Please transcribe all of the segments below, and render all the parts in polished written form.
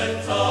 Amen.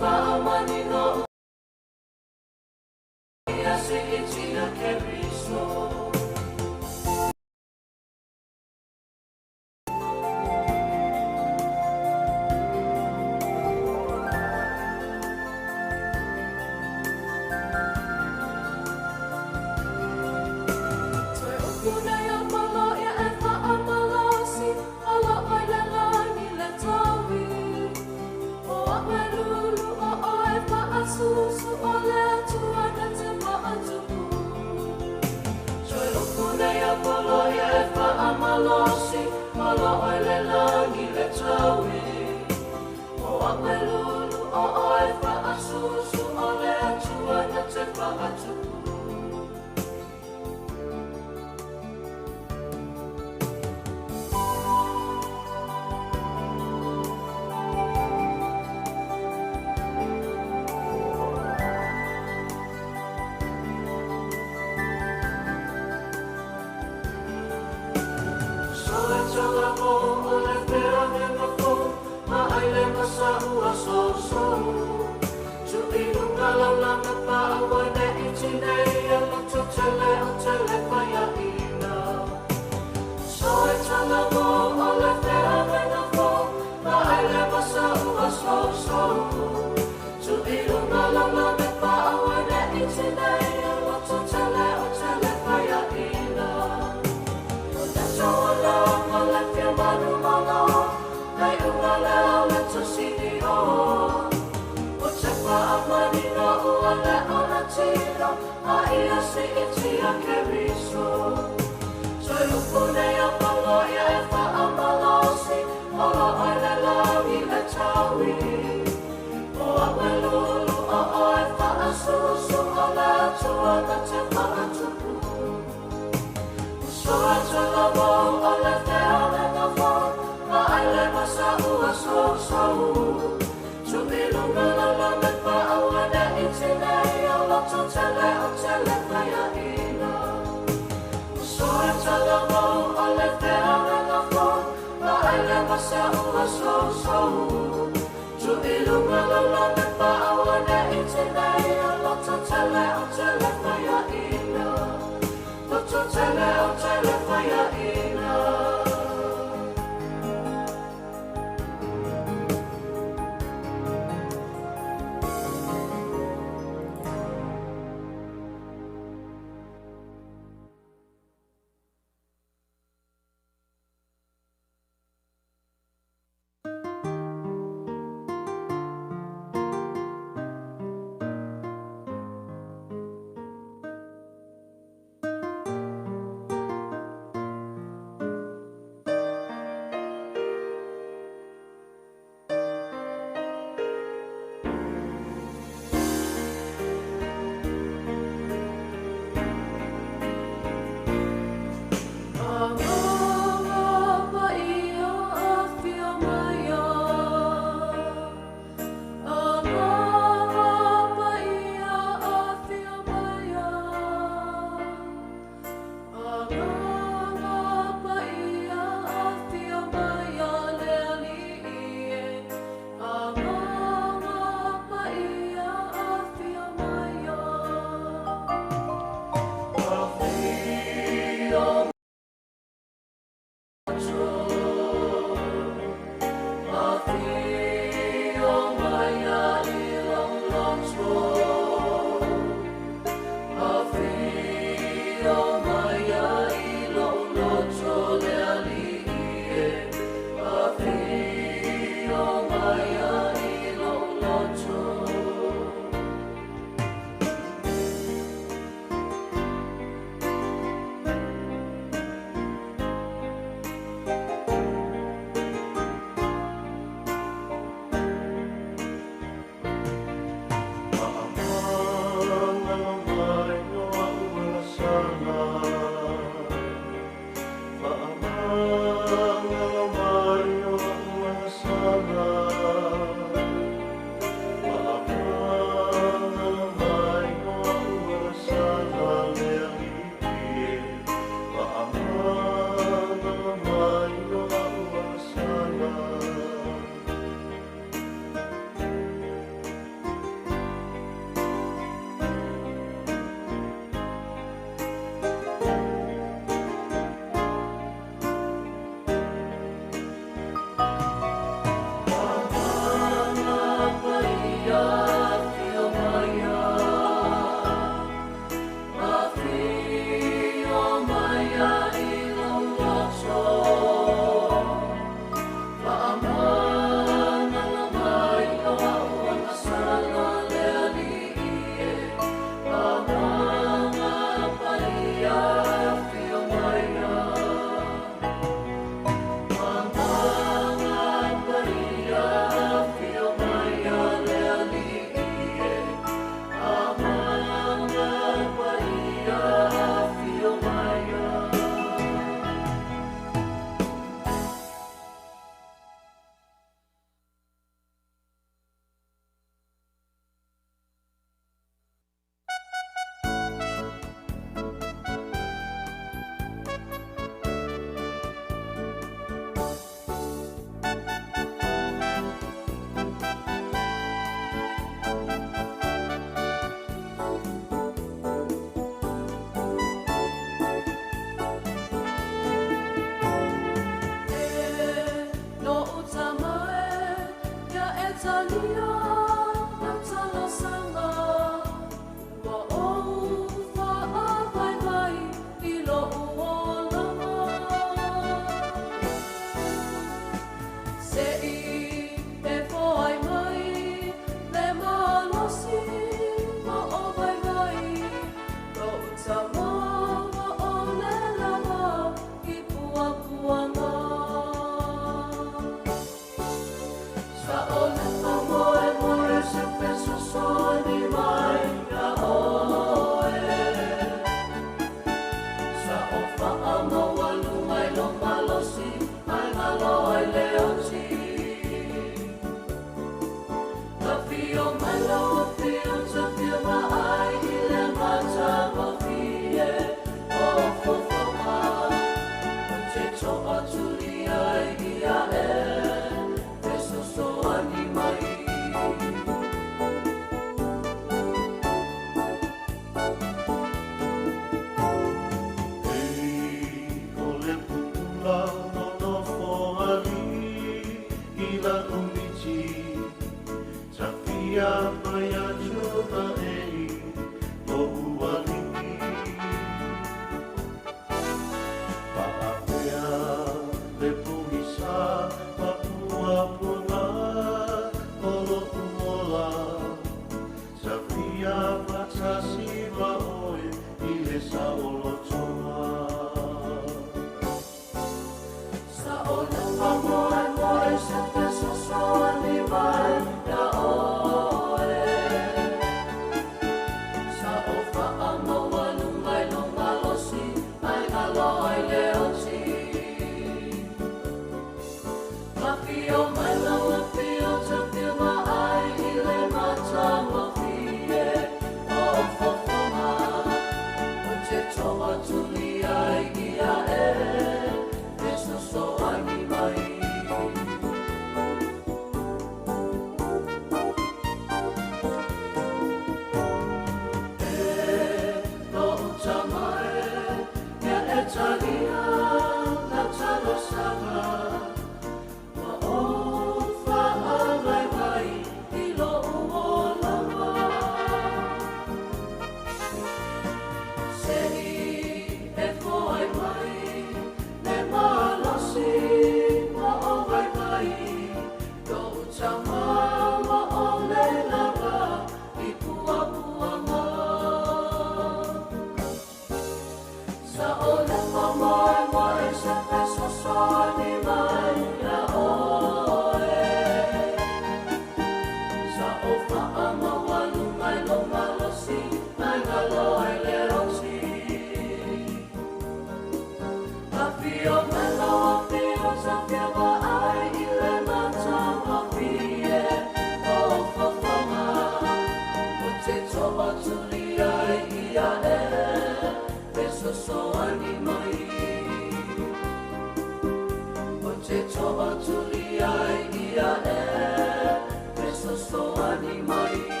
Mai.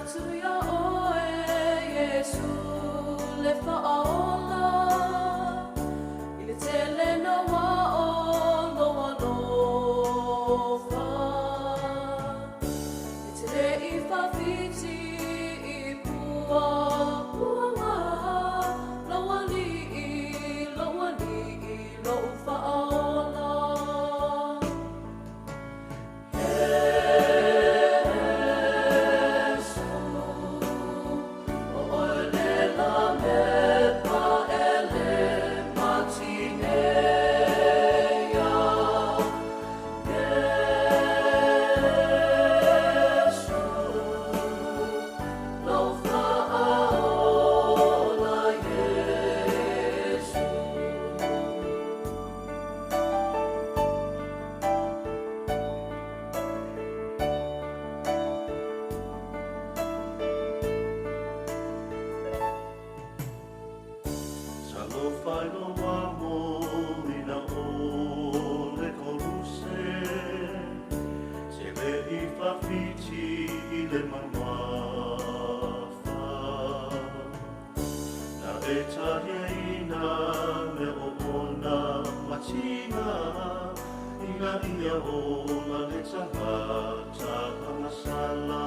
Atu iā ʻoe, Iesū le Faaola, I le tele naua o lou alofa, E te le i faafiti i puapuaga, Lou Alii, lou Alii, lou Faaola. Talofa i lou amo ina o le koluse, te le i fawhiti i le mamafa. Na e talia ina me o ona matina, ina ia o la le tagata pangasala.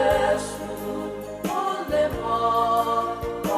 Yesu, o le ma.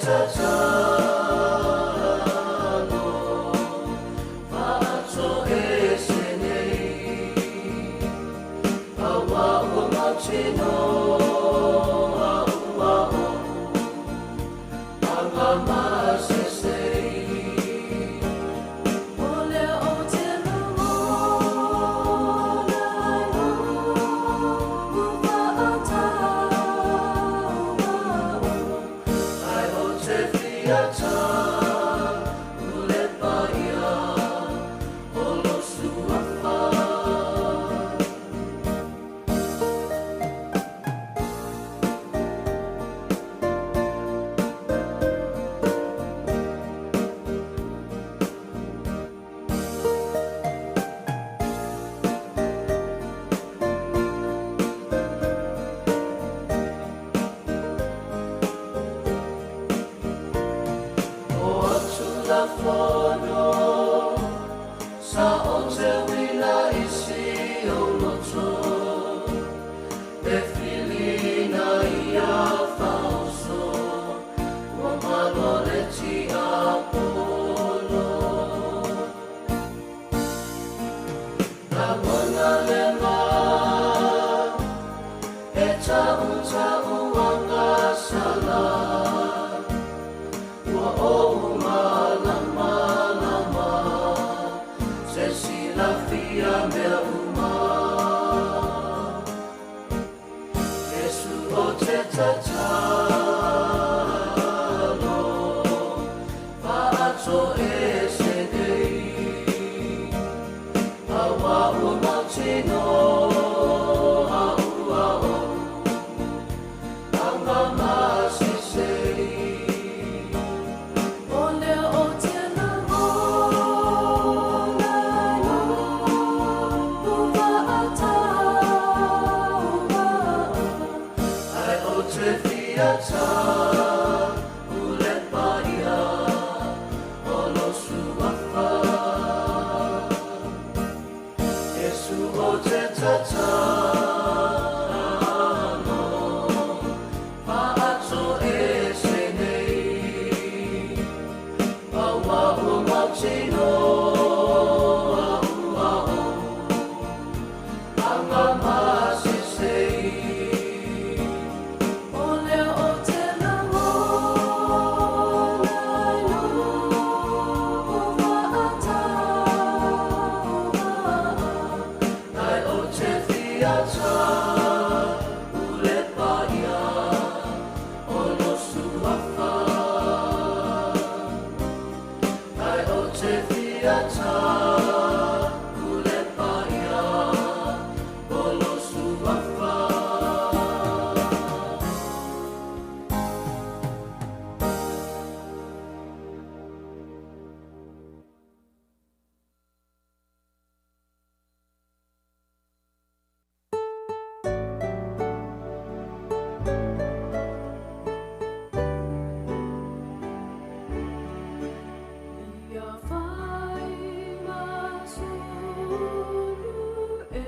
Tatalo Faatoese nei Aua ua mautinoa ua ou Agamasese. O lea ou te lagona ai ua faatauvaa. Ai o te fia ta'u le paia o lou Suafa. O atu la fono sa o te uila i si ou loto e filina ia faoso ua malo le tiapolo. Lagona le ma e ta'u ta'u agasala ua ou malamalama se silafia mea uma. Iesu o te tatalo faatoese nei Aua ua mautinoa ua ou Agamasese. O lea ou te lagona ai ua faatauvaa. Ai o te fia ta'u le paia o lou Suafa. Iesu o te tatalo faatoese nei Aua ua mautinoa ua ou Agamasese. O lea ou te lagona ai ua faatauvaa. Ai o te fia ta'u le paia o lou Suafa. Ai o te fia ta'u le paia o lou Suafa. Ia fai masulu e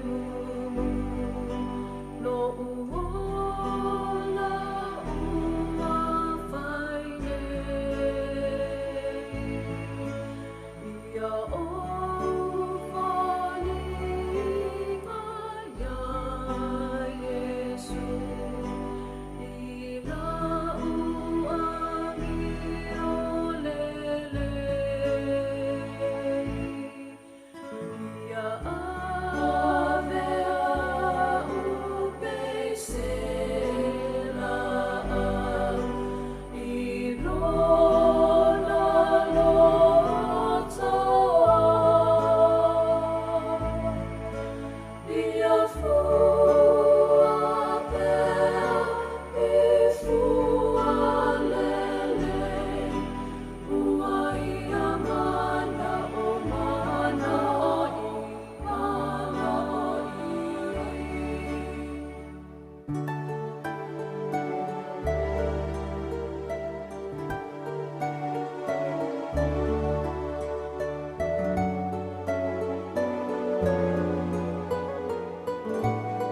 mumu Lo'u ola ua fai nei Ia ou foliga iā Iesu I la'u amio lelei Ia ave a'u pei se la'au I lona lotoa Ia fua pea i fua lelei Ua ia mana'o mana'o i mana'o i ai.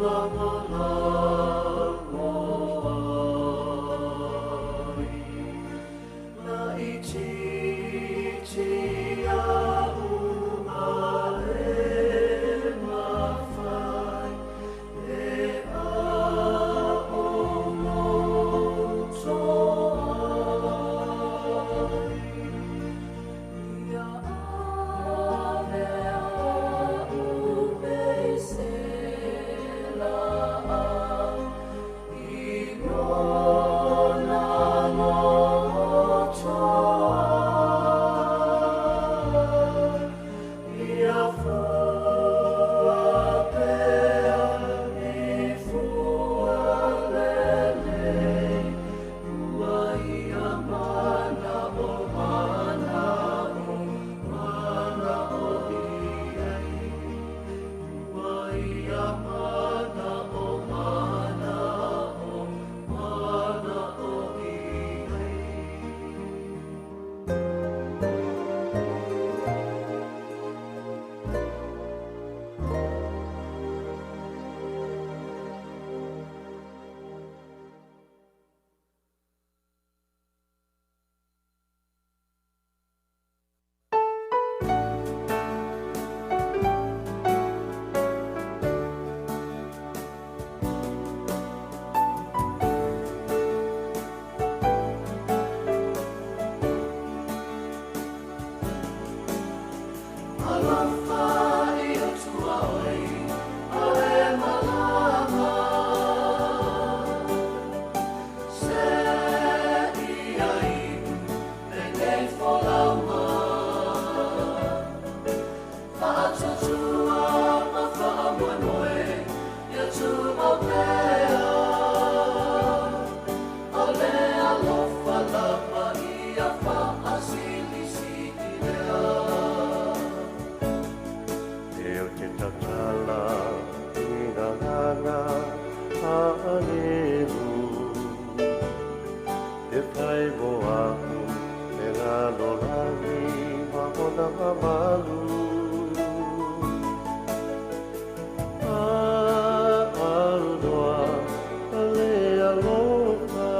Lagolago ai. Laitiiti a'u a e mafai e a'o loto ai. Ia ave a'u pese la'au i lona loto ai. Ia fua pea i fua lelei, ua ia mana'o mana'o mana'o i ai. Ua ia mana'o mana'o mana'o i ai. Alofa i Atua oi, a e malama. Se ia iu lenei folauga. Faatuatua ma faamoemoe, ia tumau pea. O le alofa lava ia faasilisili lea. E o te tatala i ngā nganga a anelu. E whai mo aku e ngā norangi ma ona mamalu. A arunoa a le alofa.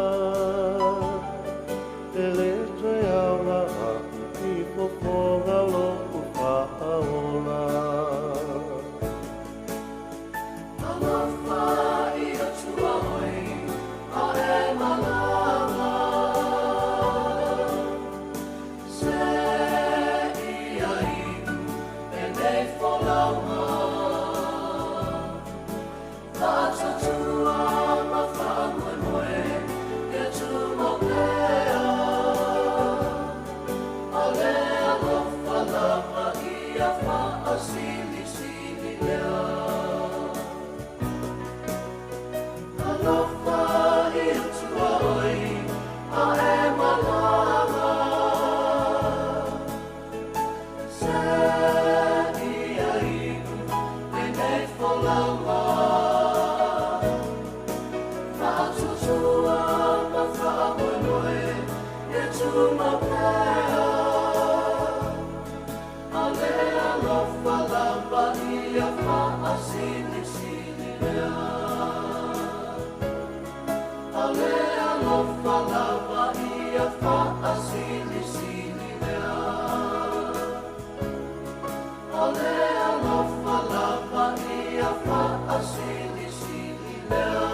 E le toe aoga aku i fofoga lo'u fa'aola. Alofa i Atua oi, a e malama. Se ia iu lenei folauga. Faatuatua ma faamoemoe, ia tumau pea. O le alofa lava ia faasilisili lea. Alofa i Atua oi, a e malama. Se ia iu lenei folauga. Faatuatua ma faamoemoe, ia tumau pea. O le alofa lava ia faasilisili lea. O le alofa lava ia faasilisili lea. O le alofa lava ia faasilisili lea.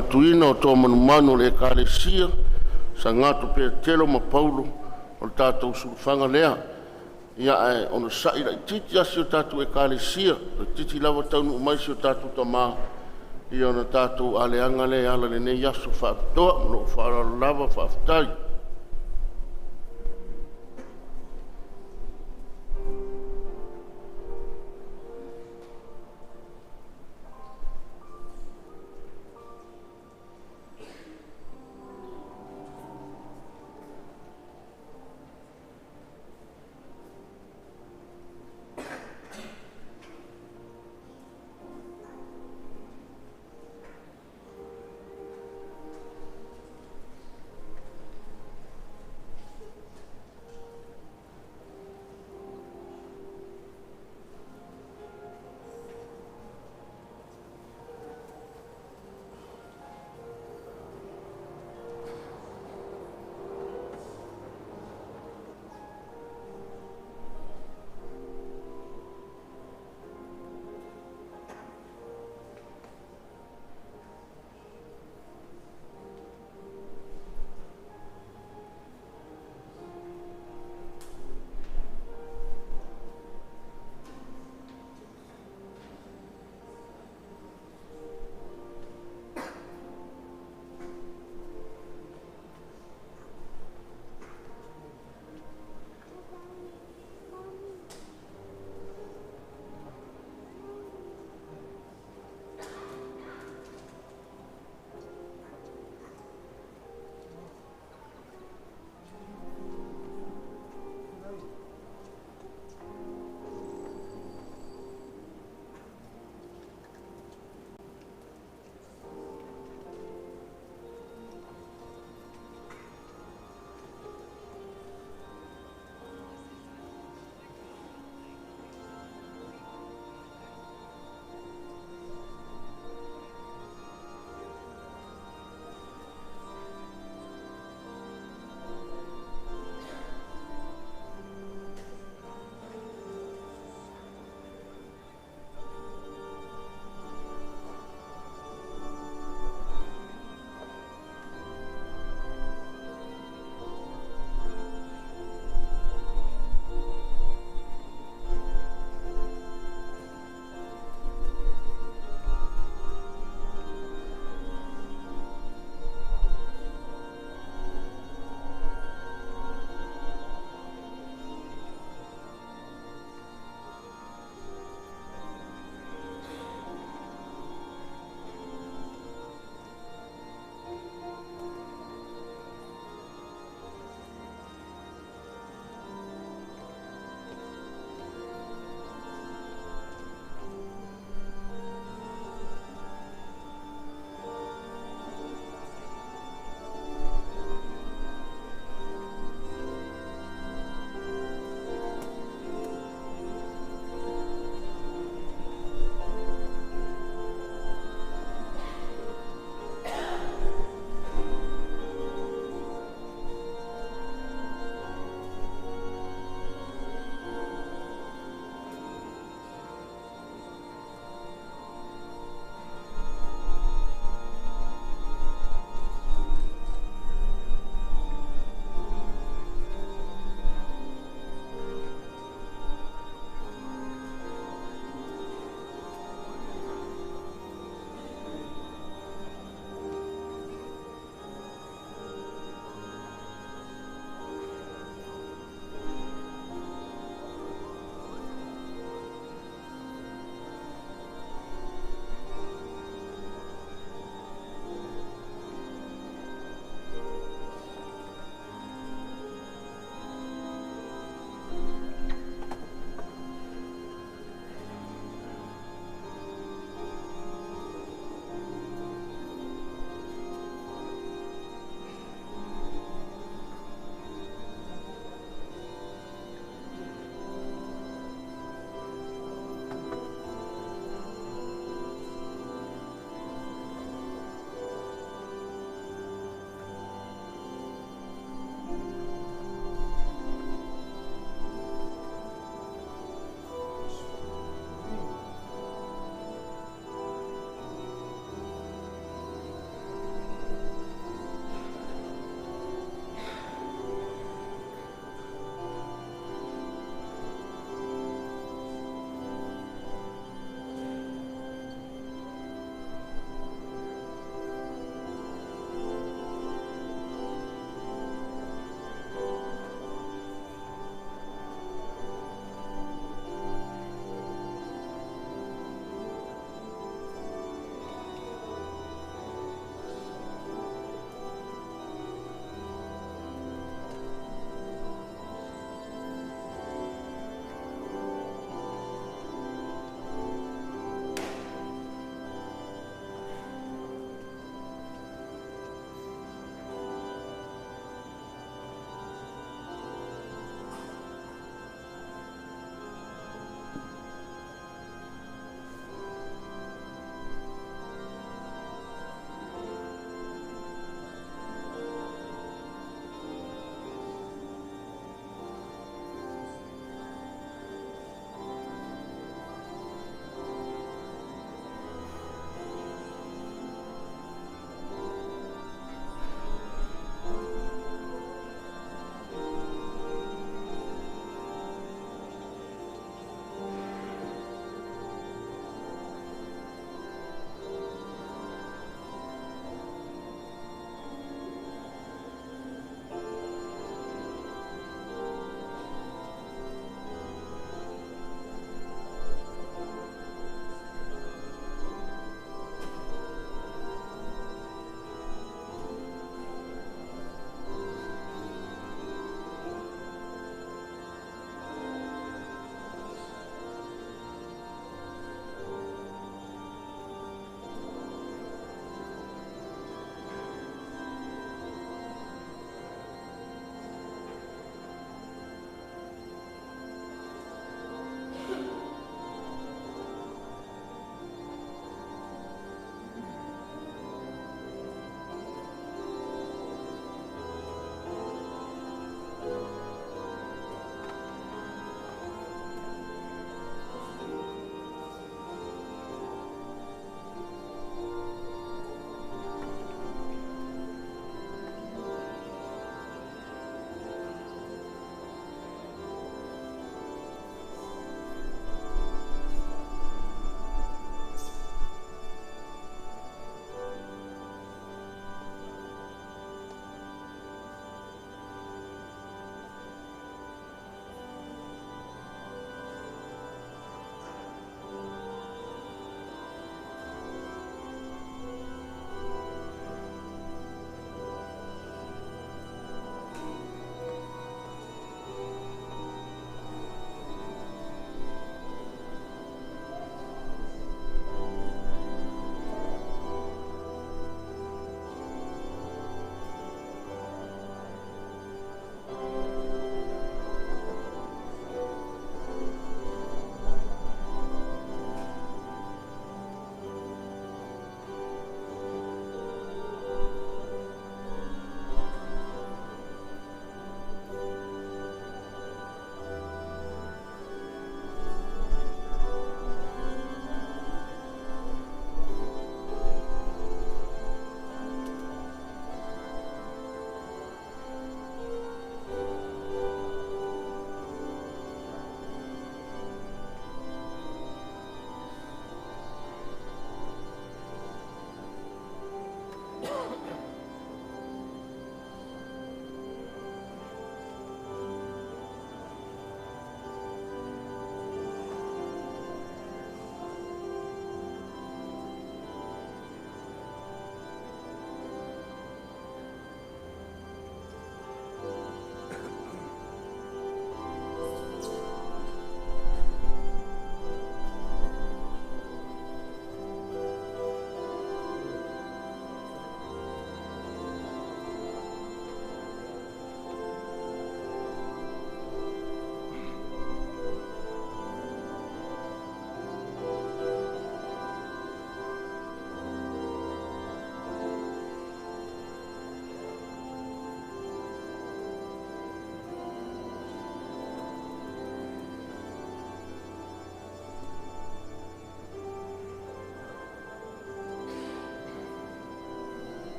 faamanatuina o Toa Manumanu o le Ekalesia Sagatto Petelo ma Paulo o le tatou sulufaga lea. Ia ae onosai laitiiti lava si o tatou Ekalesia, toeitiiti lava taunuu mai si o tatou Tama ona tatou aleaga lea e ala i lenei aso faapitoa. Ma lou faaaloalo lava, faafetai.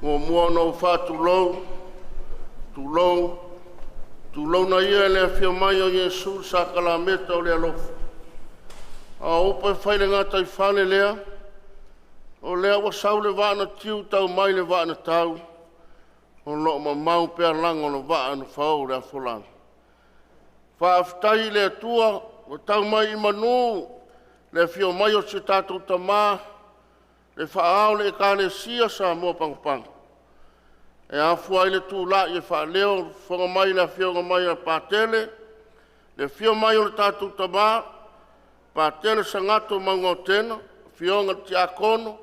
Muamua ona ou faatulou, tulou, tulouna ia le afio mai o Iesu i le sakalameta o le alofa. A o upu e fai i le gataifale lea, o lea ua sau le vaa na tiu tau mai le vaa na tau, o lo o mamao pea lago o le vaa na fao i le afolagi. Faafetai i le Atua ua tau mai i manu le afio mai o si o tatou Tama, le Faa-ao o le Ekalesia Samoa Pagopago, e afua ai le tulai e faaleo le fofoga mai i le afioga mai ia Patele, le afio mai o le tatou Tama, Patele Sagatto Maugaotena, afioga i le Tiakono,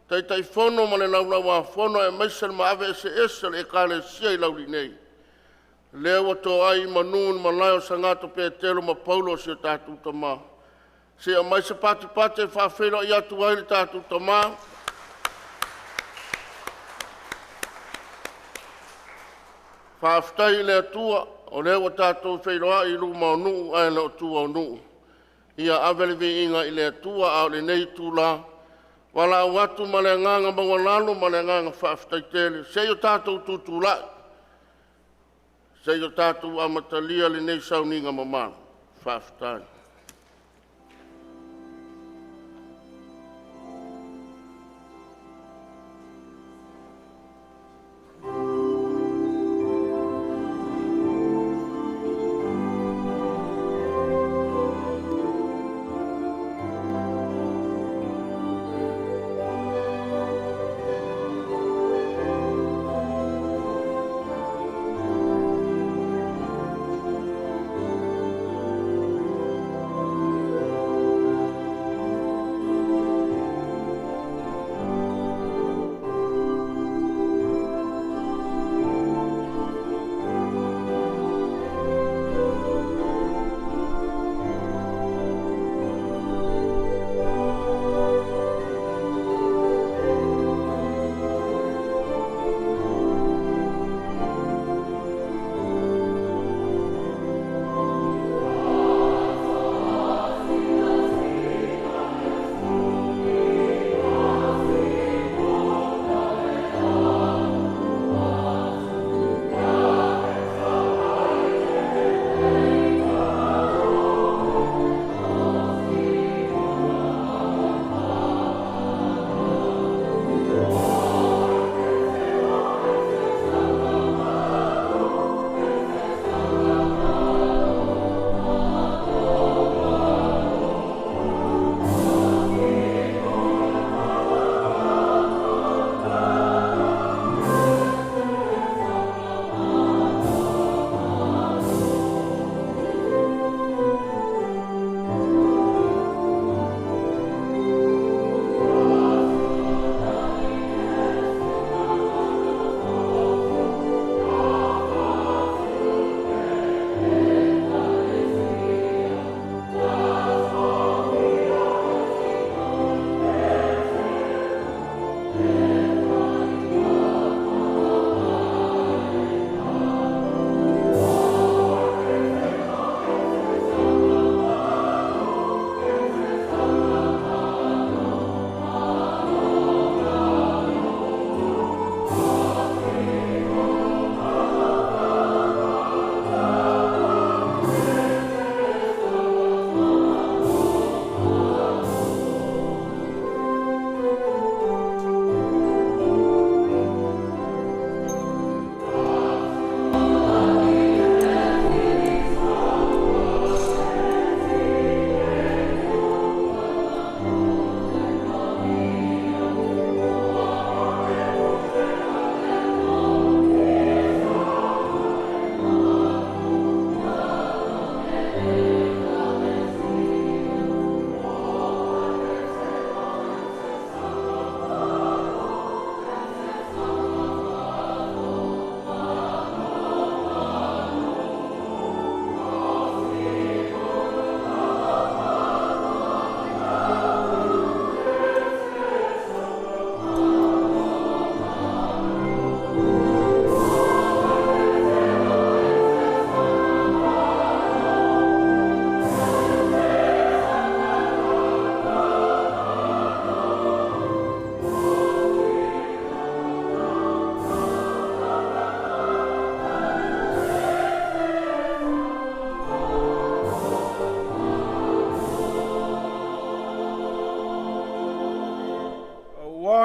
Taitaifono ma le Laulau-a-Fono aemaise le maave eseese o le Ekalesia i Laulii nei. O lea ua toai i manu le malae o Sagatto Petelo ma Paulo o si o tatou Tama. Se i aumai se patipati e faafeiloai atu ai le tatou Tama. Faafetai i le Atua o lea ua tatou feiloai i luma o nuu ae le o tua o nuu. Ia ave le viiga i le Atua. A o lenei itula, e valaau atu ma le agaga maualalo ma le agaga faafetai tele, se i o tatou tutulai se i o tatou amatalia lenei sauniga mamalu. Faafetai.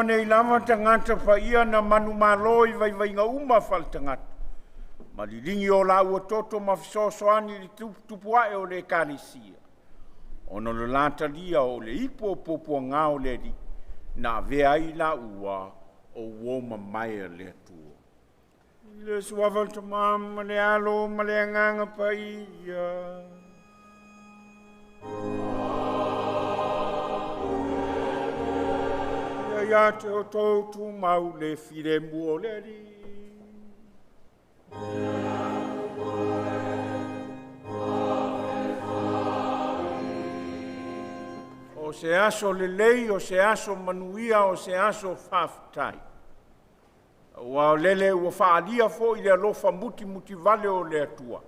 O nei lava tagata paia na manumalo i vaivaiga uma faaletagata, ma liligi o laua toto ma fesoasoani i le tuputupuae o le Ekalesia, ona o le la talia o le ipu o puapuaga o le Alii, na avea ai i laua o uo mamae a le Atua. I le suafa o le Tama ma le Alo ma le Agaga Paia. Ia ia te outou tumau le filemu o le Alii. O se aso lelei, o se aso manuia, o se aso faafetai. Aua o lele ua faaalia foi le alofa mutimutivale o le Atua,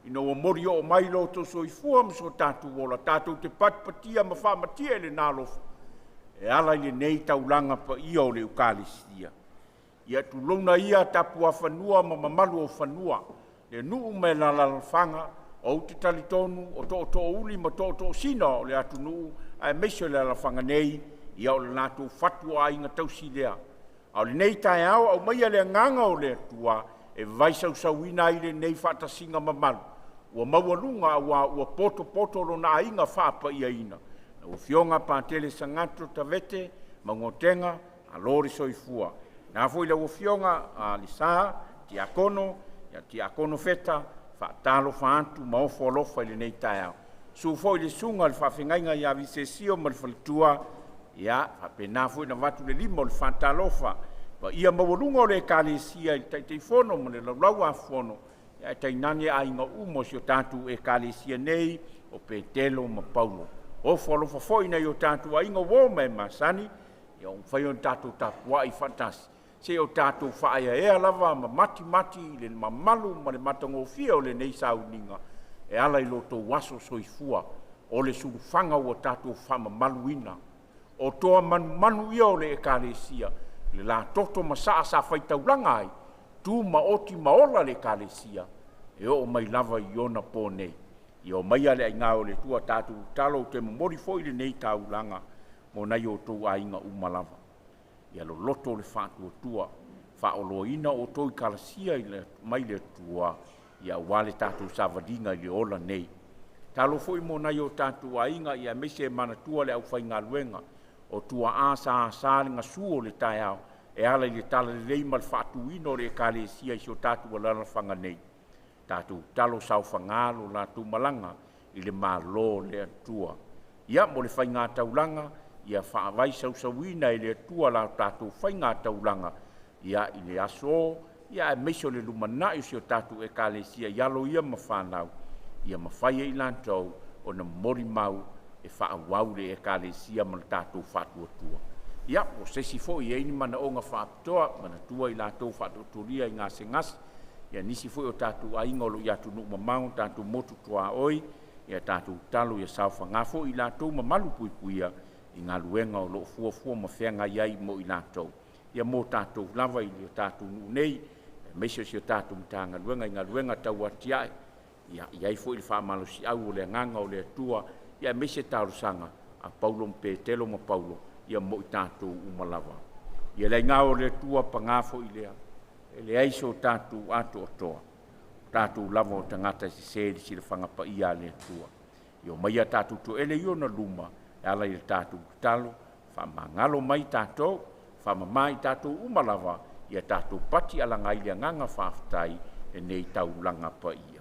ina ua moli oo mai lo outou soifua ma so tatou ola, tatou te patipatia ma faamatie lena alofa, e ala i lenei taulaga paia o le Ekalesia. Ia tulouna ia tapuafanua ma mamalu o fanua, le nuu ma le alaalafaga, ou te talitonu o tootoouli ma tootoosina o le atunuu aemaise o le alaalafaga nei, ia o le latou fatuaiga tausi lea. A o lenei taeao, aumaia le Agaga o le Atua e vaesausauina ai lenei faatasiga mamalu ua maualuga aua ua potopoto Lona aiga faapaiaina, lau Afioga Patele Sagatro Tavete Maugaotega, malo le soifua. E faapena foi lau Afioga Lesa Tiakono, Tiakono Feta, e faatalofa atu ma ofo alofa i lenei taeao. Susu foi le Susuga i le Faafeagaiga ia Visesio ma le faletua, ia faapena foi ona avatu le lima o le faatalofa. Le paia maualuga o le Ekalesia i le Taitaifono ma le Laulau-a-Fono, ae tainane aiga uma o si o tatou Ekalesia nei o Petelo ma Paulo. Ofo alofa foi i nai o tatou aiga, uo ma e masani, ia ua mafai ona tatou tapuai faatasi se i o tatou faaeaea lava ma matimati i le mamalu ma le matagofie o lenei sauniga e ala i lo outou aso soifua, o le sulufaga ua tatou faamamaluina. O toa manumanu ia o le Ekalesia i le la toto masaa sa faitaulaga ai, tumaoti ma ola le Ekalesia e oo mai lava i ona po nei. Ia omaia le aigao o le Atua tatou tatalo, ou te momoli foi lenei taulaga mo nai o outou aiga uma lava. Ia loloto le faatuatua, faaoloaina outou i kalasia mai le Atua aua le tatou savaliga i le ola nei. Tatalo foi mo nai o tatou aiga aemaise e manatua le aufaigaluega o tuaa sa asa le gasu o le taeao e ala i le talalelei ma le faatuina o le Ekalesia i si o tatou alaalafaga nei. Tatou tatalo saofaga lo latou malaga i le Malo o le Atua. Ia mo le faigataulaga, ia faavaesausuina e le Atua la tatou faigataulaga ia i le aso aemaise o le lumanai o si o tatou Ekalesia i alo ia ma fanau, ia mafai e i latou ona molimau e faaauau le Ekalesia ma le tatou faatuatua. Ia, po o se isi foi e i ai ni manaoga faapitoa, manatua i latou ua faataotolia i gasegase, ia nisi foi o tatou aiga o lo o i atunuu mamao ma tatou motu tuaoi, ia tatou tatalo ia saofaga foi i latou ma malupuipuia i galuega o lo o fuafua ma feagai ai mo i latou, ia mo tatou lava i le tatou nuu nei, aemaise o si a tatou Matagaluega i galuega tauatiae. Ia i ai foi le faamalosiau o le Agaga o le Atua aemaise talosaga a Paulo ma Petelo ma Paulo mo i tatou uma lava. Ia le aigao o le Atua, paga foi lea, e leai so tatou atoatoa, o tatou lava o tagata e sese i le silafaga paia a le Atua. Ia omaia tatou toele i ona luma e ala i le tatou tatalo, faamagalo mai tatou, faamama i tatou uma lava, ia tatou patialaga ai i le agaga faafetai lenei taulaga paia.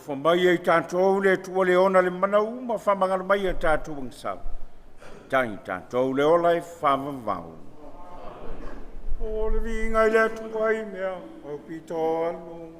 Alofa mai e i tatou le Atua le ona le mana uma, faamagalo mai a tatou agasala, tagi tatou le ola e faavavau. O le viiga i le Atua i mea aupito aloga.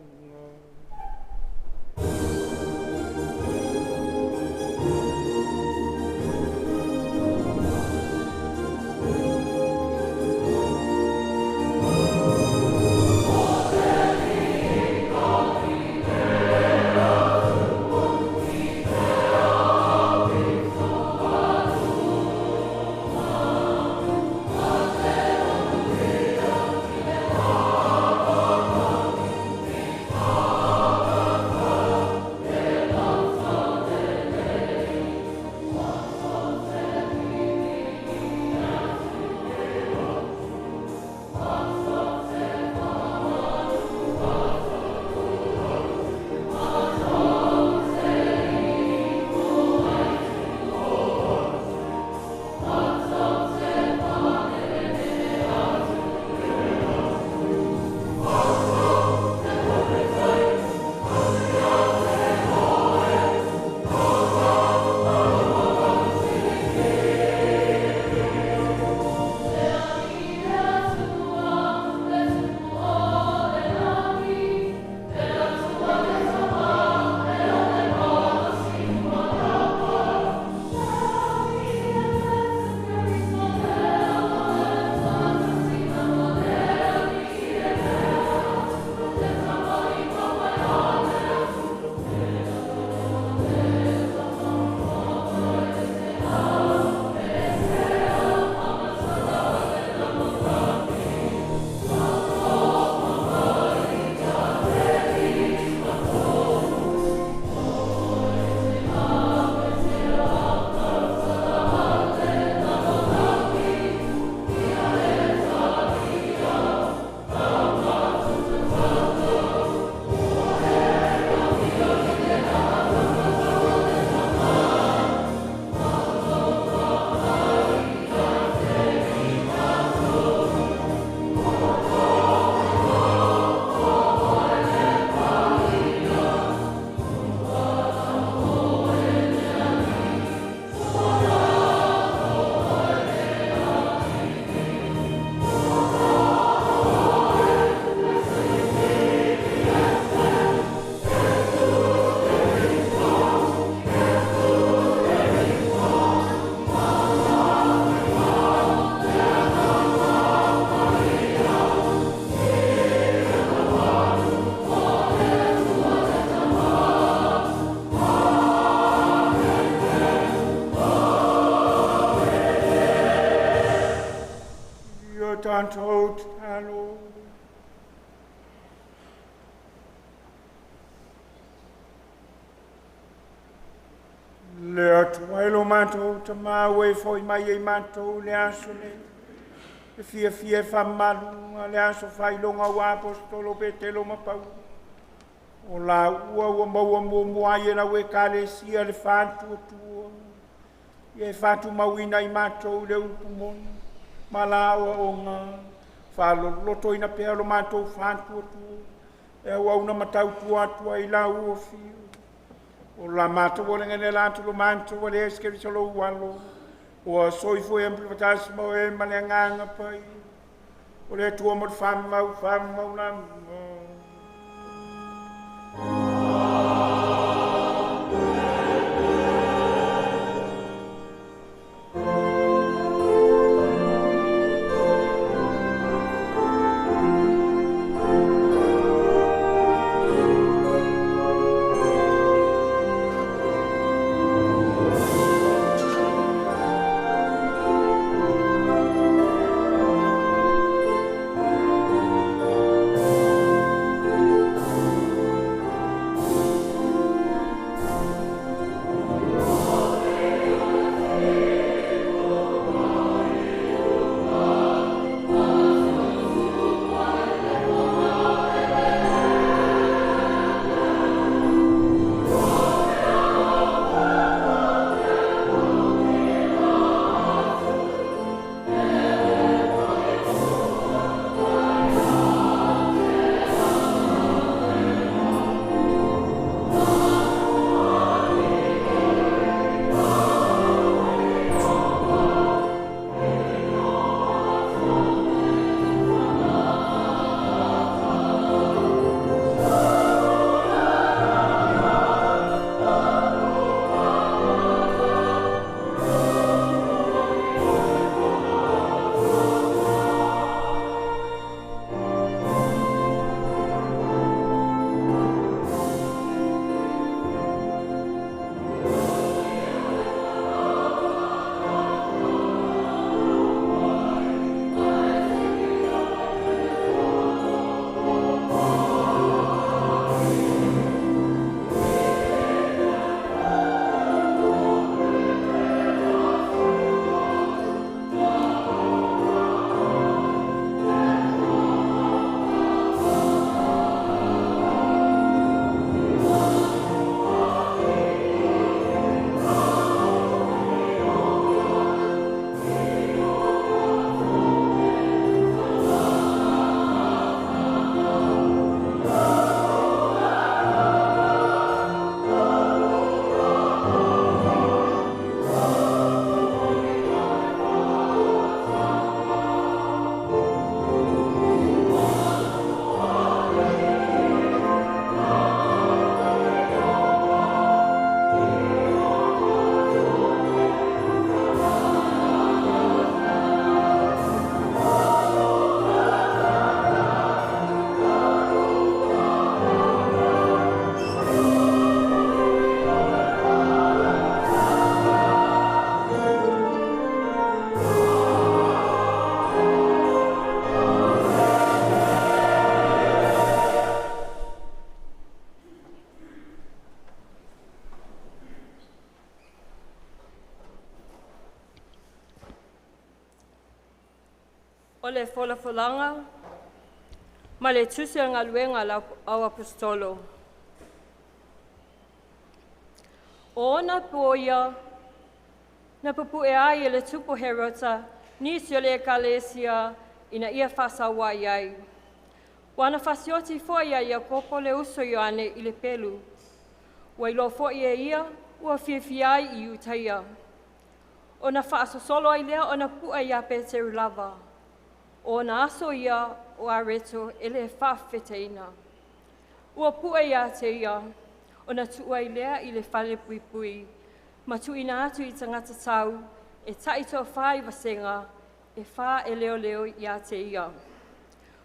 Ia tatou tatalo. Le Atua e lo matou Tamā ua e fo'i mai e i matou i le aso nei, e fiafia e faamamaluga le aso faailoga ua Aposetolo o Petelo ma Paulo, o laua ua maua muamua ai e lau Ekalesia le faatuatua, ia e faatumauina i matou le upu moni ma la aoaoga, faalolotoina pea lo matou faatuatua, e auauna ma tautua atu ai i lau afio. O la matou olaga e la atu lo matou Alii Iesu Keriso lou Alo, ua soifua ma faatasi ma oe ma le Agaga Paia, o le Atua mo le faamamau faamamau lava. O le folafolaga ma le tusi o galuega a au Aposetolo. O ona po ia na pupu'e ai e le tupu Herota nisi o le ekalesia ina ia faasauai ai. Ua na fasioti foi ia Iakopo le uso Ioane i le pelu. Ua iloa foi e ia ua fiafia ai i Iutaia. Ona faasosolo ai lea ona pu'e iā Peteru lava. O ona aso ia o areto e le faafetaina. Ua pu'e ia te ia, ona tuu ai lea i le fale puipui, ma tuuina atu i tagata tau e tai toafā i vasega, e fā e leoleo ia te ia.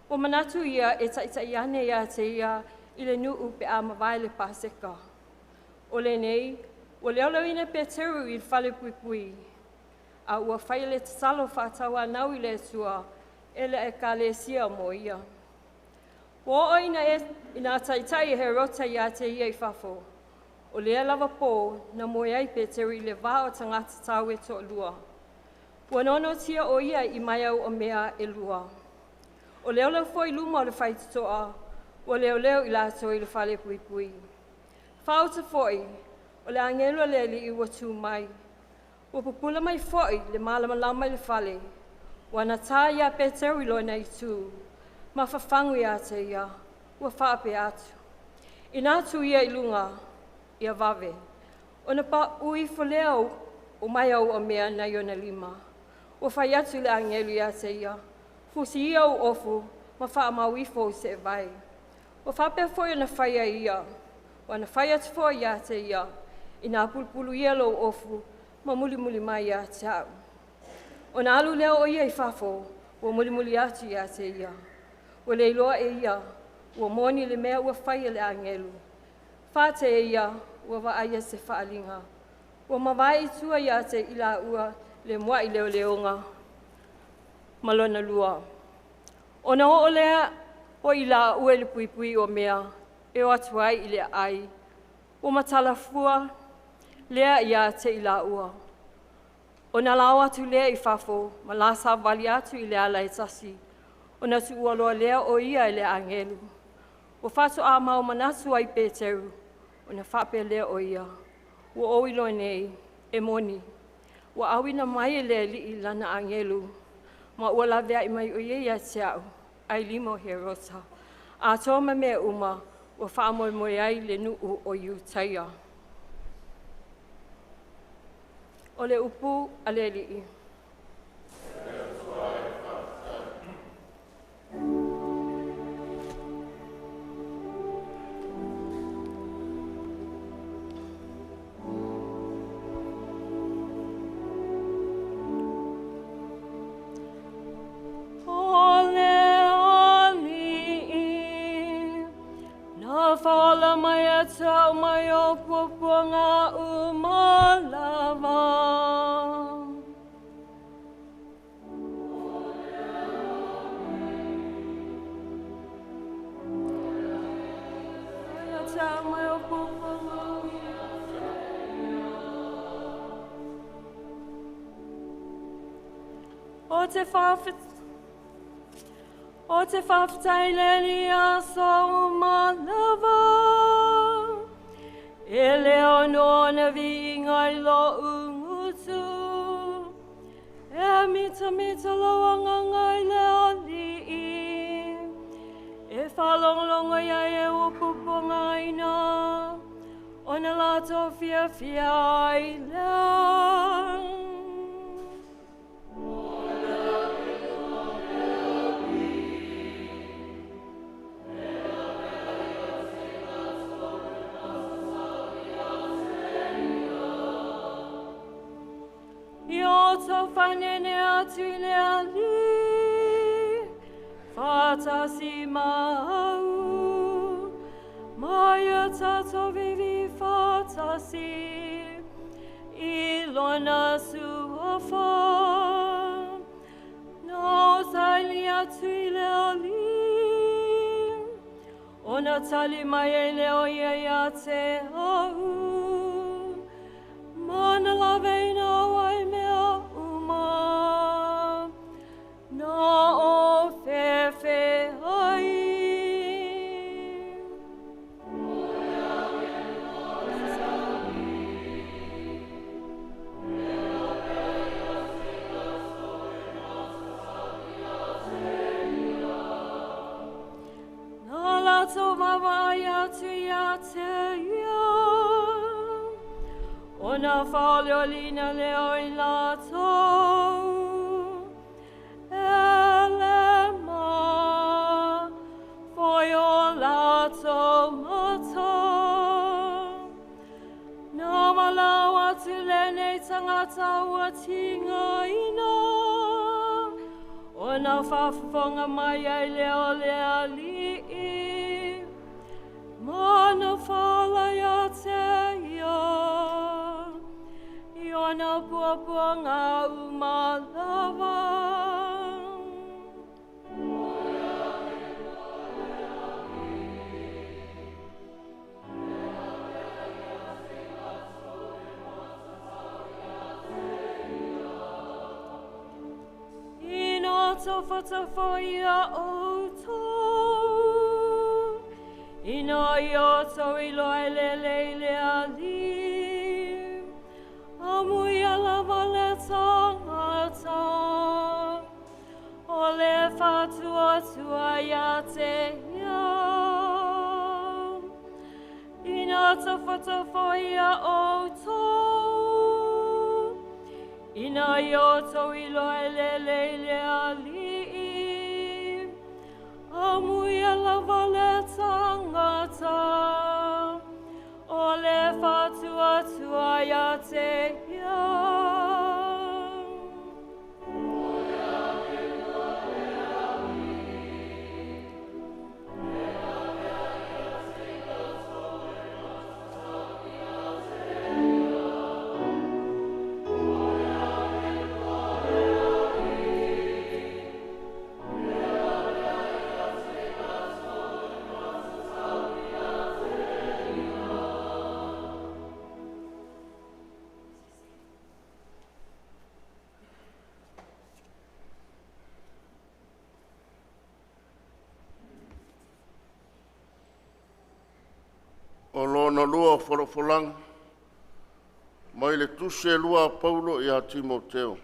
Ua manatu ia e taʻitaʻi ane ia te ia i le nuu pe a mavae le Paseka. O lenei, ua leoleoina Peteru i le fale puipui, a ua faia le tatalo faatauanau i le Atua e le ekalesia mo ia. Ua oo ina, e, ina taitai e Herota ia te ia i fafo. O lea lava pō na moe ai Peteru i le va o tagata tau e toalua. Ua nonotia o ia i mai au o mea e lua. O leoleo foi luma o le faitotoa, ua leoleo i latou i le fale puipui. Faauta foi, o le agelu a le Alii ua tu mai. Ua pupula mai foi le malamalama i le fale. Ua na tā ia Peteru i lona itu, ma fafagu ia te ia, ua faapea atu. Ina atu ia i luga, ia vave. Ona pa ui ifo lea o mai au o mea nai ona lima. Ua fai atu le agelu ia te ia, fusi ia ou ofu, ma whaamau ifo o se vai. Ua faapea foi ona faia ia, ua na fai atu foi ia te ia, ina pulupulu ia lou ofu, ma mulimuli mai ia te au. Ona alu lea o ia i fafo, ua mulimuli atu ia te ia. Ua le iloa e ia, ua moni le mea ua faia le agelu. Whāte e ia, ua vaaia se whaaliga. Ua mavae i tua ia te i la ua le mua'i leoleoga ma lona lua. Ona oo lea o i la ua i le puipui o mea, e o atu ai i le ai. Ua matalafua lea ia te i la ua. Ona lao atu lea i fafo, ma la savali atu i le ala e tasi. Ona tuua loa lea o ia i le agelu. Ua faatoa mau manatu ai Peteru, ona faapea lea o ia. Ua ou iloa nei, e moni. Ua auina mai e le Alii lana agelu, ma ua laveai mai o ia ia te au, ai lima o Herota. Atoa ma mea uma, ua faamoemoe ai le nuu o Iutaia. O le upu a le Alii. O le Alii, na whaola mai a tau mai o puapuaga uma lava. Mai a tau mai o puapuaga O te whawhit O te whawhitai le ni aso uma lava. E leo no na vi ngai lo ungutu. E mita mita lo anga ngai le ali. E whalonglongo ia e upupu ngai na. Ona lato fia fia ai lea. I o tau whanene atu i le ali, whatasi mau, mai a tātou vivi whatasi, i lona suafa. No saili atu i le ali, ona tali mai e leo ia ia te au. Mana laveina wai mea uma. Na Ona faaolioliina lea o i latou, e le ma foi o latou mata. Na malau atu lenei tagata ua tigaina, ona faafofoga mai ai lea o le Alii, ma na fala ia te ia, i ona puapuaga uma lava. Ina tafatafa ia outou, ina ia outou iloa e lelei le Alii, amuia lava le tagata, o le faatuatua ia te ia. Ina tafatafa ia outou, ina ia outou iloa e lelei le Alii, amuia lava le tagata, o le faatuatua ia te ia. O lona lua o folafolaga mai le tusi e lua a Paulo ia Timoteo.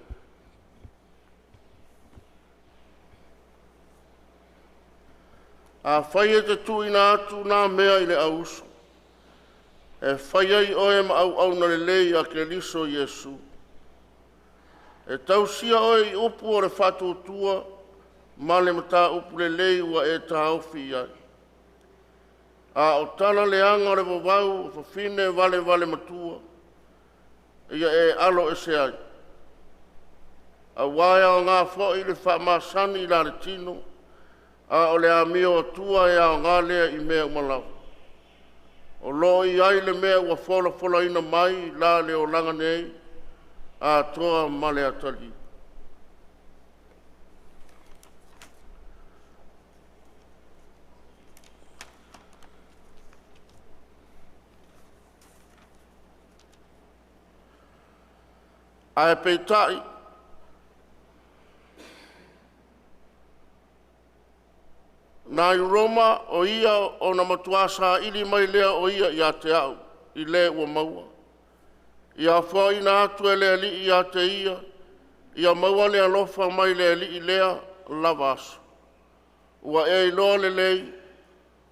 Afai e te tuuina atu nā mea i le auuso, e fai ai oe ma auauna lelei a Keriso Iesu. E tausia oe i upu o le faatuatua ma le mataupu lelei ua e taofi i ai. A o tala leaga o le vavau o fafine valevale matua, ia e alo ese ai. Auā e aoga foi le faamasani i la le tino, a o le amio atua e aoga lea i mea uma lava. O lo o i ai le mea ua folafolaina mai la le olaga nei, atoa ma le atalii. Ae peitai, nai Roma o ia ona matuā saili mai lea o ia ia te au i le ua maua. Ia foaina atu e le Alii ia te ia, ia maua le alofa mai le Alii lea lava aso. Ua e iloa lelei,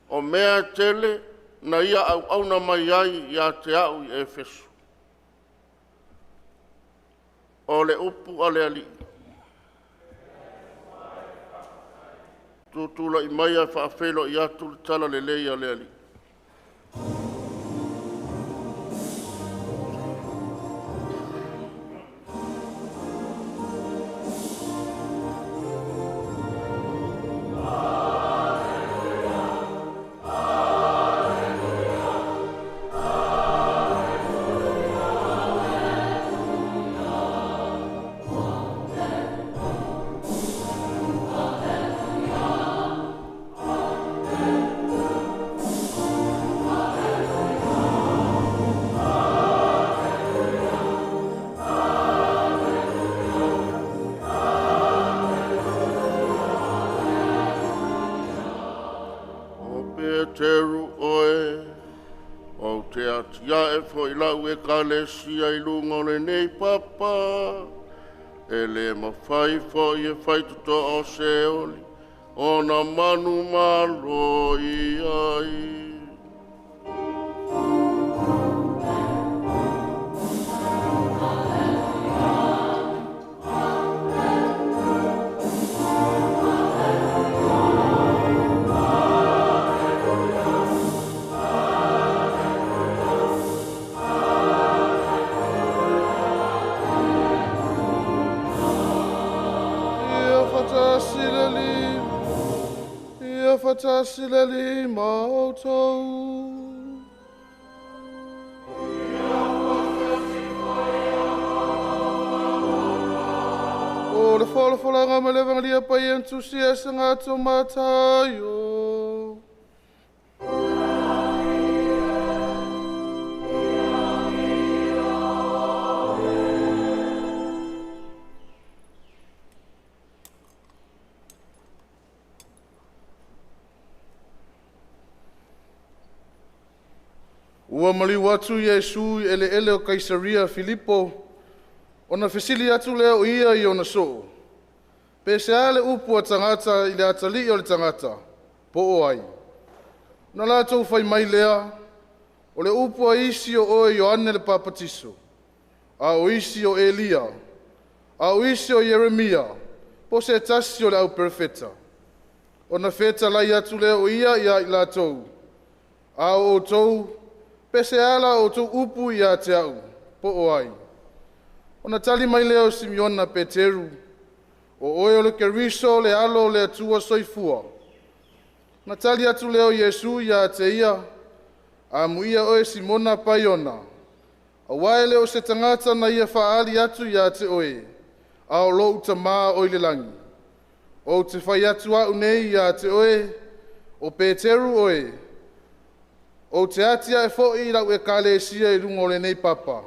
o mea e tele na ia auauna mai ai ia te au i Efeso. O le upu a le Alii. Tutulai mai e faafeiloai atu le tala lelei a le Alii. O Peteru oe, ou te atiae foi lau ekalesia i luga o lenei papa, e le mafai foi e faitotoa o Seoli, ona manu malo i ai. Faatasi le Alii ma outou. O le folafolaga ma le Evagelia Paia na tusia e se Mataio. Ua maliu atu Iesu i eleele o Kaisaria Filipo, ona fesili atu lea o ia i ona soo. Pe se a le upu a tagata i le atalii o le tagata, po o ai. Na latou fai mai lea, o le upu a isi o oe Ioane le Papatiso, a o isi o Elia, a o isi o Ieremia, po se tasi o le au perofeta. Ona fetalai atu lea o ia ia i latou, a o outou, pe se ala o outou upu ia te au, po o ai. Ona tali mai lea o Simiona Peteru, o oe o le Keriso le alo o le Atua soifua. Na tali atu lea o Iesu ia te ia, amuia oe Simona Paiona, auā e le o se tagata na ia faaali atu ia te oe, a o lou Tamā o i le lagi. Ou te fai atu au nei ia te oe, o Peteru oe, ou te atiae foi i lau ekalesia i luga o lenei papa.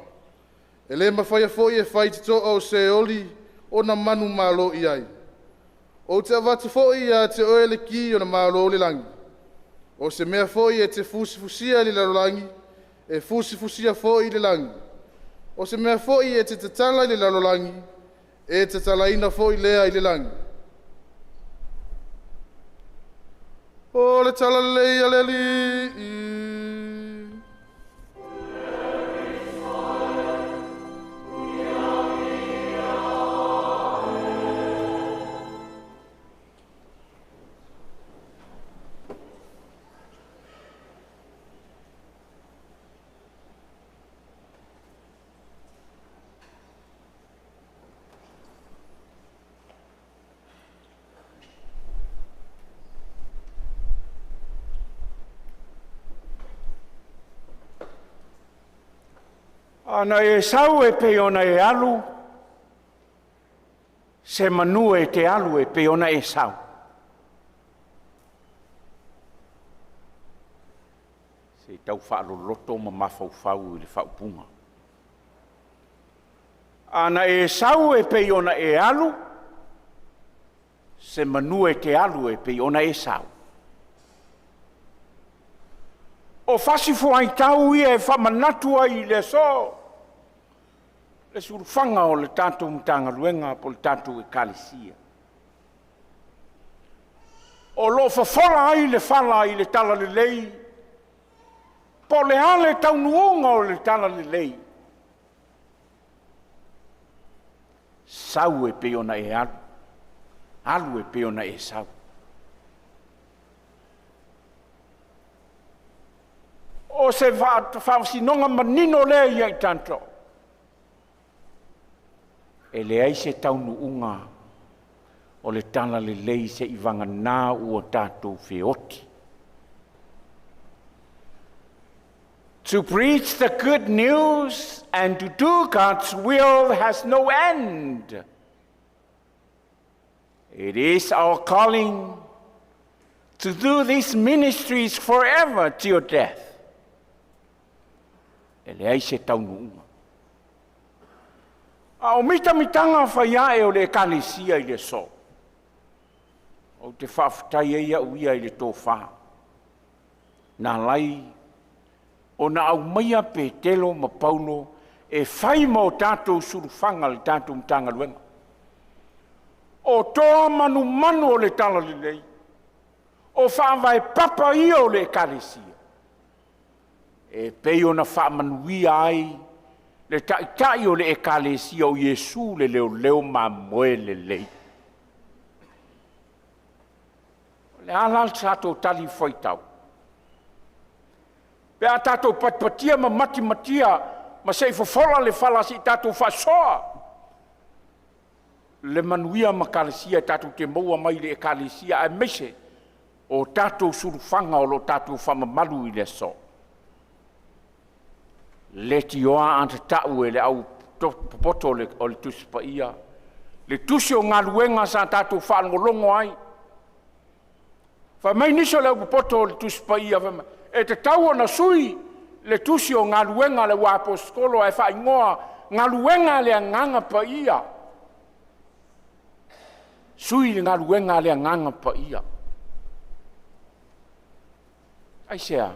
E le mafaia foi e faititoa o Seoli ona manumalo i ai. Ou te avatu foi ia te oe le ki o le malo o le lagi. O se mea foi e te fusifusia i le lalolagi, e fusifusia foi i le lagi. O se mea foi e te tatala i le lalolagi, e tatalaina foi lea i le lagi. O le talalelei a le Alii. Ana e sau e pei ona e alu, se manu e te alu e pei ona e sau. Se i tau faaloloto ma mafaufau i le faaupuga. Ana e sau e pei ona e alu, se manu e te alu e pei ona e sau. O fasi fuaitau ia e faamanatu ai i le aso, le sulufaga o le tatou Matagaluega po o le tatou ekalesia. O lo o fofola ai le fala i le talalelei, po o le a le taunuuga o le talalelei. Sau e pei ona e alu, alu e pei ona e sau. O se faamasinoga manino lea ia i tatou. E leai se taunuuga o le talalelei se i vagana ua tatou feoti. To preach the good news and to do God's will has no end. It is our calling to do these ministries forever till death. E leai se taunuuga. A o mitamitanga fai ae o le ekalesia i le aso. Ou te faafetai ai au ia i le tofa. Na lai ona aumaia Petelo ma Paulo e fai ma o tatou sulufaga le tatou Matagaluega. O toa manumanu o le talalelei, o faavae papa ia o le ekalesia, e pei ona faamanuia ai le taitai o le ekalesia o Iesu le leoleo mamoe lelei. O le a la le tatou tali fuaitau? Pe a tatou patipatia ma matimatia ma se i fofola le fala se i tatou faasoa le manuia ma kalesia e tatou te maua mai le ekalesia aemaise O tatou sulufaga o lo o tatou faamamalu i le aso. Leitioa a tatau e le au popoto o le Tusi Paia, le tusi o galuega sa tatou faalogologo ai. Fai mai nisi o le au popoto o le Tusi Paia, fai mai, e tatau ona sui le tusi o galuega a le auaposeitolo ae faaigoa galuega a le Agaga Paia. Sui le galuega a le Agaga Paia. Aisea?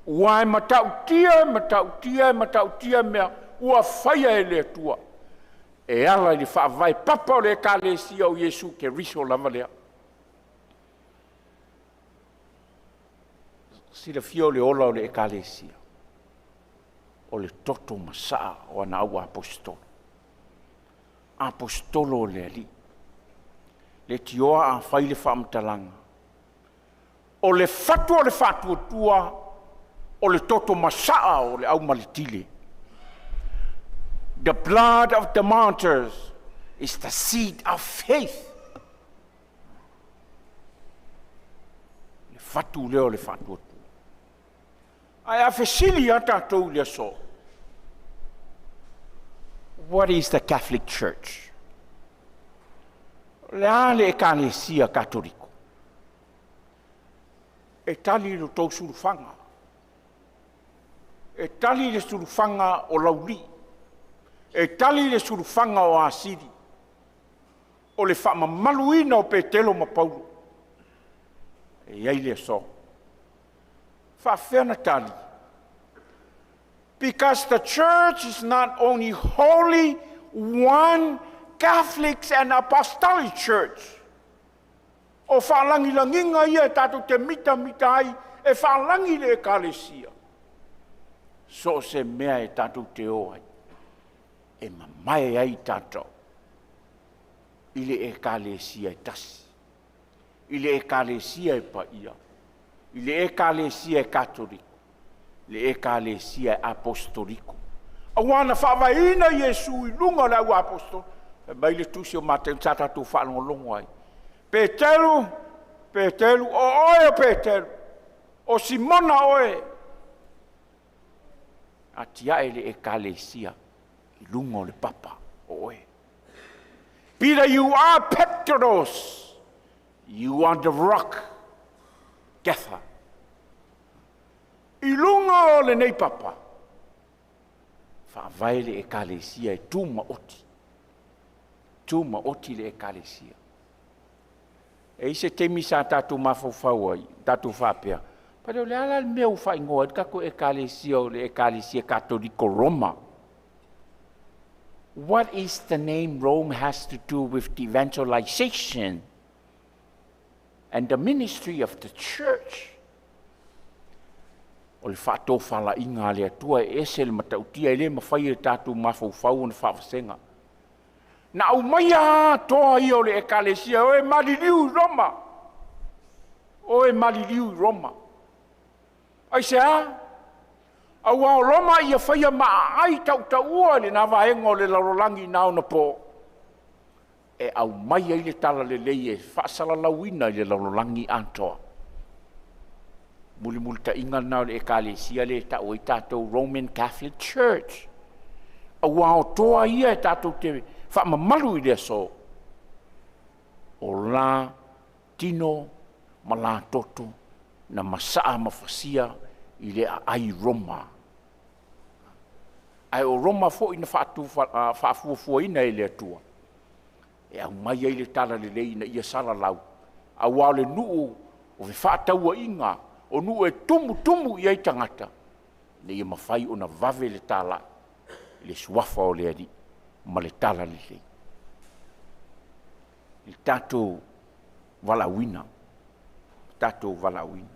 Ua e matautia, matautia, matautia mea ua faia e le Atua e ala i le faavae papa o le Ekalesia o Iesu Keriso lava lea. Silafia o le ola o le Ekalesia, o le toto masaa o ana auaposeitolo, aposetolo o le Alii. Leitioa a fai le faamatalaga, o le fatu o le faatuatua, o le toto masaa o le aumaletile. The blood of the martyrs is the seed of faith. Le fatu lea o le faatuatua. Ae a fesili lava tatou i le aso, what is the Catholic Church? O le a le Ekalesia Katoliko? E tali lo outou sulufaga, e tali le sulufaga o Laulii, e tali le sulufaga o Asili, o le faamamaluina o Petelo ma Paulo e i ai le aso. E faafefea ona tali? Because the church is not only holy, one, Catholics and Apostolic Church. O faalagilagiga ia e tatou te mitamita ai e faalagi le Ekalesia. So o se mea e tatou te o ai, e mamae ai tatou i le Ekalesia e tasi, i le Ekalesia e paia, i le Ekalesia e Katoliko, le Ekalesia e Apostoliko. Aua na faavaeina Iesu i luga o le auaposeitolo. Fai mai le tusi o Mateo sa tatou faalogologo ai, Peteru, Peteru, o oe o Peteru, o Simona oe, atiae le Ekalesia i luga o le papa o oe. Peter, you are Petros, you are the rock, Kepha. I luga o lenei papa, faavae le Ekalesia e tumaoti, tumaoti le Ekalesia. E i se taimi sa tatou mafaufau ai, tatou faapea, pale o le a la le mea ua faaigoa ai le tatou Ekalesia o le Ekalesia Katoliko Roma? What is the name Rome has to do with the evangelization and the ministry of the church? O le faatofalaiga a le Atua e ese le matautia, e le mafai e tatou mafaufau ona faavasega. Na aumaia atoa ia o le Ekalesia, o e maliliu i Roma, o e maliliu i Roma. Aisea? Aua o Roma ia faia maaai tautaua i lena vaega o le lalolagi na ona po, e aumai ai le talalelei e faasalalauina i le lalolagi atoa. Mulimulita'iga lena o le Ekalesia lea e ta'u ai tatou Roman Catholic Church. Auā o toa ia e tatou te faamamalu i le aso, o la tino ma la toto na masaa ma fasia i le aai Roma. Ae o Roma foi na faafuafuaina e le Atua e aumai ai le talalelei ina ia salalau, auā o le nuu o fefaatauaiga, o nuu e tumutumu i ai tagata, ina ia mafai ona vave le tala'i i le suafa o le Alii ma le talalelei. I le tatou valaauina, tatou valaauina.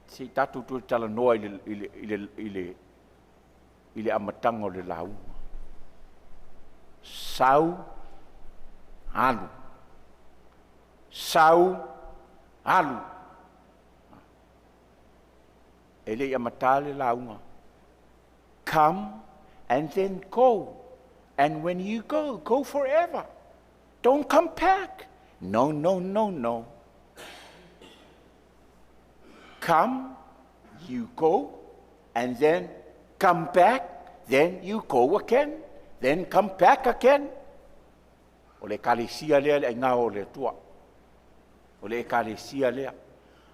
Se i tatou toe talanoa i le amataga o le lauga. Sau, alu. Sau, alu. E le i amata le lauga. Come and then go. And when you go, go forever. Don't come back. No, no, no, no. Come, you go, and then come back, then you go again, then come back again. O le ekalesia lea le aiga o le Atua. O le ekalesia lea.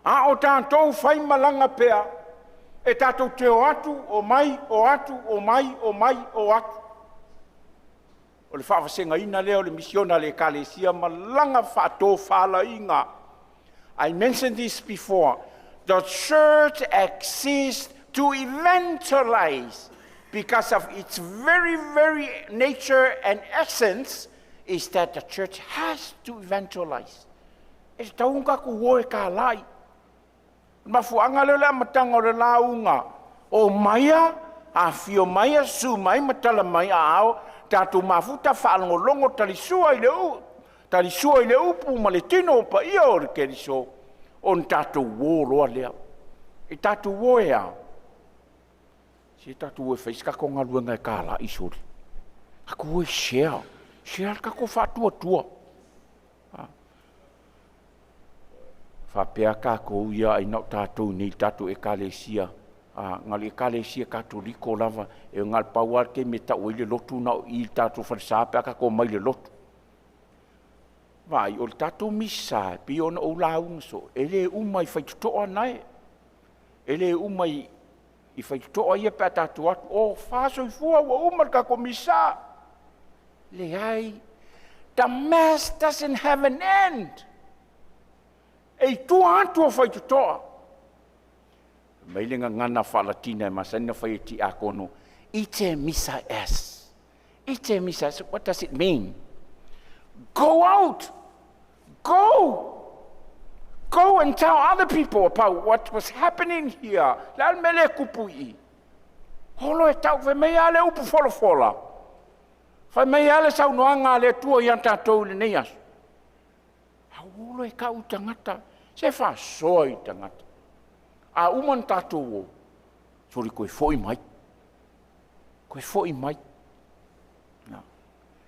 A o tatou faimalaga pea, e tatou te o atu, o mai, o atu, o mai, o mai, o atu. O le faavasegaina lea o le misiona a le ekalesia malaga faatofalaiga. I mentioned this before. The church exists to evangelize because of its very, very nature and essence is that the church has to evangelize. E tatau ona tatou o e talai. Mafuaaga lea o le amataga o le lauga, o maia, afio maia, susu mai ma tala mai aao, tatou mafuta faalogologo talisua i le u, talisua i le upu ma le tino o paia o le Keriso, ona tatou o loa lea. E tatou o e a? Se tatou o e fai se tatou galuega e talai soli. Tatou o e share. Share le tatou faatuatua. Faapea tatou ia ai na o tatou nei tatou ekalesia, na o le ekalesia Katoliko lava, e na o le pau lava le taimi e tau ai le lotu na o i le tatou falesa pe a tatou omai i le lotu. Vaai, o le tatou misa, e pei ona ou lauga soo, e le uma i faitotoa nae. E le uma i faitotoa ia pe a tatou atu, o faasoifua ua uma le tatou misa. Leai, the mass doesn't have an end. E i tua atu o faitotoa. Mai le gagana faalatina e masani ona fai e tiakono, ite missa est. Ite missa est, what does it mean? Go out! Go! Go and tell other people about what was happening here. Le a le mea lea e tupu i i? Holo e tau, fai mai lava le upu folafola. Fai mai lava le saunoaga a le Atua ia tatou i lenei aso. Auolo e tau i tagata, se faasoa i tagata. A uma ona tatou o, soli toe foi mai. Toe foi mai. Na.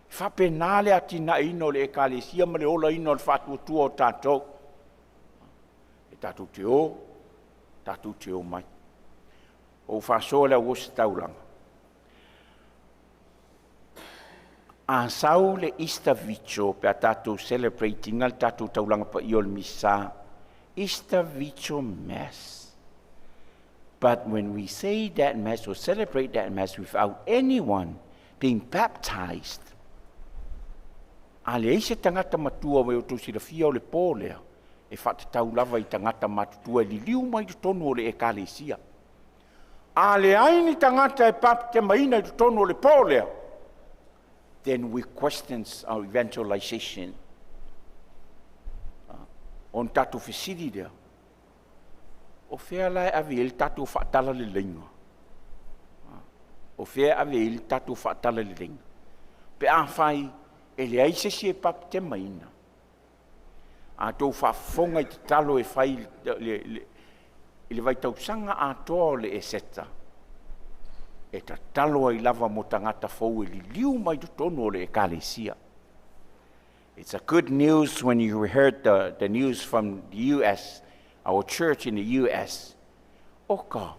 E faapena le atinaeina o le ekalesia ma le olaina o le faatuatua o tatou. E tatou te o, tatou te o mai. O faasoa le auositaulaga. A sau le Easter Vigil pe a tatou celebrate ina le tatou taulaga paia o le Misa, Easter Vigil Mass. But when we say that Mass or celebrate that Mass without anyone being baptized, a leai se tagata matua mai o outou silafia o le po lea, e faatatau lava i tagata matutua e liliu mai i totonu o le ekalesia. A leai ni tagata e baptemaina i totonu o le po lea, then we question our evangelization. Ona tatou fesili lea, o fea la e ave i ai le tatou faatalaleleiga? O fea e ave i ai le tatou faatalaleleiga? Pe afai e leai se isi e baptemaina, a outou faafofoga i tatalo e fai i le vaitausaga atoa o le Eseta, e tatalo ai lava mo tagata fou e liliu mai totonu o le ekalesia. It's a good news when you heard the news from the US, our church in the US. Oka,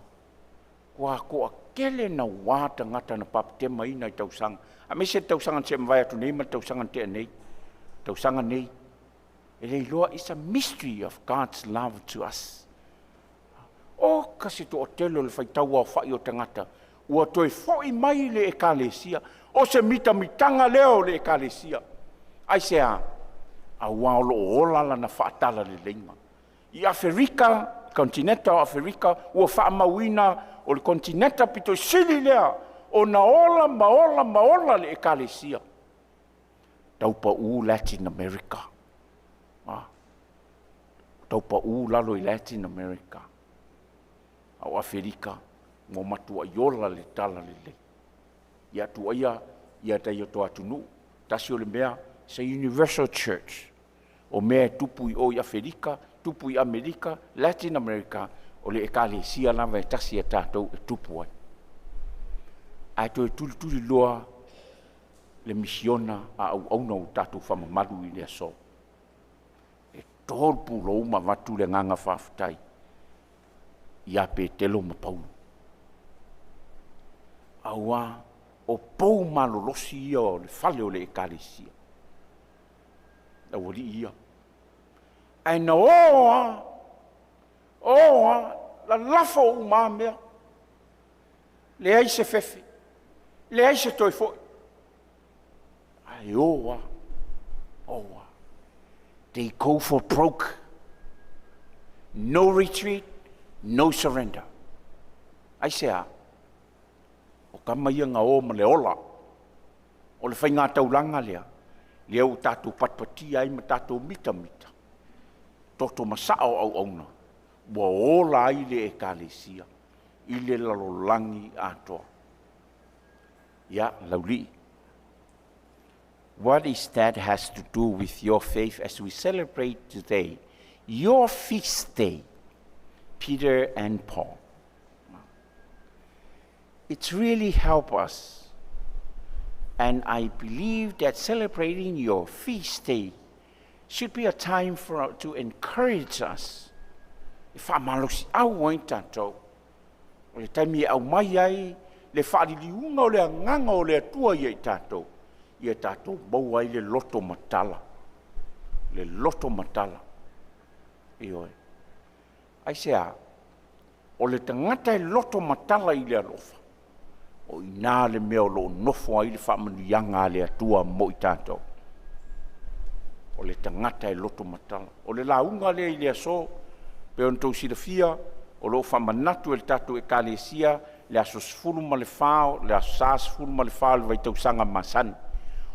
kua koa kele na wā tagata na baptemaina i tausaga. A me se tausaga te mawai atu nei ma le tausaga tea nei. Tausaga nei. E le iloa, it's a mystery of God's love to us. O ka se toatele o le faitau aofa'i o tagata, ua toe fo'i mai le ekalesia. O se mitamitanga lea o le ekalesia. Aisea? Auā o loo ola lana faatalaleleiga. I Aferika, kontineta o Aferika, ua faamauina o le kontineta pito sili lea ona ola ma ola ma ola le ekalesia. Taupaū Latin America. Taupaū lalo i Latin America. A o Aferika, ua matuai ola le talalelei. Ia atu aia ia tai o to atunuu. Tasi o le mea, se universal church. O mea e tupu i o i Aferika, tupu i Amerika, Latin America, o le ekalesia lava e tasi e tatou e tupu ai. Ae toe tulituli loa le misiona a auauna o tatou faamamalu i le aso. To le pulou ma avatu le agaga faafetai ia Petelo ma Paulo. Auā o pou malolosi ia o le fale o le ekalesia. Aualii ia. Ae na o lava, o lava, lalafo uma lava mea, leai se fefe, leai se toe foi, ae o lava, o lava. They go for broke. No retreat, no surrender. Aisea? O tama ia na o ma le ola. O le faigataulaga lea, lea ua tatou patipatia ai ma tatou mitamita, toto masaa o auauna, ua ola ai le ekalesia i le lalolagi atoa. Ia, Laulii, what is that has to do with your faith as we celebrate today your feast day, Peter and Paul? It's really help us. And I believe that celebrating your feast day should be a time for to encourage us. E faamalosiau ai tatou. O le taimi e aumai ai le faaliliuga o le agaga o le Atua ia i tatou, ia tatou maua ai le loto matala. Le loto matala. Ioe. Aisea? O le tagata e loto matala i le alofa, o i ina le mea o lo o nofo ai le faamanuiaga a le Atua mo i tatou. O le tagata e loto matala. O le lauga lea i le aso, pei ona outou silafia, o lo o faamanatu e le tatou ekalesia le aso 14, le aso Sa 14 o le vaitausaga masani.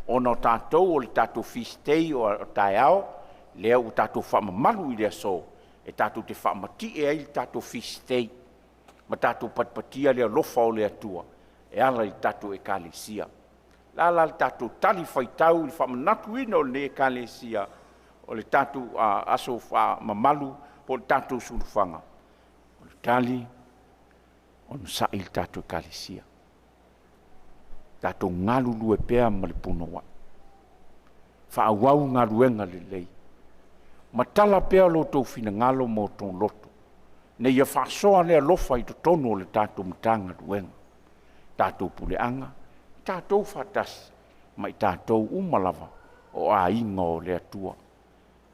Ona o tatou o le tatou feast day o taeao, lea ua tatou faamamalu i le aso, e tatou te faamatie ai le tatou feast day, ma tatou patipatia le alofa o le Atua, e ala i le tatou ekalesia. La la le tatou tali faitau i le faamanatuina o lenei ekalesia, o le tatou aso faamamalu po o le tatou sulufaga, o le tali, onosai le tatou ekalesia. Tatou galulue pea ma le punouai. Faaauau galuega lelei. Matala pea lo outou finagalo ma outou loto, ina ia faasoa le alofa i totonu o le tatou Matagaluega, tatou puleaga, tatou faatasi ma i tatou uma lava o aiga o le Atua.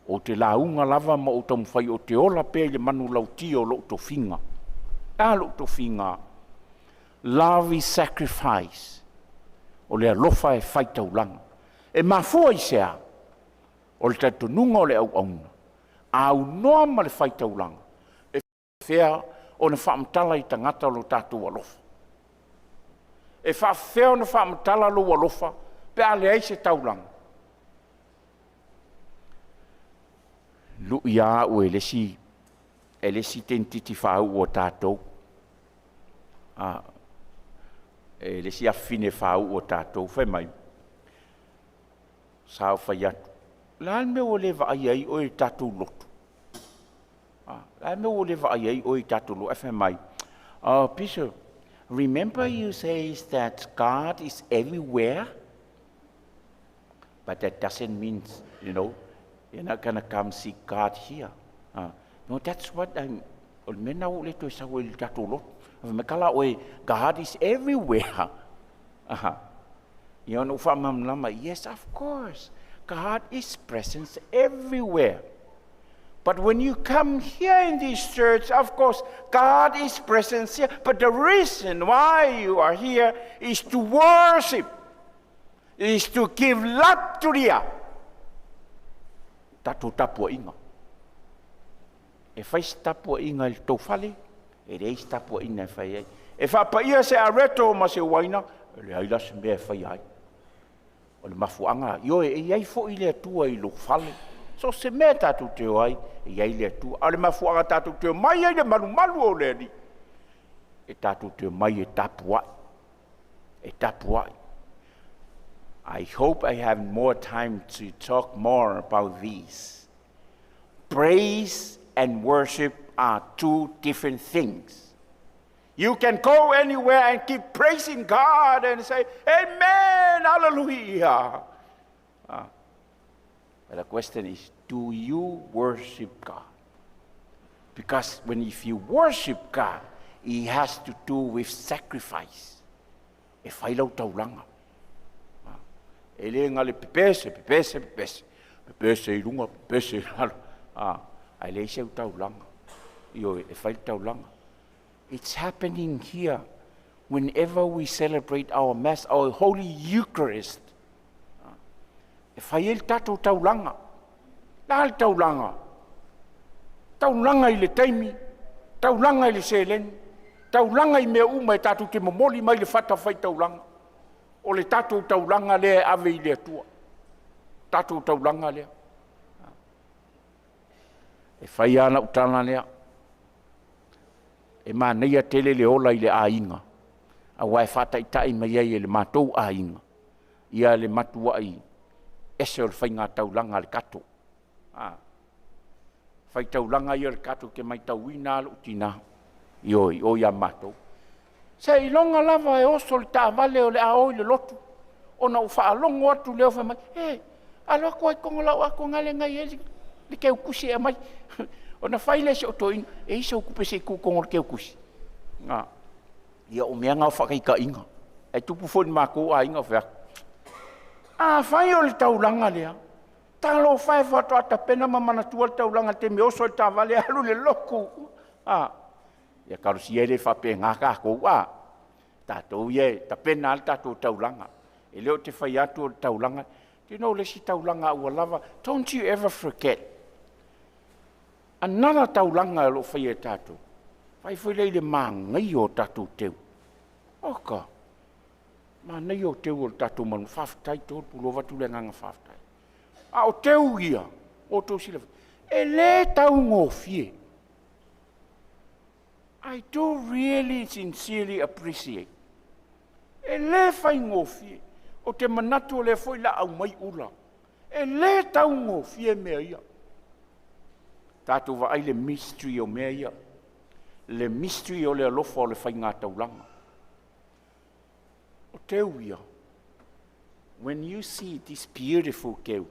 Ou te lauga lava ma ou taumafai ou te ola pea i le manulauti o lou tofiga. A lou tofiga, love is sacrifice. O le alofa e faitaulaga. E mafua i se a? O le talitonuga o le auauna, a aunoa ma le faitaulaga, e faapefea ona faamatala i tagata lo tatou alofa? E faapefea ona faamatala lou alofa pe a leai se taulaga? Lu'i lava au e le isi tenititi faauu a tatou, e le isi afafine faauu a tatou, fai mai, sa ou fai atu, o le a le mea ua le vaaia ai oe i le tatou lotu? O le a le mea ua le vaaia ai oe i tatou lotu? Ae fai mai, "Oh, Bishop, remember you say that God is everywhere? But that doesn't mean, you're not gonna come see God here. No, that's what I'm, o le mea na ua le toe sau ai i le tatou lotu. Fai mai kala oe, God is everywhere." Aha. Ia ona ou faamalamalama, yes, of course, God is present everywhere. But when you come here in this church, of course, God is present here. But the reason why you are here is to worship, is to give latria. Tatou tapuaiga. E fai se tapuaiga i le tou fale, e leai se tapuaiga e fai ai. E faapaia se areto ma se uaina, e leai la se mea e faia ai. O le mafuaaga, ioe, e i ai foi le Atua i lou fale. So se mea tatou te o ai, e i ai le Atua. A o le mafuaaga tatou te omai ai le malumalu o le Alii, e tatou te omai e tapuai. E tapuai. I hope I have more time to talk more about these. Praise and worship are two different things. You can go anywhere and keep praising God and say, "Amen, hallelujah." But the question is, Do you worship God? Because when if you worship God, it has to do with sacrifice. E fai lau taulaga. E le na o le pepese, pepese, pepese. Pepese i luga, pepese i lalo. Ae leai sau taulaga. Ioe, e fai le taulaga. It's happening here whenever we celebrate our Mass, our Holy Eucharist. E fai ai le tatou taulaga. Le a le taulaga? Taulaga i le taimi, taulaga i le seleni, taulaga i mea uma e tatou te momoli mai le fata fai taulaga. O le tatou taulaga lea e ave i le Atua. Tatou taulaga lea. E fai lava lau tala lea. E manaia tele le ola i le aiga, aua e faataitai mai ai e le matou aiga ia le matuai ese o le faiga taulaga a le Kato. Faitaulaga ia o le Kato, ou te matauina lava lou tina, ioe, i o ia matou. Seiloga lava e oso le taavale o le a o i le lotu, ona ou faalogo atu lea o fai mai, e, alu atu ai tonu lau atoga lea na i ai le teutusi e aumai. Ona fai lea i si ou toeaina, e i ai sau tupe se i tuu i totonu o le teutusi. Ia o mea na o faataitaiga. Ae tupu foi i le matou aiga, ou fai atu, afai o le taulaga lea, talofa e, faatoa tapena ma manatua le taulaga i le taimi e oso ai le taavale alu i le lotu. Ia talosia e le faapena tatou, a tatou ia e tapena lava le tatou taulaga. E le o te fai atu o le taulaga, do you know le isi taulaga ua lava, don't you ever forget, another taulaga o lo o faia e tatou, fai foi lea i le manaia o tatou teu. Oka, manaia o teu o le tatou manu, faafetai tolu, pulou atu le agaga faafetai. A o teu ia, o outou silafia, e le taugofie. I do really sincerely appreciate. E le faigofie. O te manatu o lea foi la aumai ula. E le taugofie mea ia. Tatou vaai le mystery o mea ia. Le mystery o le alofa o le faiga taulaga. O teu ia. When you see this beautiful keu,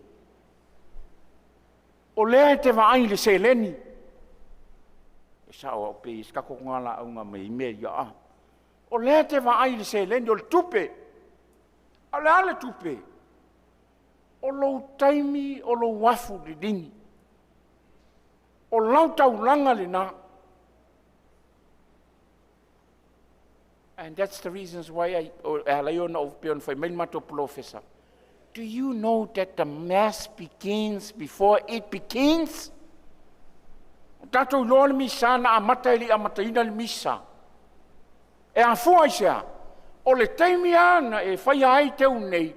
o lea e te vaai i le seleni. E sao au pe i se tatou laauga mai mea ia a. O lea e te vaai i le seleni o le tupe. A o le a le tupe? O lou taimi, o lou afu liligi. O lau taulaga lena. And that's the reasons why I, e ala ai ona ou pei ona fai mai le matou polofesa. Do you know that the Mass begins before it begins? O tatou iloa le misa na amata e le i amataina le misa. E afua i se a? O le taimi lava na e faia ai teu nei,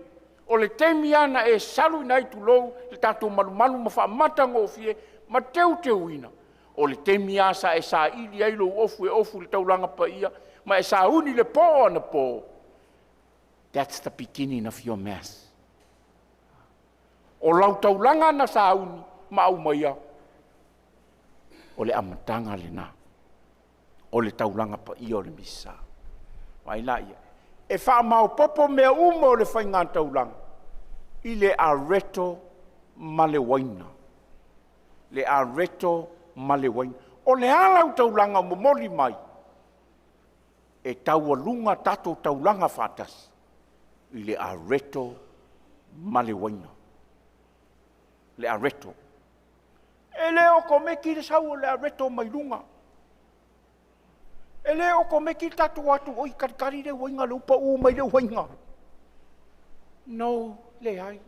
o le taimi lava na e saluina ai tulou le tatou malumalu ma faamatagofie ma teuteuina, o le taimi lava sa e saili ai lou ofu e ofu i le taulaga paia ma e sauni le po anapo. That's the beginning of your Mass. O lau taulaga na sauni ma aumaia, o le amataga lena o le taulaga paia o le misa. Vaai la ia, e faamaopopo mea uma o le faiga taulaga i le areto ma le uaina. Le areto ma le uaina. O le a lau taulaga o momoli mai, e taualuga tatou taulaga faatasi i le areto ma le uaina. Le areto. E le okomeki le sau o le areto mai luga. E le okomeki le tatou atu, oi kalikali le uaina, le upa u mai le uaina. No, leai.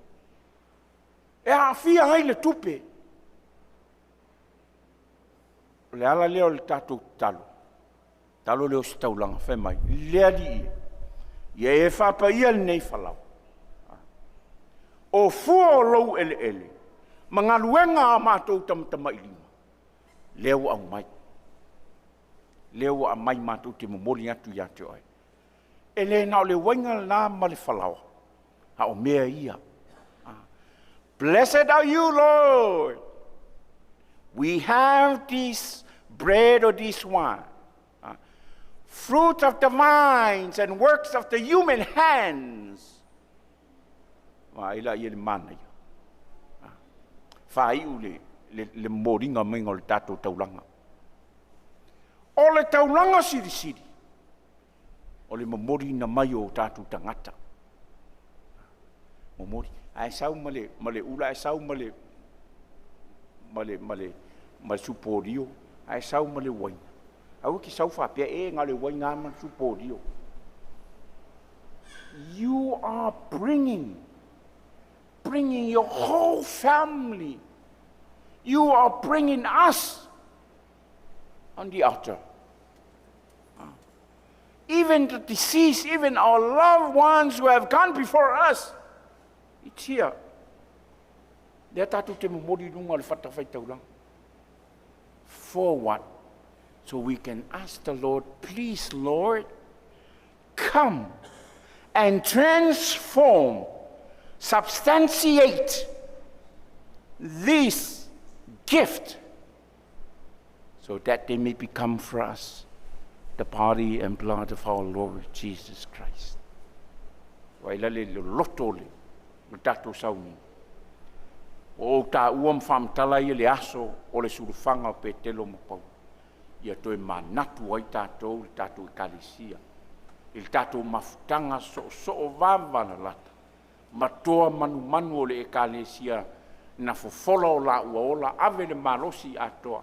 E aafia ai le tupe. O le ala lea o le tatou tatalo. Tatalo lea o se taulaga, fai mai, le Alii e, ia e faapaia lenei falaoa. O fua o lou eleele, ma galuega a matou tamatamailima, lea ua aumai. Lea ua aumai matou te momoli atu ia te oe. E le na o le uaina lena ma le falaoa, a o mea ia. Blessed are you, Lord. We have this bread or this wine, fruit of the vines and works of the human hands. Vaai la ia le manaia. Faaiu le, le, le momoliga maiga o le tatou taulaga. O le taulaga silisili, o le momoliina mai o tatou tagata. Momoli. Ae sau ma le, ma le ula, ae sau ma le, ma le, ma le, ma le supolio, ae sau ma le uaina. Aua te sau faapea, e na o le uaina ma le supolio. You are bringing, bringing your whole family. You are bringing us on the altar. Even the deceased, even our loved ones who have gone before us, it's here. Lea tatou te momoli i luga o le fatafaitaulaga. For what? So we can ask the Lord, please, Lord, come and transform, substantiate this gift so that they may become for us the body and blood of our Lord Jesus Christ. Wai la le loto le le tatou sauni. O taua ma faamatala ia le aso o le sulufaga o Petelo ma Paulo. Ia toe manatu ai tatou le tatou ekalesia. I le tatou mafutaga soosoo vavalalata. Matoa manumanu o le ekalesia na fofola o la ua ola ave le malosi atoa.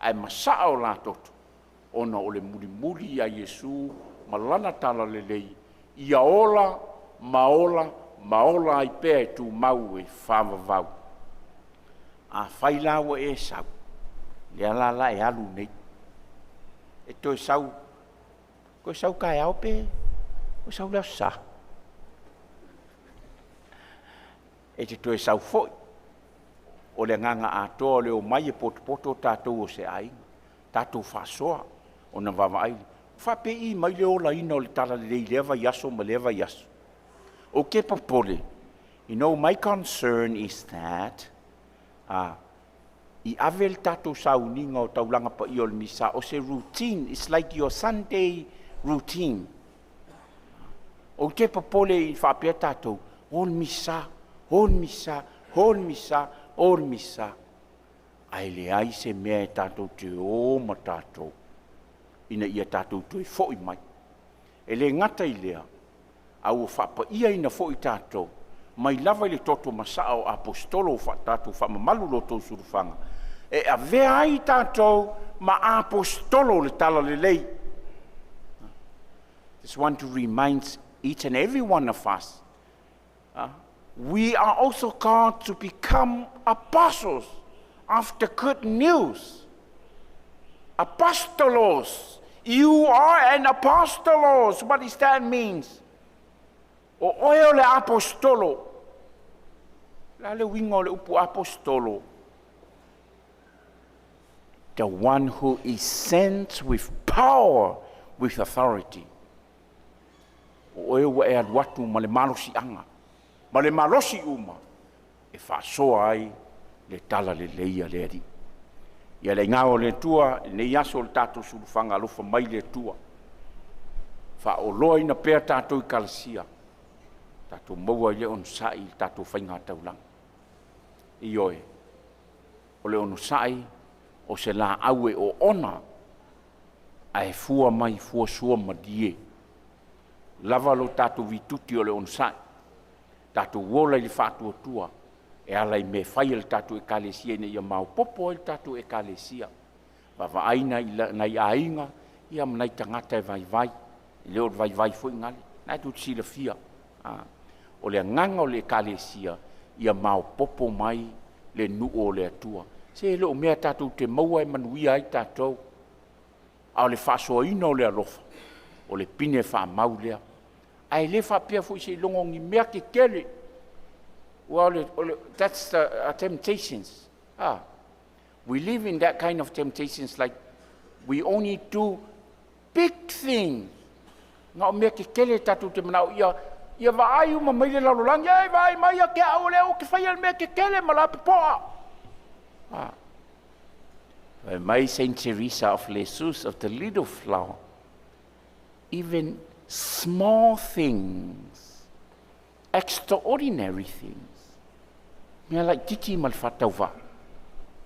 Ae masaa o la toto. Ona o le mulimuli ia Iesu ma lana tala lelei. Ia ola, ma ola, ma ola ai pea e tumau e faavavau. Afai la ua e sau, lea la la e alu nei. E toe sau, toe sau taeao pe, toe sau le aso Sa. E te toe sau foi, o le agaga atoa o le omai e potopoto tatou o se aiga, tatou faasoa, ona vaavaai, faapei mai le olaina o le talalelei i lea vaiaso ma lea vaiaso. O ke popole, my concern is that i ave le tatou sauniga o taulaga paia o le misa, o se routine, it's like your Sunday routine. O te popole i faapea tatou, o le misa, o le misa, o le misa, o le misa. Ae leai se mea e tatou te o ma tatou, ina ia tatou toe foi mai. E le gata i lea, a ua faapaia ina foi tatou, mai lava i le toto masaa o apostolo o tatou faamamalu lo outou sulufaga, e avea ai tatou ma apostolo le talalelei. Just want to remind each and every one of us, we are also called to become apostles of the good news. Apostolos. You are an apostolos. What does that means? O oe o le apostolo. La le uiga o le upu apostolo. The one who is sent with power, with authority. O oe ua e alu atu ma le malosiaga. Ma le malosi uma. E faasoa ai le talalelei a le Alii. Ia le iga o le Atua, lenei aso o le tatou sulufaga alofa mai le Atua. Faaoloaina pea tatou i kalasia. Tatou maua i le onosai i le tatou faiga taulaga. Ioe, o le onosai o se laau e oona ae fua mai fua sua malie. Lava lo tatou vituti o le onosai. Tatou ola i le faatuatua e ala i mea fai a le tatou ekalesia ina ia maopoopo ai le tatou ekalesia. Vaavaai nai aiga ia ma nai tagata e vaivai. E le o le vaivai foi gale. Na e tou te silafia. O le agaga o le ekalesia ia maopoopo mai le nuu o le Atua. Se le o mea tatou te maua e manuia ai tatou. A o le faasoaina o le alofa, o le pine faamau lea. Ae le faapea foi seiloga o ni mea tetele. Well, that's the temptations. We live in that kind of temptations, like we only do big things. Na o mea tetele tatou te manao ia, ia vaai uma mai le lalolagi, ei vaai mai ia ke au le o ke whai al mea tetele ma la pepoa. Mai Saint Teresa of Lisieux of the Little Flower, even small things, extraordinary things, Mea laitiiti ma le faatauvaa,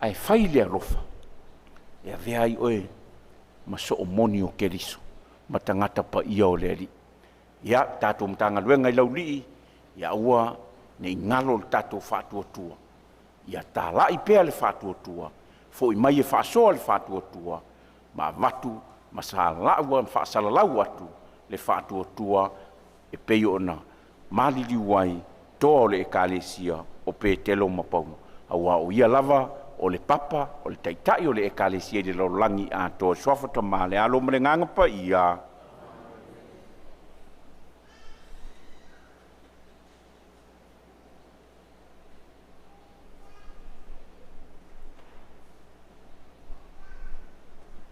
ae fai le alofa, e avea ai oe ma soo moni o Keriso ma tagata paia o le Alii. Ia, tatou Matagaluega i Laulii, ia aua ne i galo le tatou faatuatua, ia talai pea le faatuatua, foi mai e faasoa le faatuatua, ma avatu ma faasalalau atu le faatuatua e pei ona maliliu ai toa o le Ekalesia o Petelo ma Paulo, aua o ia lava o le Papa, o le Taitai o le Ekalesia i le lalolagi atoa. I le Suafa o le Tama, le Alo ma le Agaga Paia.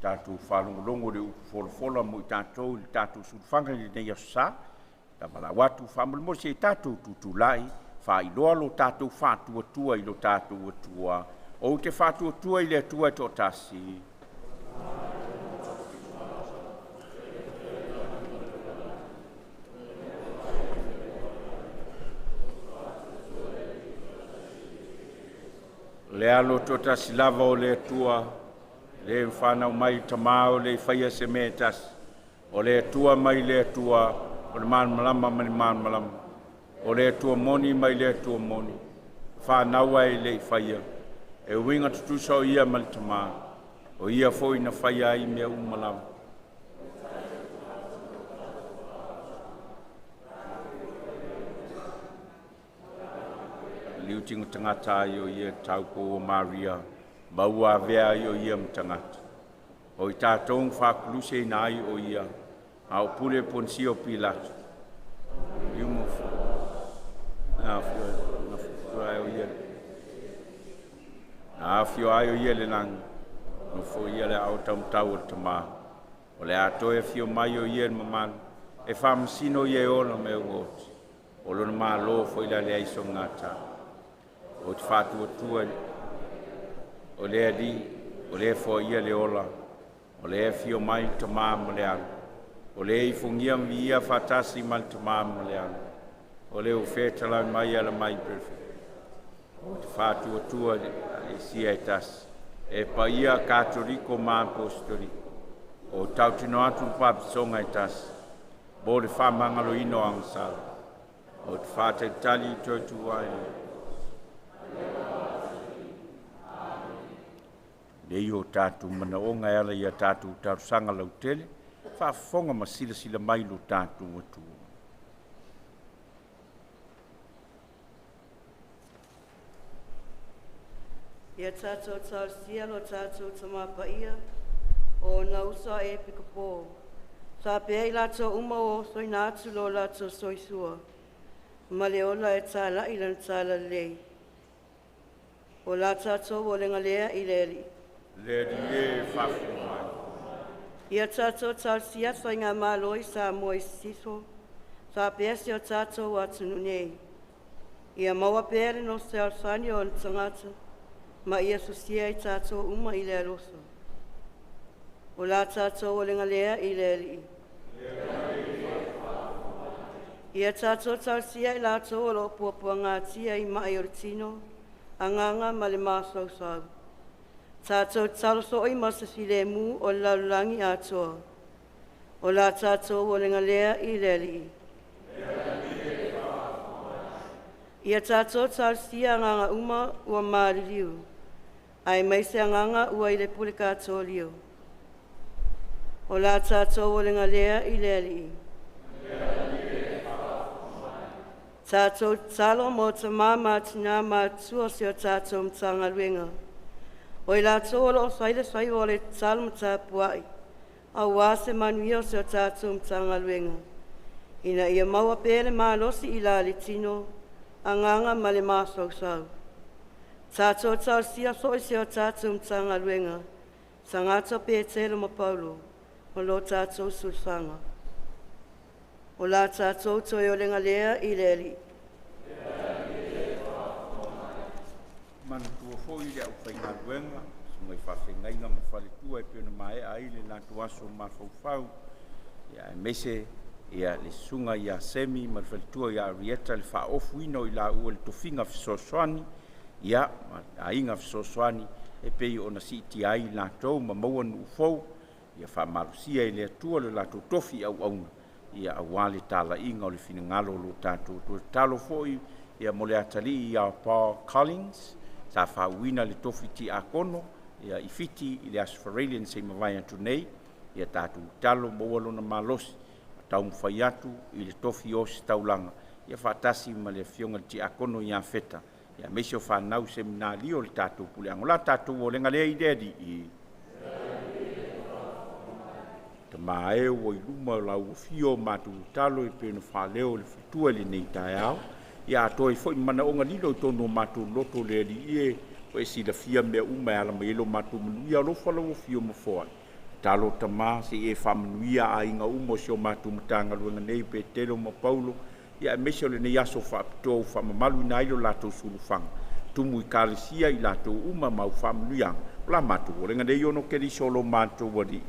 Tatou faalogologo i le upu folafola mo i tatou i le tatou sulufaga i lenei Aso Sa, e valaau atu faamolemole se i tatou tutulai, faailoa lo tatou faatuatua i lo tatou Atua. Ou te faatuatua i le Atua e toatasi. Le Alo toatasi lava o le Atua, Le ua fanau mai i le Tama ua le faia se mea e tasi, o le Atua mai le Atua, o le malamalama mai le malamalama, o le Atua moni mai le Atua moni, fanau ae le i faia, e uiga tutusa o Ia ma le Tama, o Ia foi na faia ai mea uma lava. Liu tino tagata ai o ia taupou o Maria, ma ua avea ai o ia ma tagata. O i tatou na faauluuluseina ai o ia, a o pule Ponisio Pilato, liu ma na afio ai o ia i le lagi, nofoia le aao taumatau o le Tama. O le a toe afio mai o ia i le mamalu, e faamasino ia e ola ma e ua oti, o lona Malo foi o le a leai so gata. Ou te faatuatua o le Alii, o le e foaia le ola, o le afio mai le Tama ma le Alo, o le ifogia ma viia faatasi ma le Tama ma le Alo, o le ua fetalai mai e ala mai i Perofeta. Ou te faatuatua i le Ekalesia e tasi, e paia Katoliko ma Apostoliko, ou te tautino atu i le bapatisoga e tasi mo le faamagaloina o agasala. Ou te faatalitali i le toe tuua ai o Nei o tatou manaoga e ala ia tatou talosaga lautele, faafofoga ma silasila mai lo tatou Atua. Ia tatou talosia lo tatou Tama Paia, o ona uso a Epikopo, faapea i latou uma ua ofoina atu lo latou soifua ma le ola e talai lana talalelei. O la tatou olega lea i le Alii. Le Alii e faafofoga mai. Ia tatou talosia faigamalo i Samoa i Sisifo, faapea si o tatou atunuu nei. Ia maua pea le nofo fealofani o ona tagata, ma ia fusia i tatou uma i le alofa. O la tatou olega lea i le Alii. Ia tatou talosia i latou o lo o puapuagatia i mai o le tino, agaga ma le mafaufau. Tatou tatalo foi mo se filemu o le lalolagi atoa. O la tatou olega lea i le Alii. Ia tatou talosia agaga uma ua maliliu, aemaise agaga ua i le pulegatolio. O la tatou olega lea i le Alii. Tatou tatalo mo tamā ma tinā matutua o si o tatou Matagaluega, o i latou o lo o fai le faiva o le tatalo ma tapuai, auā se manuia o si o tatou Matagaluega, ina ia maua pea le malosi i la le tino, agaga ma le mafaufau. Tatou talosia foi si o tatou Matagaluega, Tagata Petelo ma Paulo, ma lo tatou sulufaga. O la tatou toe olega lea i le Alii. Manatua foi le aufaigaluega, susuga i faafeagaiga ma faletua e pei ona maea ai le latou aso mafaufau, ia aemaise ia le Susuga ia Semi ma le faletua ia Arieta i le faaofuina o i laua i le tofiga fesoasoani Ia, ma aiga fesoasoani e pei ona siitia ai latou ma maua nuu fou, ia faamalosia e le Atua le latou tofi auauna, ia aua le talaiga o le finagalo o lo tatou Atua. Tatalo foi ia mo le atalii ia Paul Collins, sa faauuina le tofi tiakono ia i Fiti i le Aso Faraile na se i mavae atu nei, ia tatou tatalo maua lona malosi taumafai atu i le tofi ositaulaga ia faatasi ma le afioga i le tiakono ia Feta, ia aemaise o fanau seminalio o le tatou puleaga. O la tatou olega lea i le Alii. Tama e ua i luma o lau afio matou tatalo e pei ona faaleo e le faletua i lenei taeao, ia atoa ai foi ma manaoga lilo i totonu o matou loto le Alii e, ua e silafia mea uma e ala mai ai lo matou manuia. Alofa lau afio ma foai. Tatalo Tama se i e faamanuia aiga uma o si o matou Matagaluega nei, Petelo ma Paulo, ia aemaise o lenei aso faapitoa ua faamamaluina ai lo latou sulufaga, tumu i kalesia i latou uma ma au faamanuiaga, o la matou olega nei ono Keriso lo matou Alii.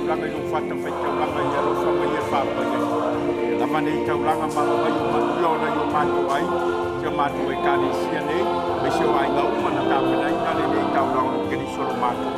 taulaga i lou fatafaitaulaga i le alofa ma ia faapai ai. Ia lava nei taulaga ma alo mai o manuia ona i o matou aiga, si o matou ekalesia nei, aemaise o aiga uma na tapenaina lenei taulaga o Keriso lo matou.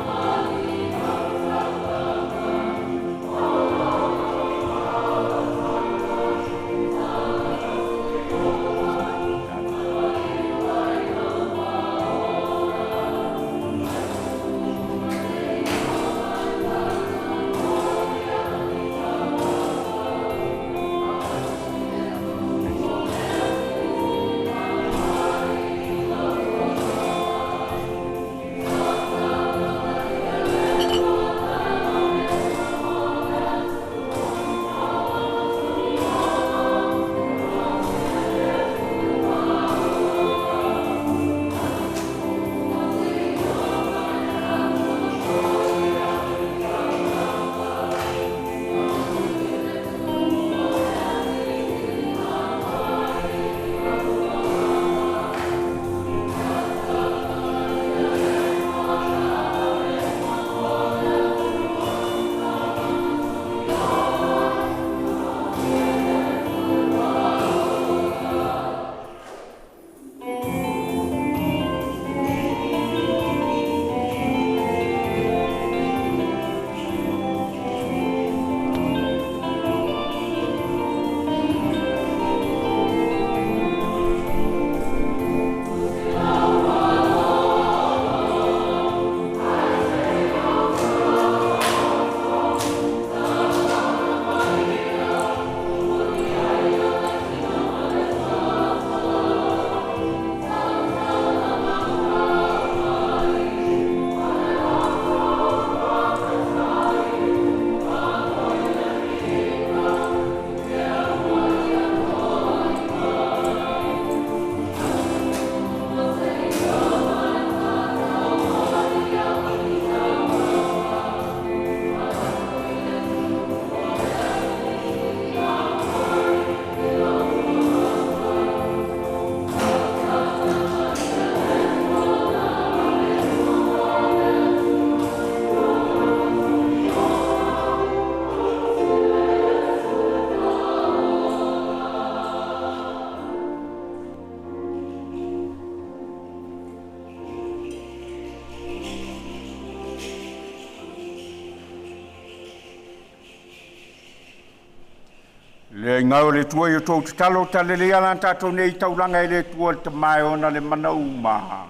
Le ngau le tua i o tou tatalo talelei ala tatou nei taulaga e le Atua le Tama e ona le mana uma.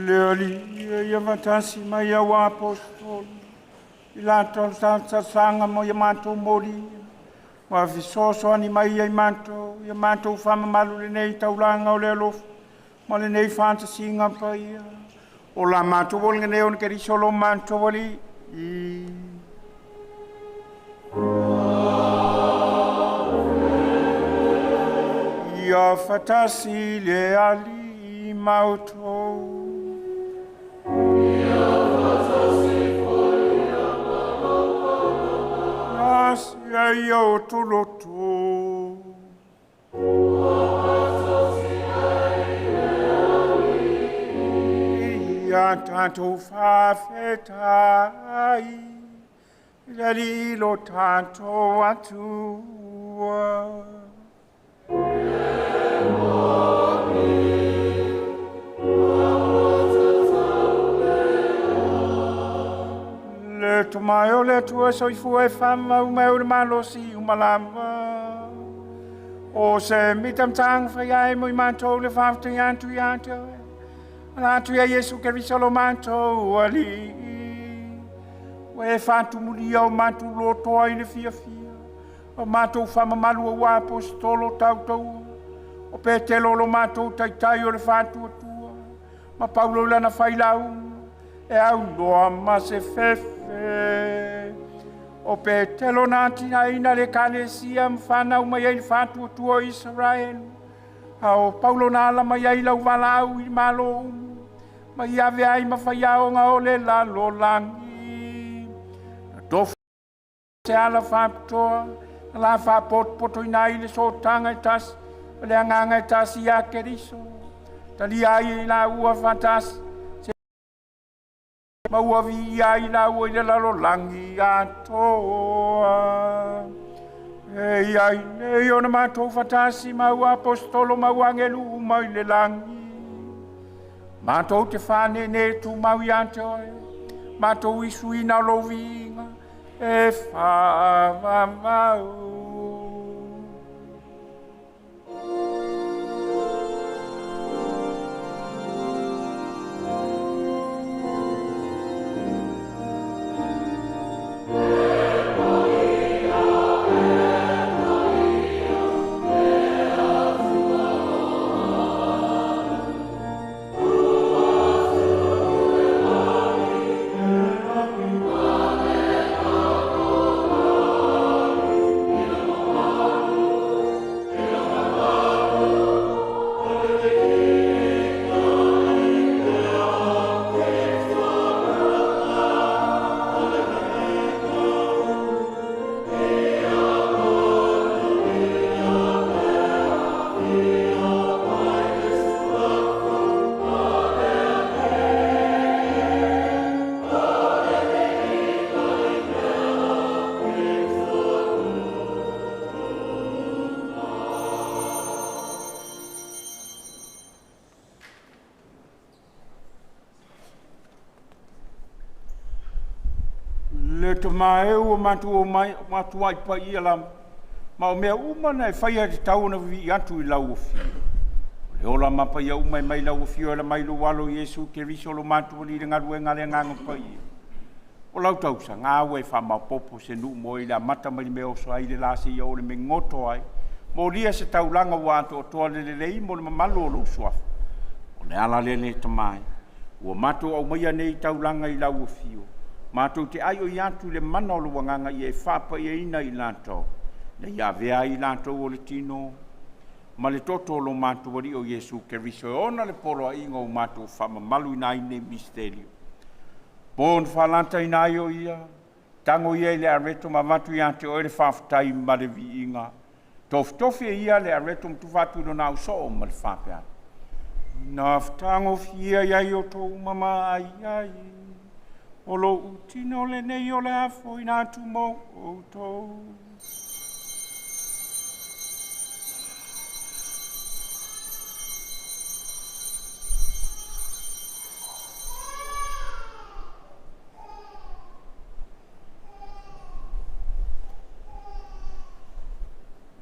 Le Alii ia faatasi mai au aposetolo i latou sasaga mo ia matou moli ma fesoasoani mai ia i matou ia matou faamamalu lenei taulaga o le alofa ma lenei faatasiga paia o la matou olaga nei ona Keriso lo matou Alii. Ia faatasi le Alii ma outou. Asia ia o toloto. Ia tatou faafetai i le Alii lo tatou Atua. Le tamae o le Atua soifua e faamau mai o le malosi uma lava. O se mitamitaga fai ai mo i matou le faafetai atu ia te oe. Ala atu ia Iesu Keriso lo matou Alii. Ua e faatumulia o matou lotoa i le fiafia. O matou faamamalu aua aposetolo tautaua. O Petelo lo matou taitai o le faatuatua. Ma Paulo i lana failauga. E aunoa ma se fefe. O Petelo na atinaeina le ekalesia ma fanau mai ai le faatuatua o Isaraelu. A o Paulo na ala mai ai lau valaau i malo uma. Ma i ave ai ma faiaoga o le lalolagi. Na tofu se ala faapitoa La faapotopotoina ai le sootaga e tasi ma le agaga e tasi ia Keriso. Talia ai i laua faatasi se ma ua viia ai laua i le lalolagi atoa. E iai nei ona matou faatasi ma au aposetolo ma au agelu uma i le lagi. Matou te faaneenee tumau ia te oe, matou isuina o lou viiga e faavavau. Le tama e ua matou omai matuai paia lava, ma o mea uma na e faia e tatau ona viivii atu i lau afio. O le ola ma paia uma e mai lau afio e ala mai lou alo Iesu Keriso lo matou Alii i le galuega a le Agaga Paia. O lau tausaga ua e faamaopoopo se nuu mo oe i le amata mai le mea e oso ai le la seia oo i le mea e goto ai. Molia se taulaga ua atoatoa le lelei mo le mamalu o lou suafa. O le ala lea le tama e, ua matou aumaia nei taulaga i lau afio, matou te aioi atu i le mana o lou Agaga ia e faapaiaina i latou, ina ia avea ai i latou o le tino ma le toto o lo matou Alii o Iesu Keriso e ona le poloaiga ua matou faamamaluina ai nei misitelio. Po na faalataina ai o ia, tago ia i le areto ma avatu ia te oe le faafetai ma le viiga. Tofitofi e ia le areto ma tufa atu i lona ausoo ma le faapea atu. Na fetagofie ai ai outou ma maai ai, o lou tino lenei o le a foeina atu mo outou.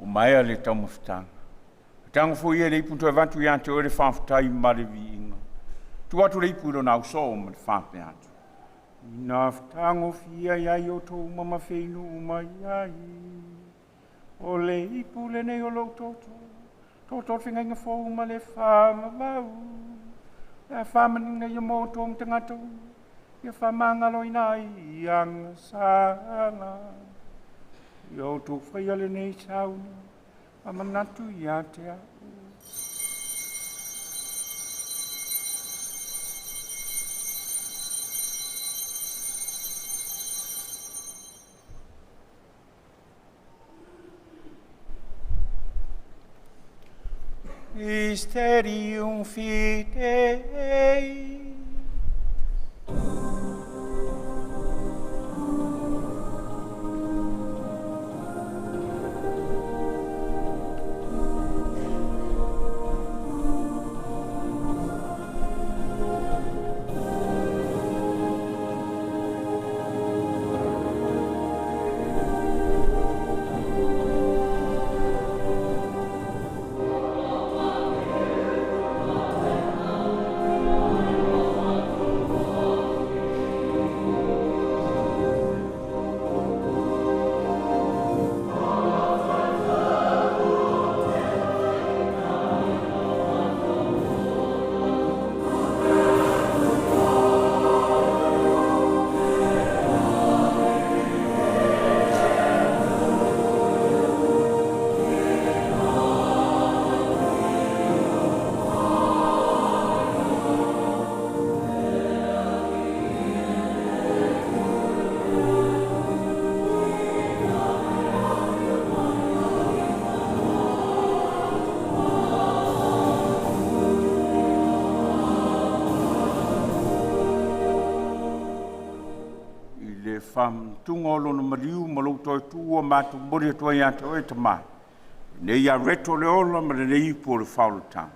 Ua maea le taumafataga. Tago foi ia i le ipu toe avatu ia te oe le faafetai ma le viiga. Tuu atu le ipu i lona ausoo ma le faapea atu. Ina fetagofie ai ai outou ma mafeinuu mai ai. O le ipu lenei o lou toto, toto o le feagaiga fou ma le faavavau. Le a faamanino ia mo outou ma tagata uma, ia faamagaloina ai i agasala. Ia outou faia lenei sauni, faamanatu ia te au. Mysterium fidei. le faamanatuga o Lona maliu ma lou toe tuua matou momoli atu ai ia te Oe Tamā, lenei iáreto o le ola ma lenei ipu o le faaolataga.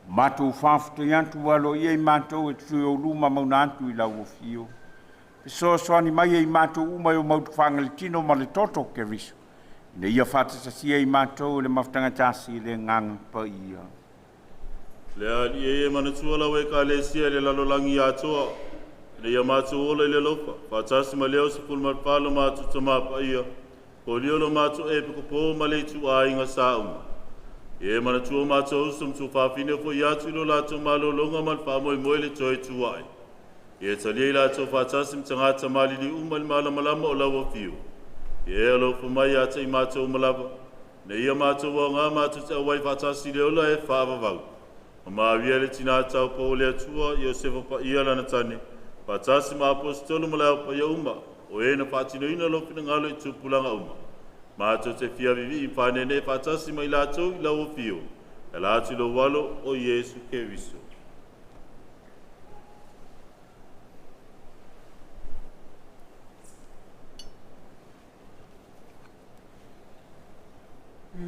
Ua matou faafetai atu ua aloaia i matou e te toe auluma mauga atu i lau afio. Fesoasoani mai e i matou uma e o mautufagaletino ma le toto o Keriso, ina ia faatatasia i matou e le mafutaga tasi i le Agaga Paia. Le Alii e, e manatua lau Ekalesia i le lalolagi atoa, ina ia matou ola i le alofa, faatasi ma Leo 14 lo matou Tamā Paia, Kolio lo matou Epikopo ma le ituaiga sauma. E manatua matou uso ma tuafafine foi atu i lo latou malologa ma le faamoemoe i le toe tuai. E talia i latou faatasi ma tagata maliliu uma i le malamalama o lau afio. E alofa mai ia te i matou uma lava, ina ia matou aoga matou te auai faatasi i le ola e faavavau. Ma Maria le tina taupou o le Atua, Iosefa paia lana tane, faatasi ma Aposetolo ma le Ao Paia uma, o e na faatinoina lou finagalo i tupulaga uma. Matou te fia vivii faaneenee faatasi ma i latou i lau afio, e ala atu i lou Alo o Iesu Keriso.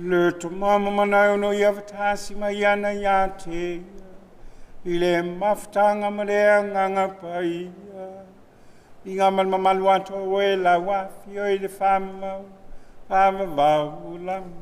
Le Tamā ma mana e ono ia fatasi mai ana ia te ia, i le mafutaga ma le Agaga Paia, i ngā mamalu atoa oe lau afio i le faamamau, faavavau lagi.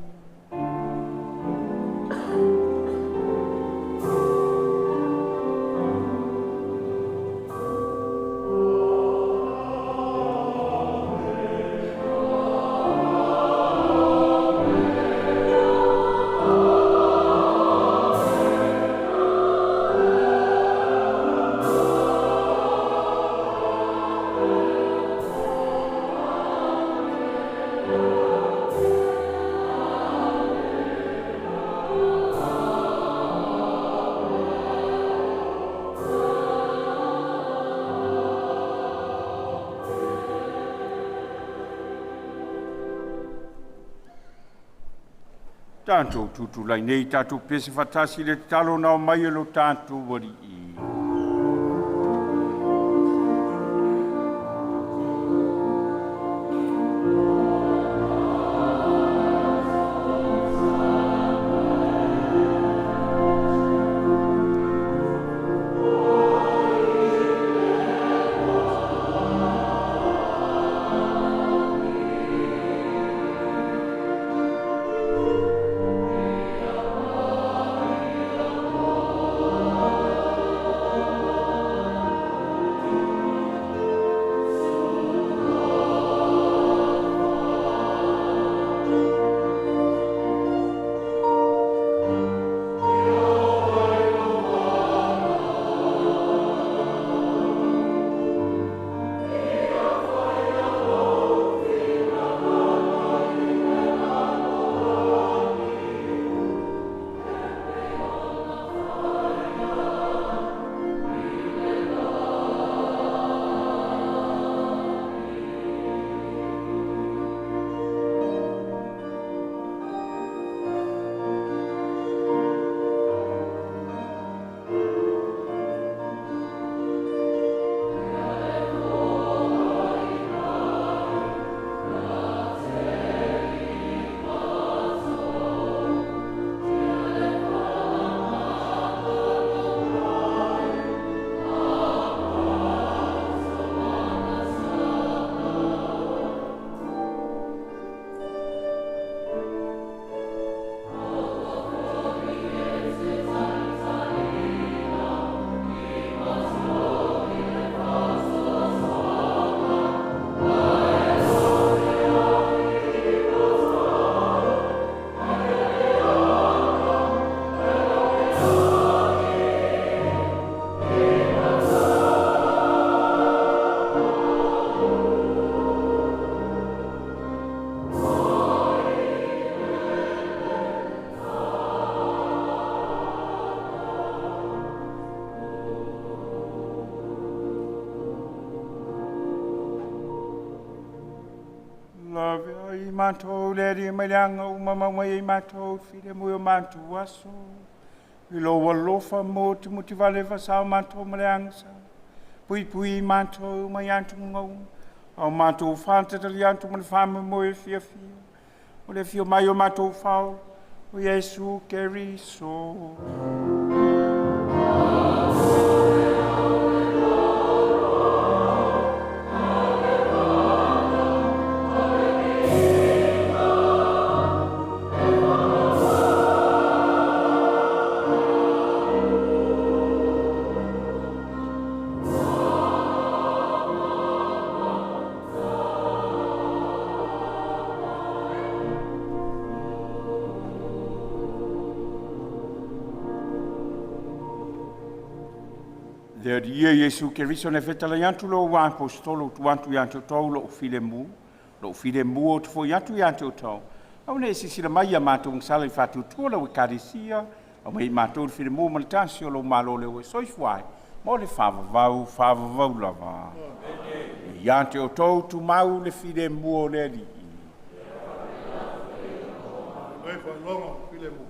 Tatou tutulai nei tatou pese faatasi i le tatalo na aumai e lo tatou Alii. Lavea i matou le Alii mai le aga uma mau mai ai matou filemu i o matou aso. I lou alofa motumotu vale faasao matou ma le agasala. Puipui i matou mai atugaluga uma. A o matou whātatali atu ma le whaamamoe e fiafia. O le afio mai o matou fao, o Iesu Keriso. Le Alii e Iesu Keriso na fetalai atu lo ua apostolo tu atu ia te outou lou filemu, lou filemu o te foi atu ia te outou. Aua ne i silasila mai ia matou agasala i le faatuatua lau Ekalesia, aumai i matou le filemu ma le tasi o lou Malo le ua e soifua ai, mo le faavavau, faavavau lava. Ia te outou tumau le filemu o le Alii. Mai faailoga filemu.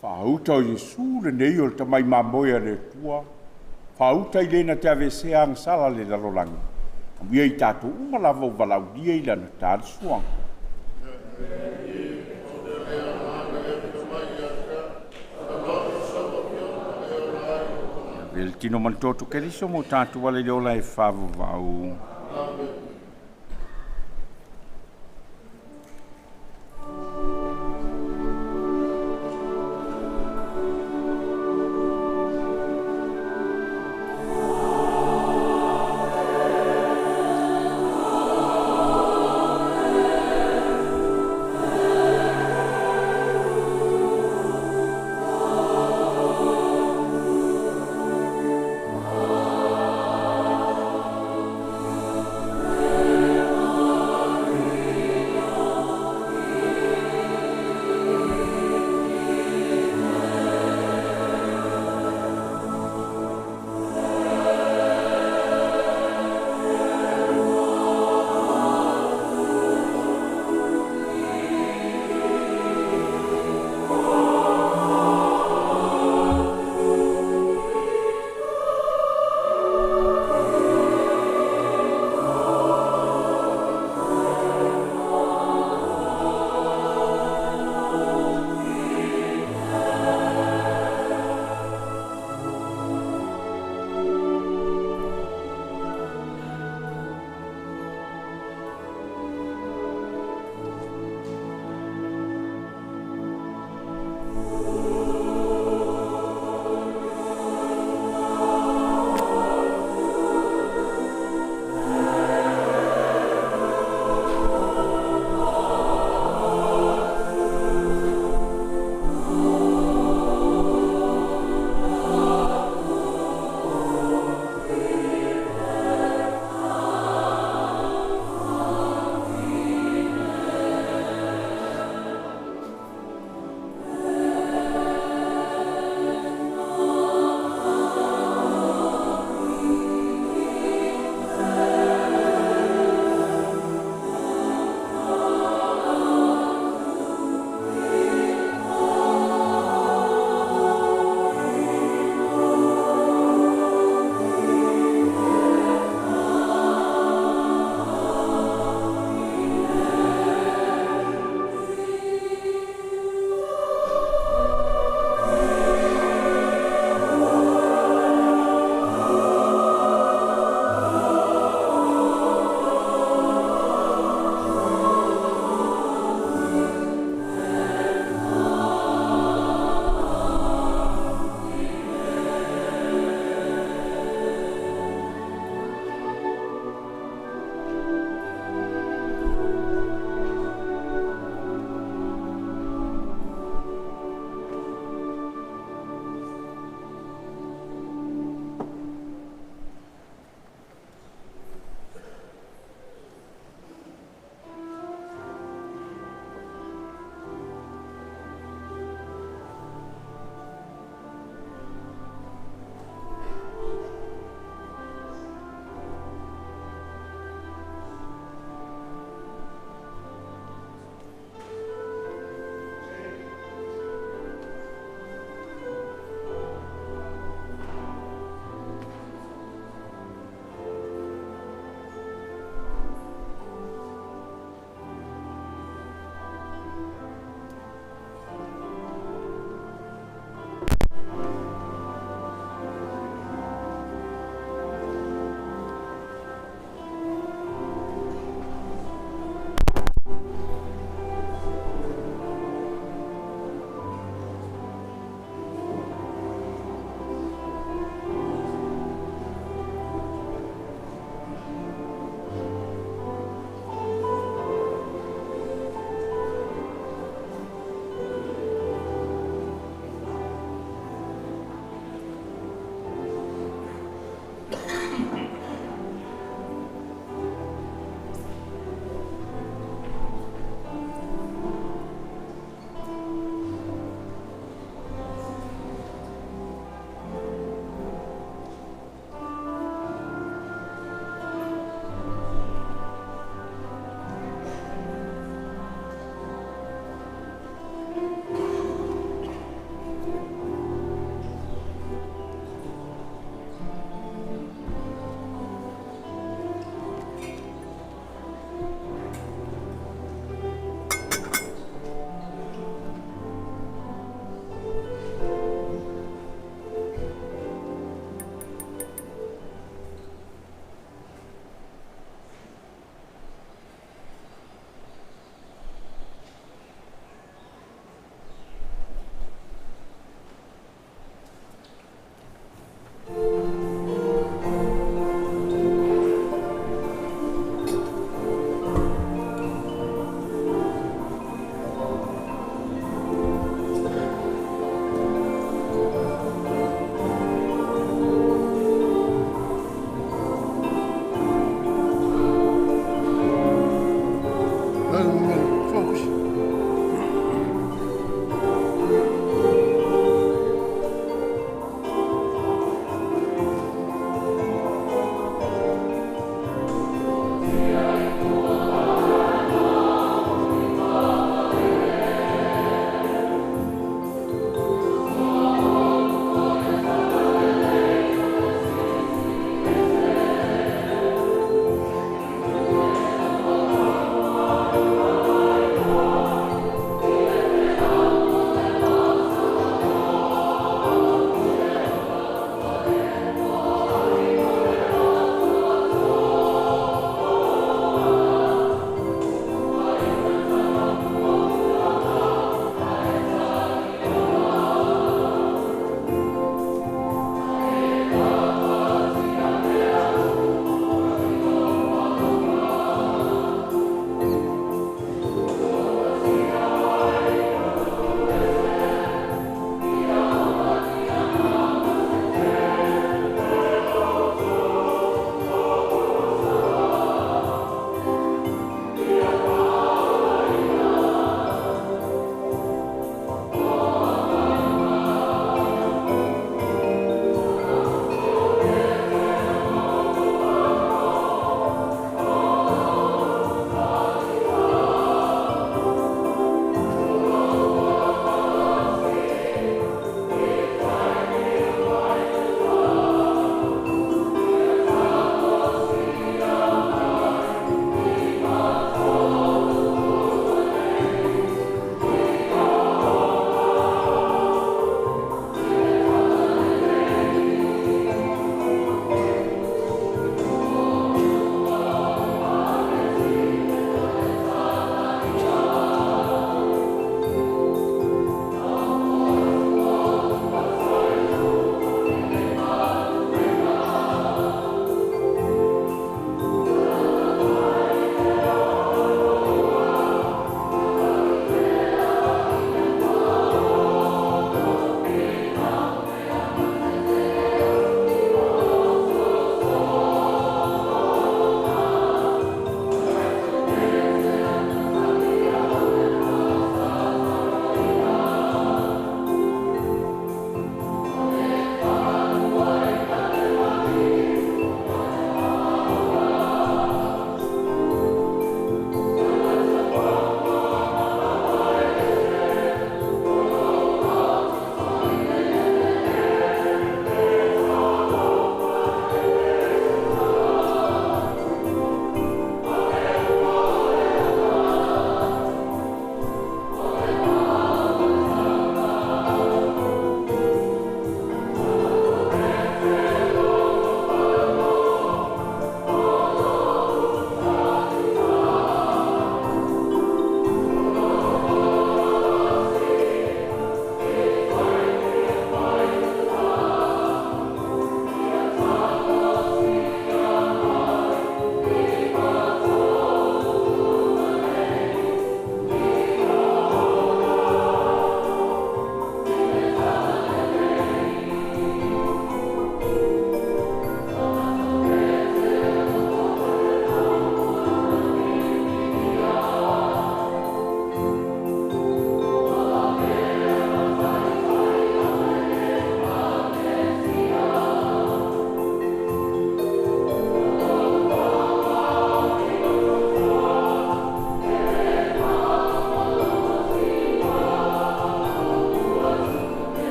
Faauta o Iesu lenei o le tamai mamoe a le Atua. Faauta i lena te aveesea agasala le lalolagi. Amuia i tatou uma lava o valaaulia i lana talisuaga. Ave le tino ma le toto Keriso mo tatou ala i le ola e faavavau.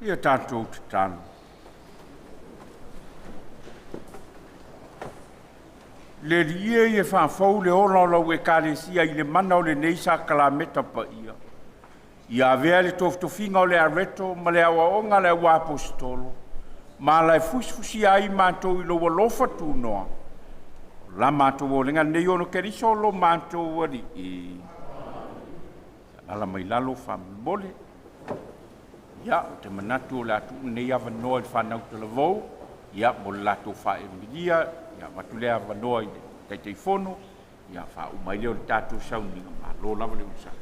Ia tatou tatalo. Le Alii e, ia faafou le ola o lau Ekalesia i le mana o lenei sakalameta paia. Ia avea le tofotofiga o le Areto ma le aoaoga a le auaposeitolo, ma ala e fusifusia ai matou i lou alofa tunoa, o la matou olega lenei ona o Keriso lo matou Alii. Alaala mai lalo faamolemole. Ia, ou te manatu o le a tuu lenei avanoa i le fanau talavou, ia mo le latou faaemilia, ia avatu lea avanoa i le Taitaifono, ia faauma ai lea o le tatou sauniga. Malo lava le onosai.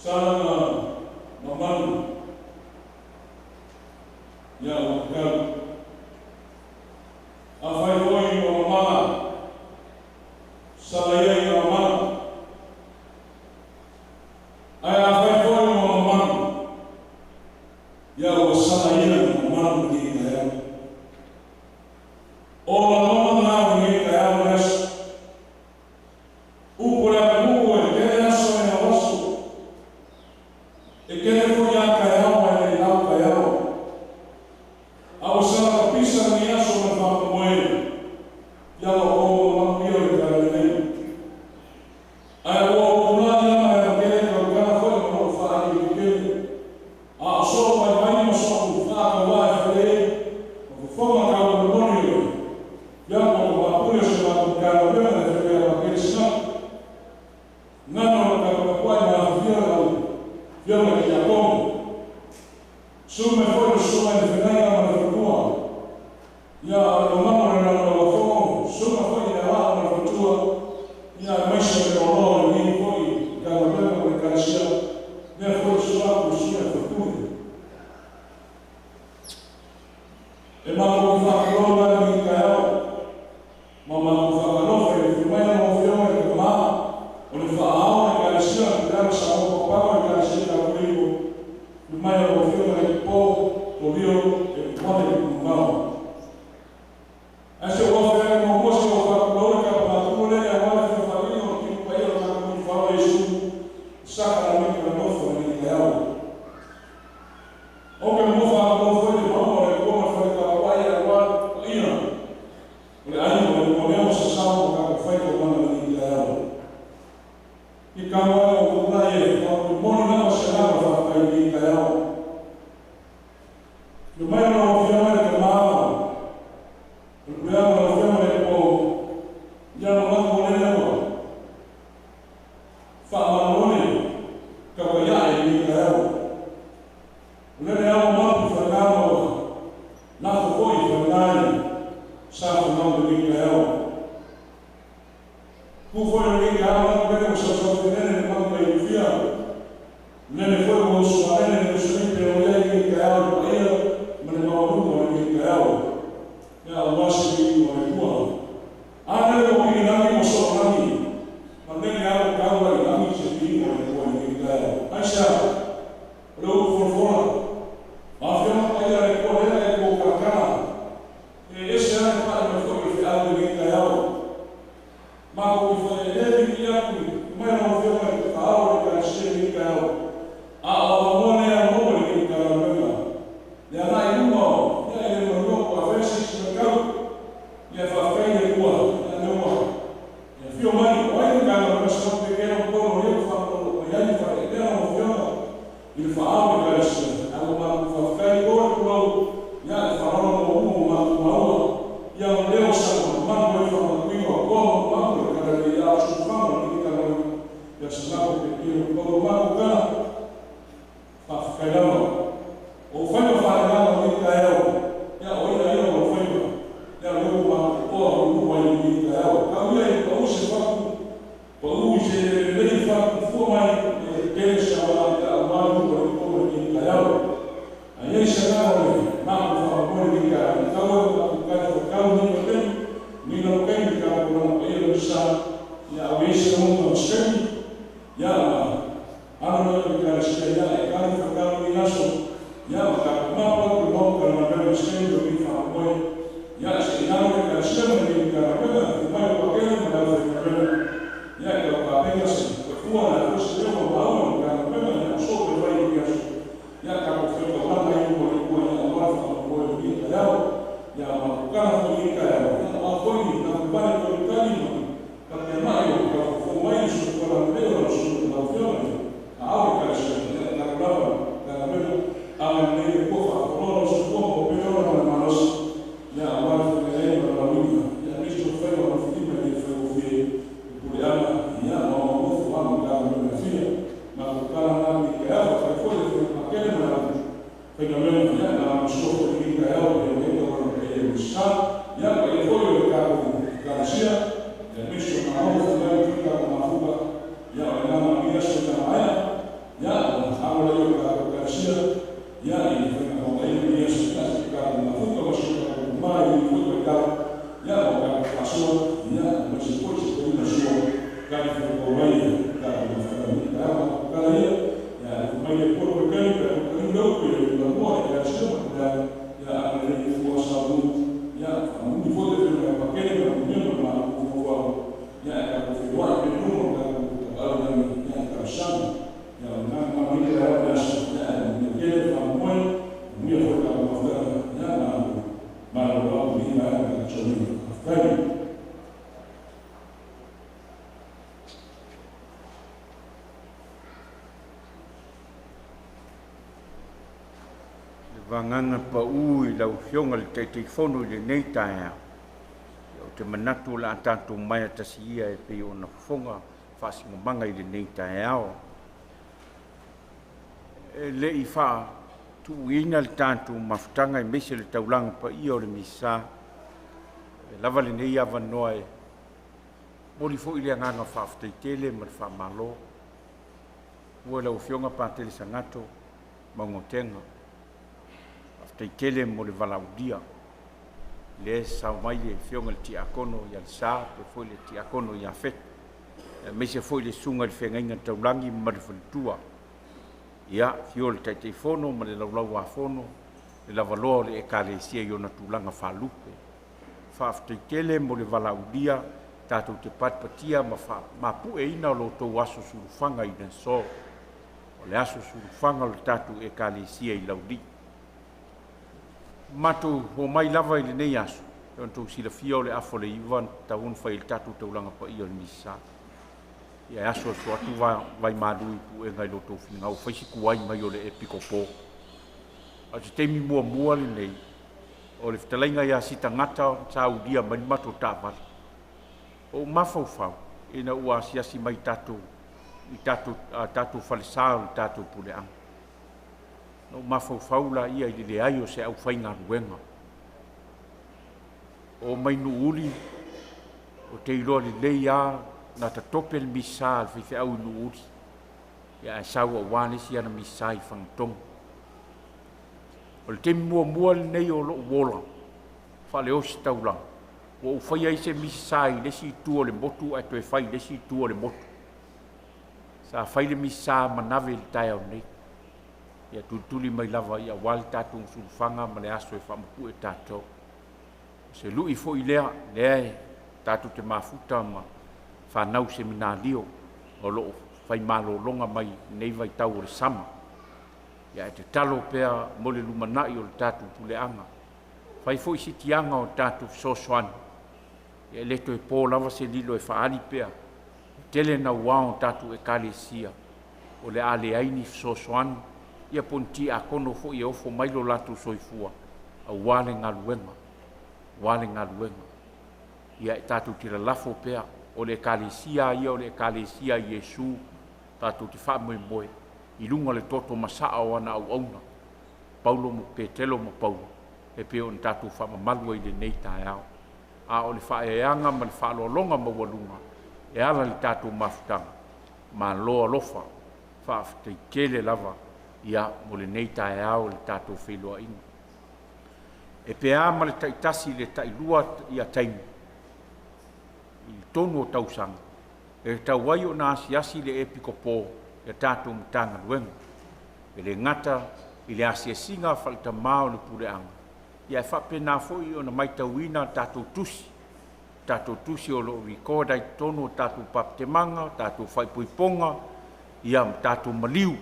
Salaga mamalu ia ua tatau. Afai foi ua mamala, sala ia ina mamala. Ae afai foi ua mamalu, ia ua sala ia ina mamalu lenei taeao. O lagona na o lenei taeao le aso. Upu le atunuu e kele aso e au aso. E kele foi a taeao ae le lau taeao. A ua sala kapisa lenei aso ma le faamoemoe, ia ua ou mamalu ia o le Tala Lelei. Ae ua ou tulai lava e avakele tautala foi ma lou faailiili. A o soo vaivai ma so'u faatauā e fale ma fofoga taumolimoli o le fiapo o mapule o se matou Matagaluega le Afioga ia Pakele Sinapu. Gagana o le taputapuai ma afifio le au afioga i Tiakono. Susu mai foi le susuga i le feagaiga ma le faletua. Ia o le mamalu o le lalolauafono, susuga foi i le alaa ma le faletua, ia aemaise o le loaloa o lenei foi Matagaluega ma le Ekalesia, lea foi le susu atu i susuga i faipule. E matou te faatulou la i lenei taeao ma matou faatalofa i le afio mai o lau Afioga i le Tamā o le Faa-ao o le Ekalesia Luterana Samoa Papago le Ekalesia Katoliko, afio mai o lau Afioga i le Popo Torio Ekuale Tuimavao. Ae se i ou afe ane muamua se i ou faatulou le tapunatua lea aua le fia faalili o le Tino Paia o le tatou Alii Faaola Iesu i sakalameta o le nofo i lenei taeao. Ou te muamua faatulou foi le mauga o le Atua ma le fale tapuai aua le paia o le aiga o le Lua lea ua sasao ma tatou fai taumaga i lenei taeao. I taua ai ua tulai e faamolimoli lava se agaga faafetai i lenei taeao. Afio mai o lau Afioga i le Tama o le Puleaga lau Afioga i le Po, ia manatu o lele ua faamalo le tauaiae i lenei taeao. O lele lava ua mapu i falega ma ua lafo foi i falega i sa folau i lenei taeao. Tu foi o lenei taeao manatu lele ua sausaufenene le manu mai Ulufia. O lele foi ua usualele le uso nei pe o i ai lenei taeao i le paia ma le maualuga o lenei taeao. Ia aua se viiga o le Atua. A lele ua pili lagi ua soo lagi, ma lele lava ua tau ai i lagi se viiga o le Atua i lenei taeao. Aisea? O le upu folafola. O afioga paia a le Atua lea e tou talatala. E ese lava le pai mai foi o le feau i lenei taeao. Matou te faiaele viivii atu i mai lau Afioga i le Faaao o le Ekalesia i lenei taeao. A o avanoa lea e maua i lenei Matagaluega, le agai i luma o ia e le manua po o afea se isi vaitau. Ia faafetai i le Atua, ia lea ua e afio mai, o ai le Matagaluega sa ou pekea o totonu o ia ua faalogologo mai ai le faaeaea lau Afioga i le Faaao o le Ekalesia. Ae ua matou faafetai i o le tulou, ia le faaaloalo maualuga ua matou maua, ia o lea ua saga mamalu ai le faamanatuina o toa ma mamalu o le Talalelei a o siufaga o lenei Matagaluega, ia sa matou pekea o totonu o matou tala. Faafetai lava. O faiva faaleagaga o lenei taeao, ia o ia ia o lau faiva, ia lea ua matou oa lulu ai i lenei taeao. Tau ia i pau se fatu, pau i se lelei fatu fua mai, e tele se aoga ia aua le lulu o le tolu i lenei taeao. A i ai se agaga o le matou faamoemoe i lenei taeao, e tau ai o tatou tali faitau nei vaitaimi, nei lava taimi i tatou lama paia le sa, ia a ua i ai se lagona o se taimi, ia ma alo lea o le Ekalesia ia e tali faitau lenei aso, ia ma tatou mapu atu i le Maota o le galuega i se taimi o lenei faamoemoe, ia se i lalo le Ekalesia ma lenei Matagaluega, afio mai o Pakele ma le aufaigaluega, ia e tau tapena se fua le a foi se leo ma maua i le Matagaluega, ia o soo vaivai i lenei aso, ia tatou feutaulaga ai i luma o le Atua, ia aua le faamoemoe o lenei taeao. Ia matou tala foi i lenei taeao, ia aua foi le tatou vale talitali ma tapiamai o tau fofo mai le soifua laulelei o lau Susuga lau Afioga i le Aao o le Ekalesia, ia tatou lava Matagaluega, agalelei le Atua faatoloa lou soifua ma ou pele ola ma le malosi, ia aua le faiga ai ma le valaauina, ia aemaise o faiva o lofilima e le faigofie i puleaga, ia ma nofo a Matagaluega e fia. Matou tala na lenei taeao, faafetai foi i le Afioga Pakele ma le au faigaluega, ia na lagolagosia foi i lenei taeao e o ai tauala paia i le sa, ia paia foi o le tatou Ekalesia, ia aemaise o malo fai mai i tatou mafuta, ia o le agaga o lenei aso ina maea, ia Vagaga paū i lau Afioga i le Taitaifono i lenei taeao, ou te manatu o le a tatou maea tasi ia e pei ona fofoga faasinomaga i lenei taeao. E le i faatuuina le tatou mafutaga aemaise le taulaga paia o le Misa, e lava lenei avanoa e momoli foi le agaga faafetai tele ma le faamalo. Ua lau Afioga Patele Sagato Maugotega, faafetai tele mo le valaaulia, lea e sao mai le Afioga i le Tiakono ia Lesa faapea foi le Tiakono ia Fetu, aemaise foi le Susuga i le Feagaiga Taulagi ma le Faletua. Ia, afio le Taitaifono ma le Laulau-a-Fono, le lavaloa o le Ekalesia i ona tulaga faalupe. Faafetai tele mo le valaaulia tatou te patipatia ma faamapueina lo outou aso sulufaga i le aso. O le aso sulufaga o le tatou Ekalesia i Laulii. Matou omai lava i lenei aso, e ona outou silafia o le afa o le 9 na tatau ona fai ai le tatou taulaga paia o le Misa. Ia e aso aso atu vaimalu i puega i lo outou finagalo, fai si tuai mai o le epikopo. A o se taimi muamua lenei, o le fetalaiga ia Sitagata sa ulia mai le matou taavale. Ou mafaufau ina ua asiasi mai tatou i tatou, tatou falesa o le tatou puleaga. Na ou mafaufau laia i le leai o se aufaigaluega. O mai Nuuuli, o te iloa lelei lava na tatope le misa a le faifeau i Nuuuli, ia ae sau aua le isi ana misa i Fagatogo. O le taimi muamua lenei o lou ola faale-ositaulaga, ua ou faia ai se misa i le isi itu o le motu ae toe fai i le isi itu o le motu. Sa fai le misa a Manave i le taeao nei. Ia tulituli mai lava ia aua le tatou sulufaga ma le aso e faamapue tatou. O se lui foi lea, lea e tatou te mafuta ma fanau seminalio o lo o fai malologa mai nei vaitau o le sama. Ia ae tatalo pea mo le lumanai o le tatou puleaga. Fai foi sitiaga o tatou fesoasoani, ia e le toe po lava se lilo e faaali pea. Tele nauao o tatou ekalesia, o le a leai ni fesoasoani, ia po o ni tiakono foi e ofo mai lo latou soifua, aua le galuega, aua le galuega. Ia e tatou te lalafo pea, o le ekalesia ia o le ekalesia a Iesu, tatou te faamoemoe i luga o le toto masaa o ana auauna, Paulo ma Petelo ma Paulo, e pei ona tatou faamamalu ai i lenei taeao. A o le faaeaeaga ma le faaaloaloga maualuga e ala i le tatou mafutaga, malo alofa, faafetai tele lava ia mo lenei taeao i le tatou feiloaiga. E pe a ma le taitasi i le tailua ia taimi i totonu o tausaga, e tatau ai ona asiasi le epikopo i a tatou Matagaluega. E le gata i le asiasiga faaletama o le puleaga, ia ae faapena foi ona matauina a tatou tusi, tatou tusi o lo o record ai i totonu o tatou papatemaga, tatou faaipoipoga, ia ma tatou maliu,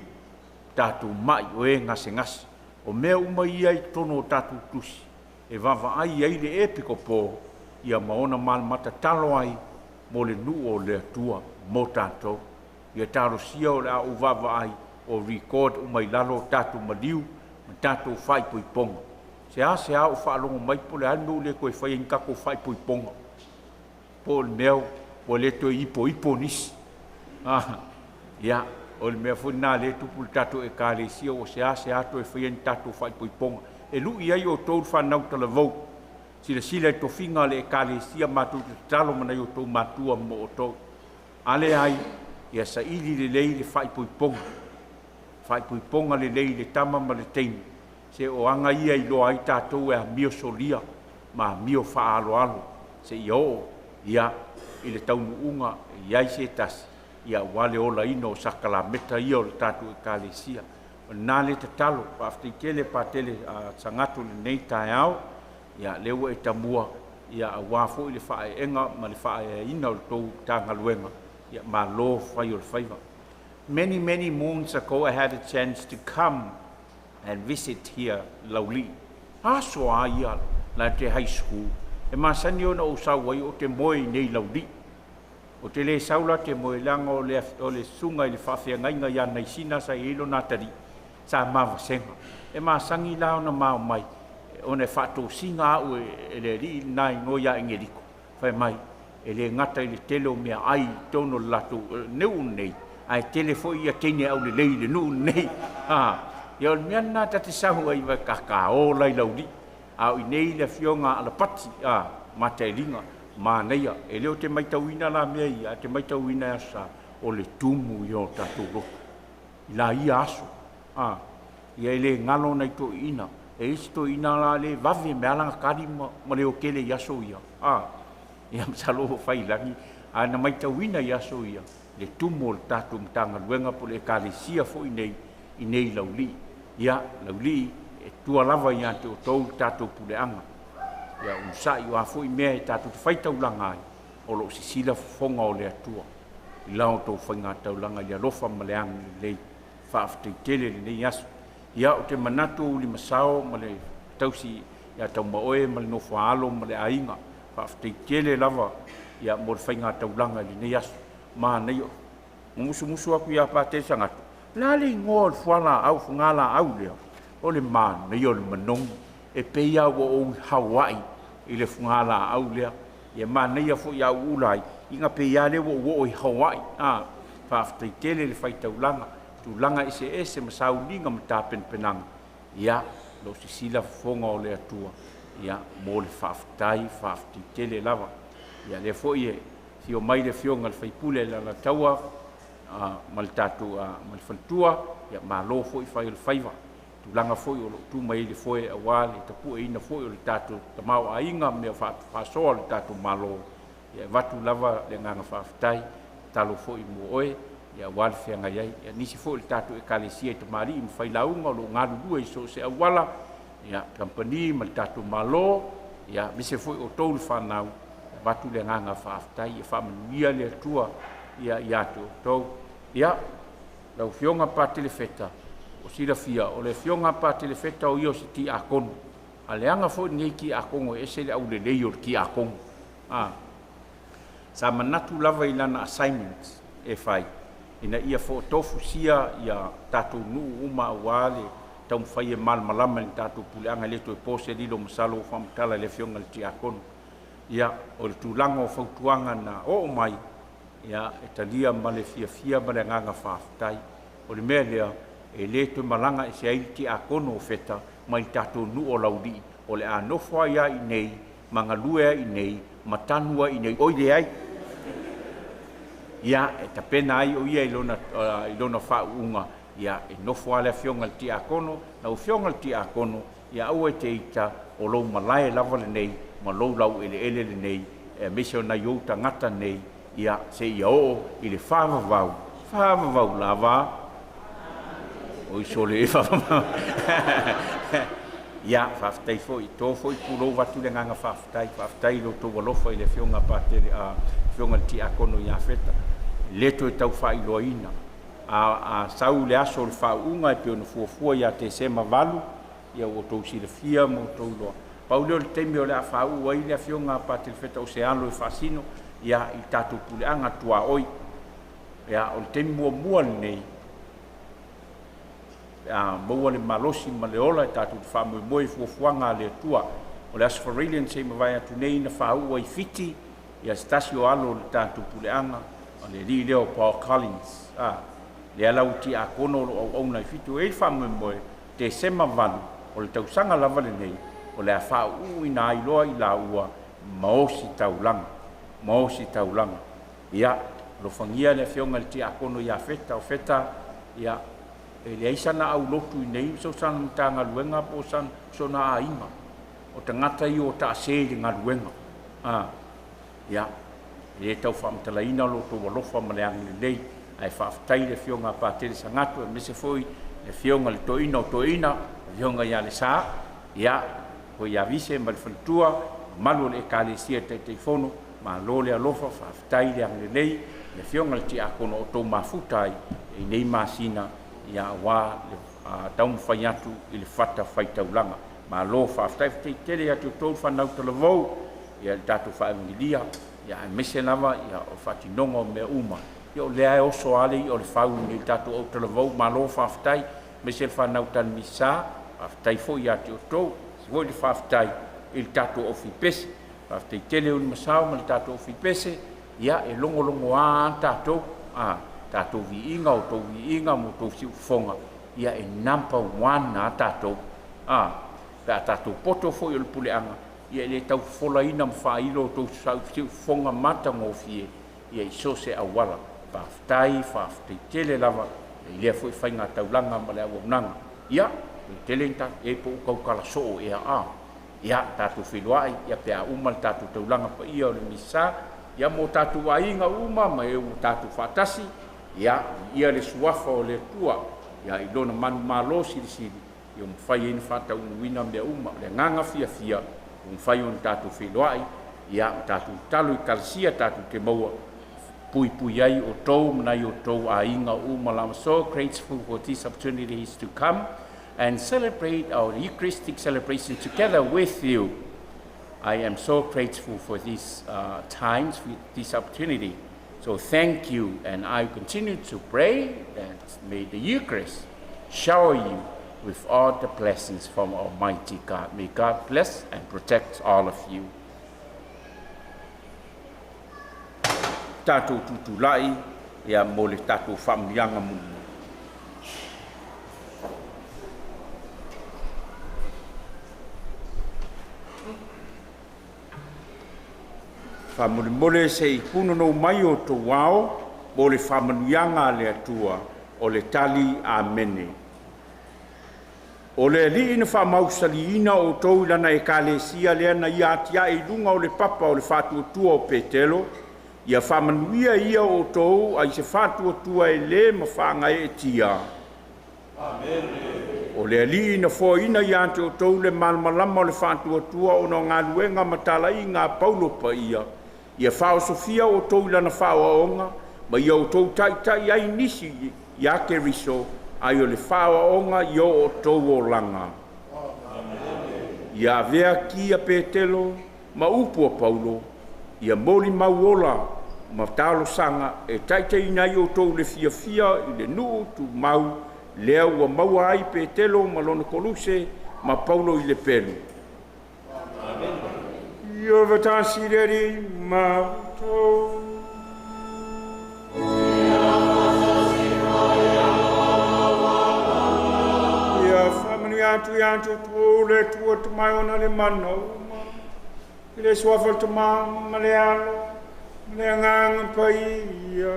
tatou mai o e gasegase. O mea uma ia i totonu o tatou tusi, e vaavaai ai le epikopo, ia ma ona malamata tatalo ai mo le nuu o le Atua mo tatou. Ia talosia o le a ou vaavaai o record uma i lalo o tatou maliu ma tatou faaipoipoga. Se a se a ou faalogo mai po o le a le mea ua le toe faia ai ni tatou faaipoipoga. Po o le mea ua le toe ipoipo nisi. Ia, o le mea foi lena lea e tupu i le tatou ekalesia, ua se a se a toe faia ni tatou faaipoipoga. E lui ai outou le fanau talavou, silasila i tofiga a le ekalesia matou te tatalo ma nai outou matua mo outou. A leai, ia saili lelei le faaipoipoga. Faaipoipoga lelei i le tama ma le teine, se o aga ia iloa ai tatou e amio solia ma amio faaaloalo seia oo ia i le taunuuga e i ai se tasi, ia aua le olaina o sakalameta ia o le tatou ekalesia. O lena le tatalo, faafetai tele Patele Sagato i lenei taeao, ia lea ua e tamua, ia aua foi le faaeega ma le faaeaina o le tou Matagaluega, ia malo fai o le faiva. Many, many moons ago I had a chance to come and visit here Laulii. Aso a ia la te high school, e masani ona ou sau ai o te moe i nei Laulii. O te le sau la te moe leaga o le susuga i le faafeagaiga ia Naisina sa i ai lona atalii. Sa ma vasega. E masani la ona ma omai, ona e faatosina au e le alii lena igoa ia Engeliko, fai mai, e le gata i le tele o meaai i totonu o le latou nuu lenei, ae tele foi ia teine aulelei i le nuu lenei. Ia o le mea lena ta te sau ai vai kakao la i Laulii, a o i inei le afioga a Alapati, Matailiga, manaia. E le o te matauina la mea ia, ae te matauina e Aso Sa, o le tumu ia o tatou lotu i la ia aso. Ia e le galo nai toeaiina, e i ai isi toeaiina la le vave mai lava lana tali ma leotele i aso ia. Ia masalo ua fai i lagi, ae na matauina i aso ia le tumu o le tatou Matagaluega po o le Ekalesia foi nei i nei i Laulii. Ia, Laulii, e tua lava ia te outou le tatou puleaga. Ia onosai, o a foi mea e tatou te faitaulaga ai, o lo o sisila fofoga o le Atua i la outou faigataulaga i le alofa ma le agalelei. Faafetai tele i lenei aso. Ia, ou te manatu Ulimasao ma le tausi ia Taumaoe ma le nofoaalo ma le aiga, faafetai tele lava ia mo le faigataulaga i lenei aso. Manaia. Na musumusu atu ia Patele Sagato, o le a le igoa o le fualaau, fugalaau lea? O le manaia o le manogi, e pei lava ua ou i Hawaii i le fugalaau lea. Ia manaia foi a ou ula ai, ina pei lava lea ua ou oo i Hawaii. Faafetai tele le faitaulaga, tulaga eseese ma sauniga ma tapenapenaga, ia, o lo o sisila fofoga o le Atua, ia, mo le faafetai, faafetai tele lava. Ia, lea foi e afio mai le afioga i le sui usufono o le Alataua ma le tatou ma le faletua, ia malo foi fai o le faiva, tulaga foi o lo o tu mai ai le foe aua le tapueina foi o le tatou tamaoaiga ma mea faasoa a le tatou Malo. Ia e avatu lava le agaga faafetai, tatalo foi mo oe ia aua le feagai ai. Ia nisi foi o le tatou Ekalesia i tamalii ma failauga o lo o galulue i so o se auala, ia kamupani ma le tatou Malo, ia aemaise foi outou le fanau, e avatu le agaga faafetai, ia faamanuia le Atua ia te outou. Ia, lau Afioga Patele Feta, ua silafia o le Afioga Patele Feta o ia o se Tiakono. A leaga foi lenei Tiakono e ese le aulelei o le Tiakono. Sa manatu lava i lana assignment e fai, ina ia tofusia ia tatou nuu uma aua le taumafai e malamalama i le tatou puleaga, e le toe po se lilo masalo ua faamatala e le Afioga i le Tiakono. Ia, o le tulaga o fautuaga na oo mai, ia, e talia ma le fiafia ma le agaga faafetai. O le mea lea, e le toe malaga ese ai le Tiakono o Feta mai le tatou nuu o Laulii, o le a nofo ai lava i inei, ma galue ai i inei, ma tanu ai i inei, oi leai. Ia, e tapena ai o ia i lona faauuga, ia, e nofo lava le Afioga i le Tiakono, lau Afioga i le Tiakono, ia aua e te ita, o lou malae lava lenei ma lou laueleele lenei, aemaise o nai ou tagata nei, ia, seia oo i le faavavau, faavavau lava, oi sole e faavavau. Ia, faafetai foi, to foi pulou avatu le agaga faafetai, faafetai i lo outou alofa i le Afioga Patele, Afioga i le Tiakono ia Feta, e le toe tau faailoaina. A sau le aso o le faauuga e pei ona fuafua ia Tesema 8, ia ua outou silafia ma outou iloa. Pau lea o le taimi o le a faauu ai le Afioga a Patele Feta o se alo e faasino ia i tatou puleaga tuaoi. Ia, o le taimi muamua lenei pe a maua le malosi ma le ola e tatou te faamoemoe i fuafuaga a le Atua. O le Aso Faraile na se i mavae atu nei na faauu ai i Fiti ia se tasi o alo o le tatou puleaga, o le alii lea o Paul Collins, lea la ua tiakono o lo o auauna i Fiti. Ua i ai le faamoemoe, Tesema 8 o le tausaga lava lenei, o le a faauuina ai loa i laua ma ositaulaga, ma ositaulaga. Ia, alofagia le Afioga i le Tiakono ia Feta, o Feta, ia, e leai sana aulotu i inei ma so sana Matagaluega po o sona aiga. O tagata ia ua taase i le galuega. Ia, e le tau faamatalaina lo outou alofa ma le agalelei, ae faafetai i le Afioga a Patele Sagato, aemaise foi le Afioga i le Toeaina o Toeaina, le Afioga ia Lesa, ia, foi ia Vise ma le faletua, mamalu o le Ekalesia Taitaifono, malo le alofa, faafetai le agalelei, le Afioga i le Tiakono o outou mafuta ai i nei masina, ia aua le taumafai atu i le fata faitaulaga. Malo faafetai, faafetai tele ia te outou le fanau talavou, ia le tatou faevagelia, ia aemaise lava ia o faatinoga o mea uma. Ia o lea e oso lava le i'a o le fau i tatou autalavou, malo faafetai. Aemaise le fanau talemisa, faafetai foi ia te outou. Se foi le faafetai i le tatou aufipese. Faafetai tele Ulimasao ma le tatou aufipese, ia e logologoa tatou, tatou viiga, outou viiga ma outou siufofoga, ia e number 1 a tatou. Pe a tatou poto foi o le puleaga, ia e le tau fofolaina ma faailo outou siufofoga matagofie, ia i so o se auala. Faafetai, faafetai tele lava, i lea foi faiga taulaga ma le auaunaga. Ia, tele ni e po o tautala soo ea a. Ia, tatou feiloai, ia pe a uma le tatou taulaga paia o le misa, ia mo tatou aiga uma ma e ua tatou faatasi, ia, ia le suafa o le Atua, ia i lona manumalo silisili, ia mafai ai ona faataunuuina mea uma. O le agaga fiafia, ua mafai ona tatou feiloai, ia tatou tatalo i ekalesia tatou te maua puipui ai outou ma nai outou aiga uma lava. So grateful for these opportunities to come and celebrate our Eucharistic celebration together with you. I am so grateful for these times, for this opportunity. So thank you, and I continue to pray that may the Eucharist shower you with all the blessings from Almighty God. May God bless and protect all of you. Tatou tutulai, ia mo le tatou faamanuiaga mulimuli. Faamolemole se i punonou mai o outou ao mo le faamanuiaga a le Atua o le tali amene. O le Alii na faamausaliina outou i lana ekalesia lea na ia atiae i luga o le papa o le faatuatua o Petelo, ia faamanuia ia outou ai se faatuatua e le mafagaeetia. O le Alii na foaina ia te outou le malamalama o le faatuatua ona o galuega ma talaiga a Paulo paia, ia faaosofia outou i lana faaoaoga, ma ia outou taitai ai nisi ia Keriso ai o le faaoaoga i o outou olaga. Ia avea ki a Petelo ma upu a Paulo, ia molimau ola ma talosaga e taitaiina ai outou le fiafia i le nuu tumau lea ua maua ai Petelo ma lona koluse ma Paulo i le pelu. Ia faatasi le Alii ma outou. Ia faamanuia atu ia te outou le Atua Tamae ona le mana uma, i le suafa o le Tama ma le Alo ma le Agaga Paia.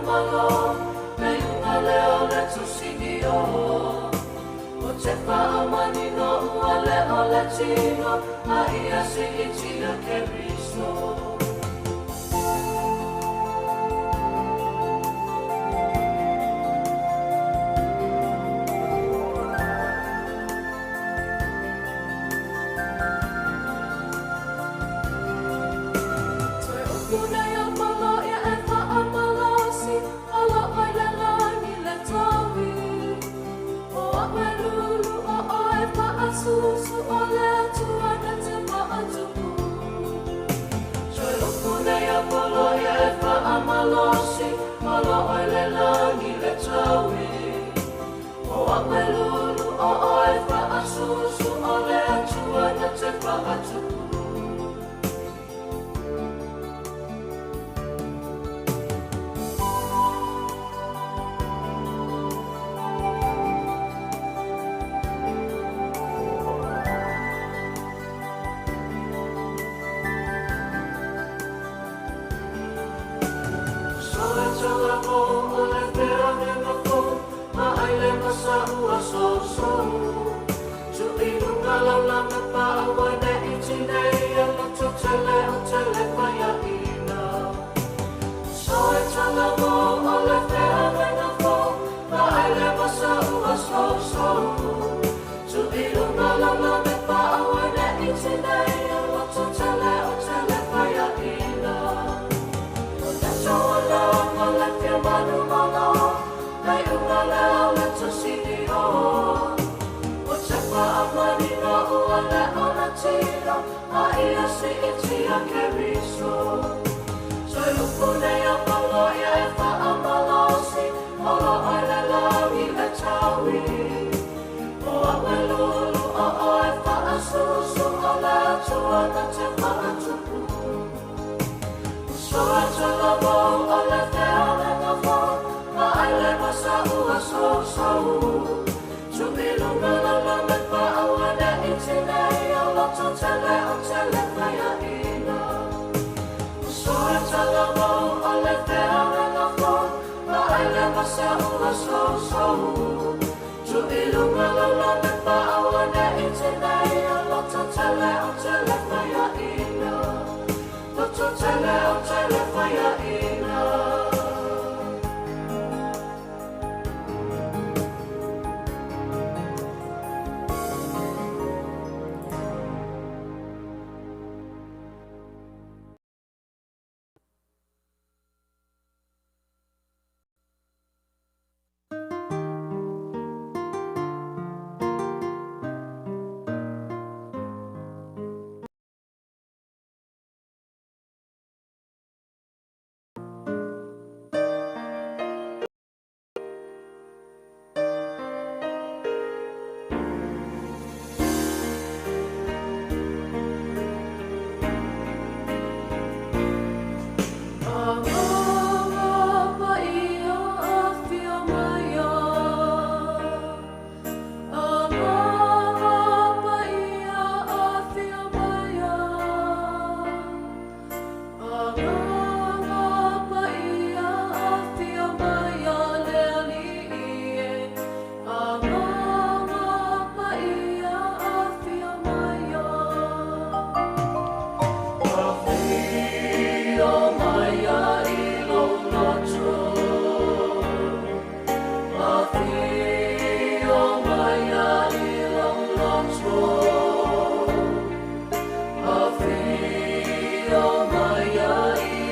malo Le iuga lea o le tusini o O te whaamanino ua le o le tino A ia siitia Keriso. Toe upu nei a malo ia e whaamalosi Alo oi le langi le taui O au e lulu o oe whaasusu O le atua na te maatupu Toe upu nei a polo ia e whaamalosi Alo oi le langi le taui O au e lulu o oe whaasusu O le atua na te maatupu. So e tala mo o le pea me mafo Ma ai le masa ua so so Tu i lunga lau la me pa awa ne i tinei E loto tele o tele whaia ina. So e tala mo o le pea me mafo Ma ai le masa ua so so Tu i lunga lau la me pa awa ne i tinei E loto tele o tele whaia ina. O le tauala o le fia manu malo Nei unga lea o le tusini o O te whaamanino ua le o le tino A ia siitia Keriso. Toe upu nei a polo ia e whaamalosi Olo oi le langi le taui O au e lulu o oe whaasusu O le atua na te maatupu. So e tala mo o le fea me ngafo Ma ai le masa ua so so Tu i lunga la la me pa aua ne i tinei O loto tele o tele whaia ina. So e tala mo o le fea me ngafo Ma ai le masa ua so so Tu i lunga la la me pa aua ne i tinei O loto tele o tele whaia ina. Loto tele o tele whaia ina. Agaga paia afio maia Agaga paia afio maia Agaga paia afio maia le alii e Agaga paia afio maia Afio maia i lou loto Afio maia i lou loto Afio maia i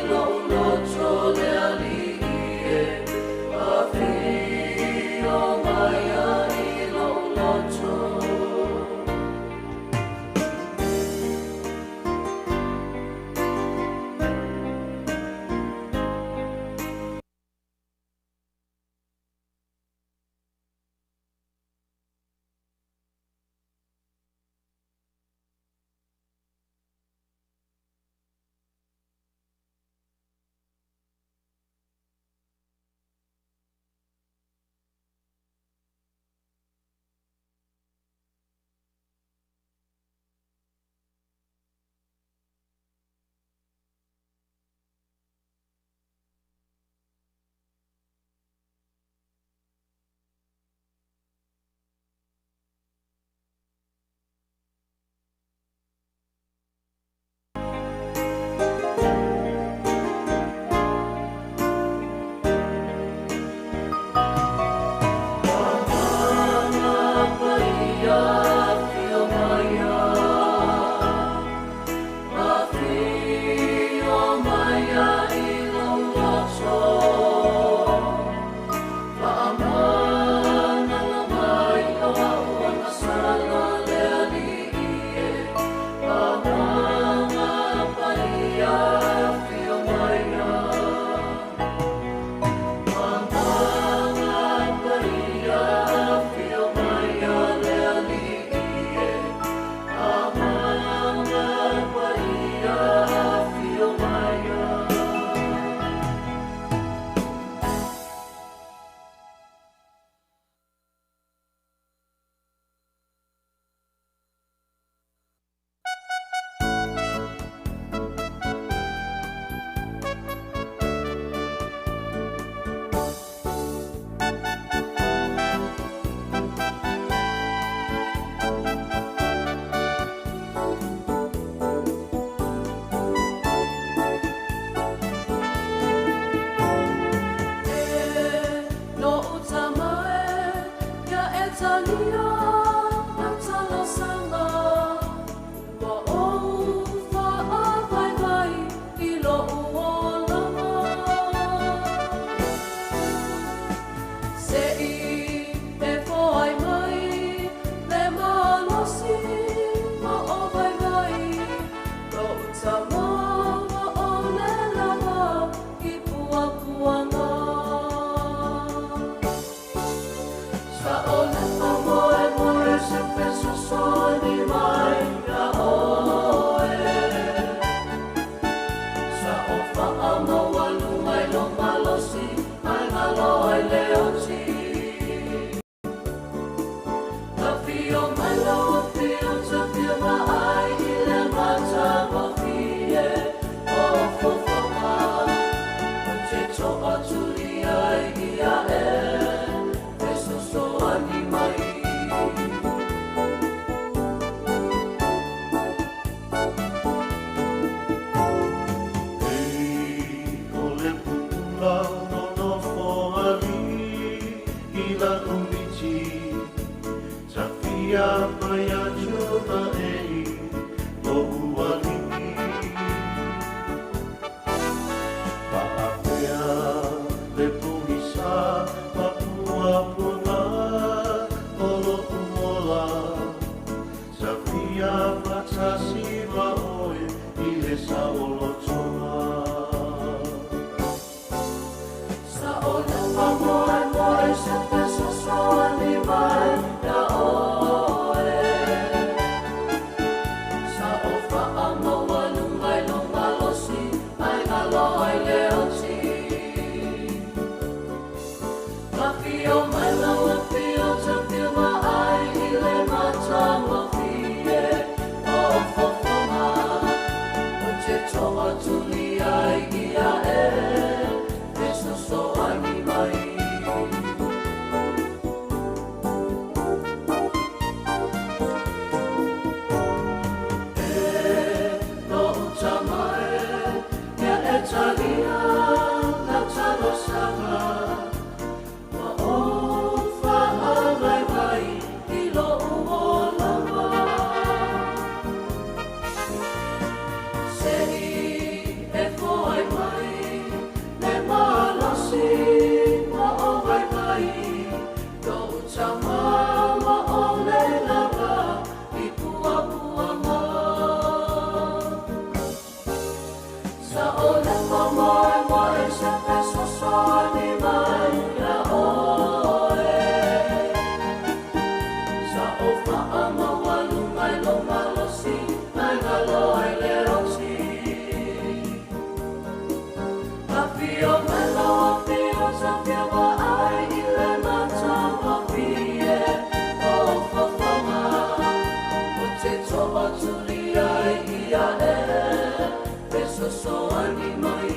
Fesoasoani mai.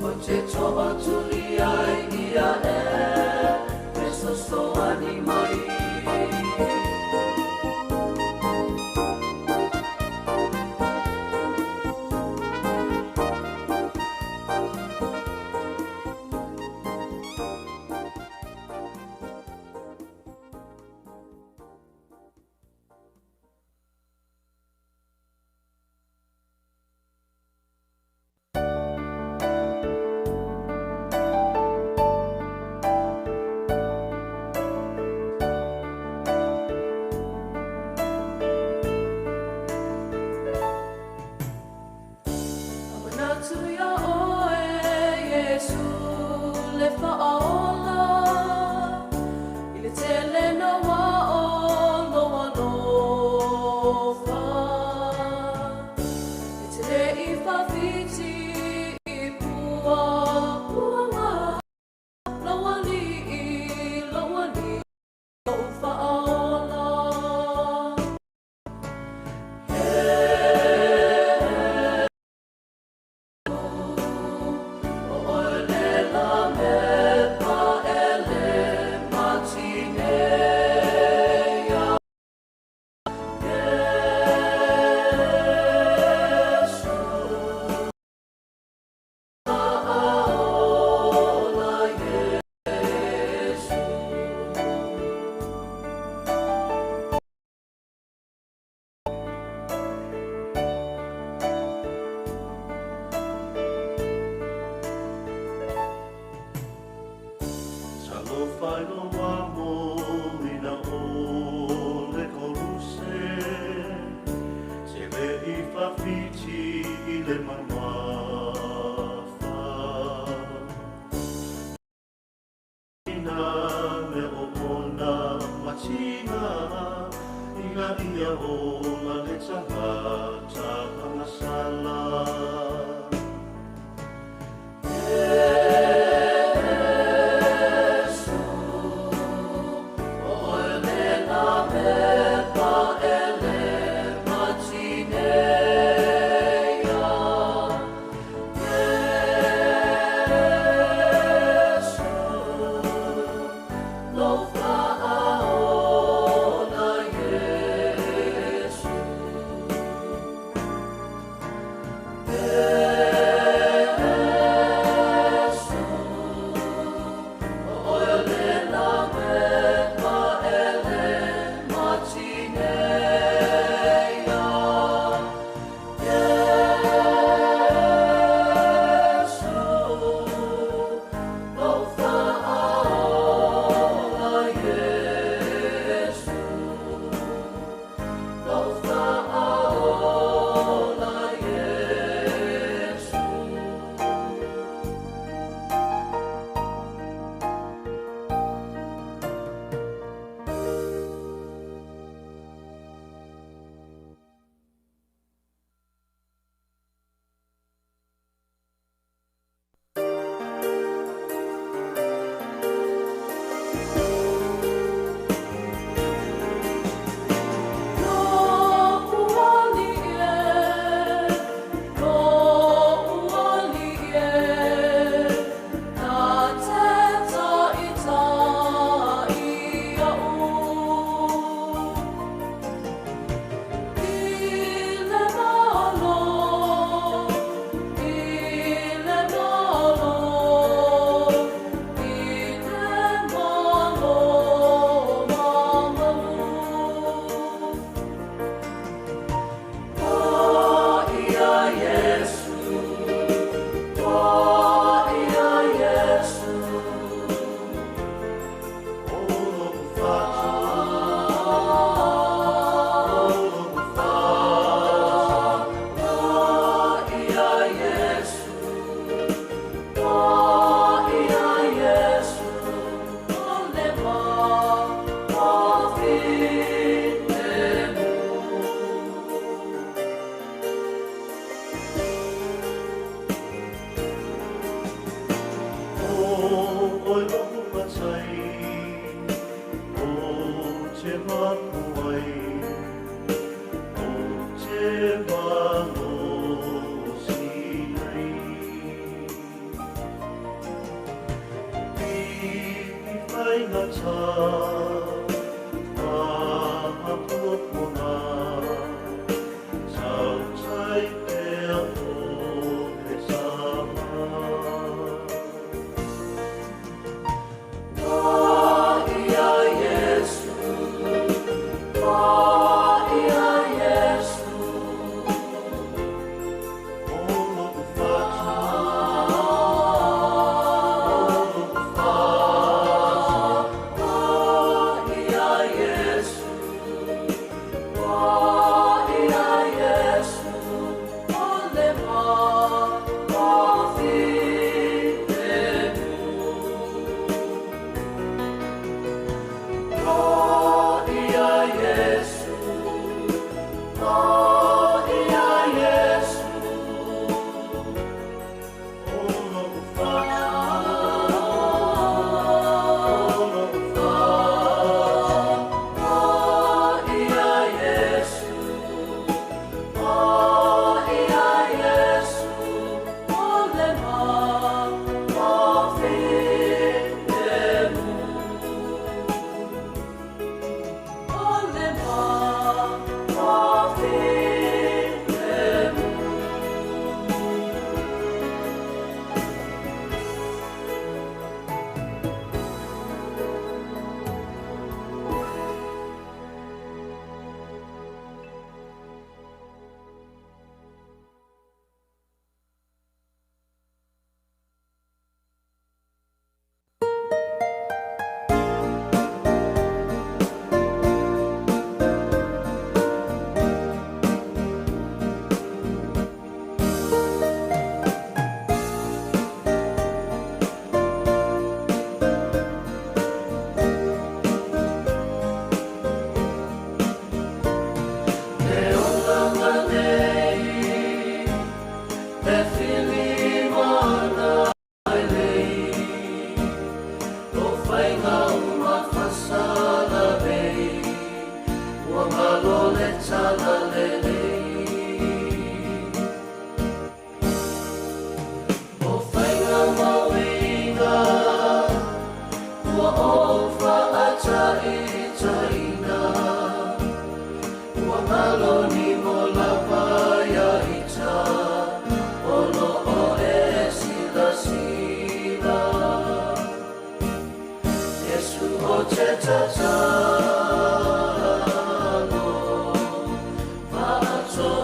O te to'atuli ai ia e Fesoasoani mai. Manatu ia oe Iesu le faaola i le tele na wa o lou alofa. E te le i faafiti i puapuaga lou alii, lou alii lou faaola. O le lamepa e le matineia Iesu faaola Iesu. Talofa i lou amo ina o le koluse, te le i faafiti i le mamafa. Ina me o ona matina, ina ia ola le tagata pagasala. Iesu, o le lamepa e le matineia. I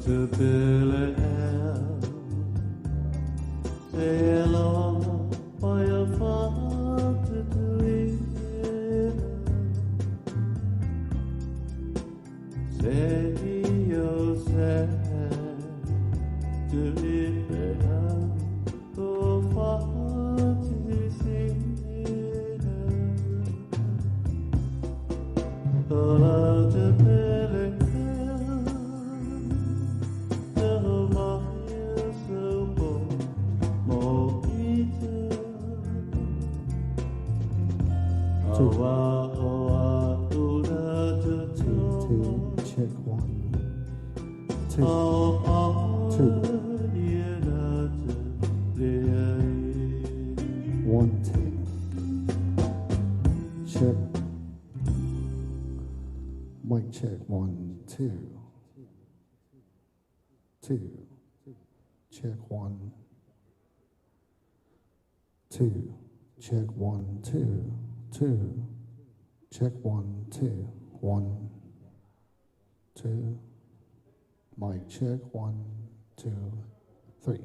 te pele ea E loa o ia whatutuina Se i o se Tu i pea O whatutuina O la te pele ea Te mai se po Mo i te Two. Awa o a ura te Two, two, check one, two, two. 1, 2. Check. Mic check. 1, 2. 2. Check 1. 2. Check 1, 2. 2. Check 1, 2. 1, 2. Mic check. 1, 2, 3.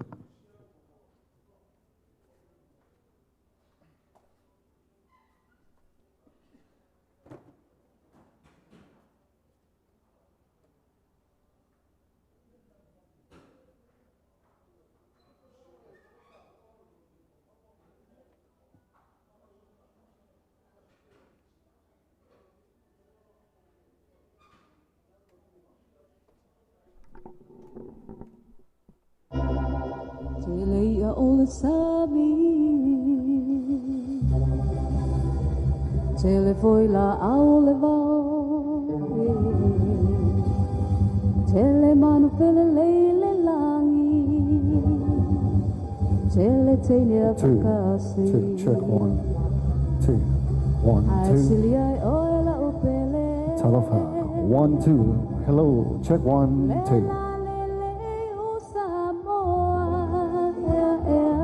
Tele ia o le sami Tele foi la au le vao Tele manu fele leile langi Tele teine 2, whakasi 2, check 1, 2, 1, Ai 2. sili ai oe la upele Talofa. 1, 2. Hello. Check 1, 2. La lele o Samoa ea ea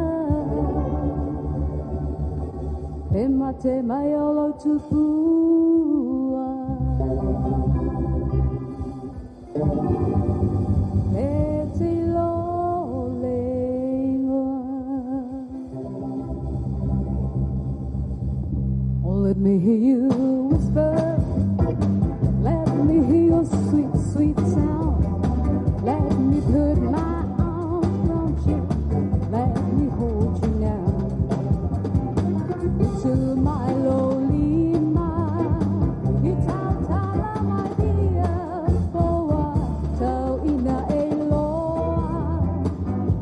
Pe mate mai o lau tupua Pe te lo le ingoa. Oh, let me hear you whisper. Let me hear your sweet, sweet sound. Let me put my arms around you. Let me hold you now. To my lowly ma, itautala my dear, foa, tau ina e loa,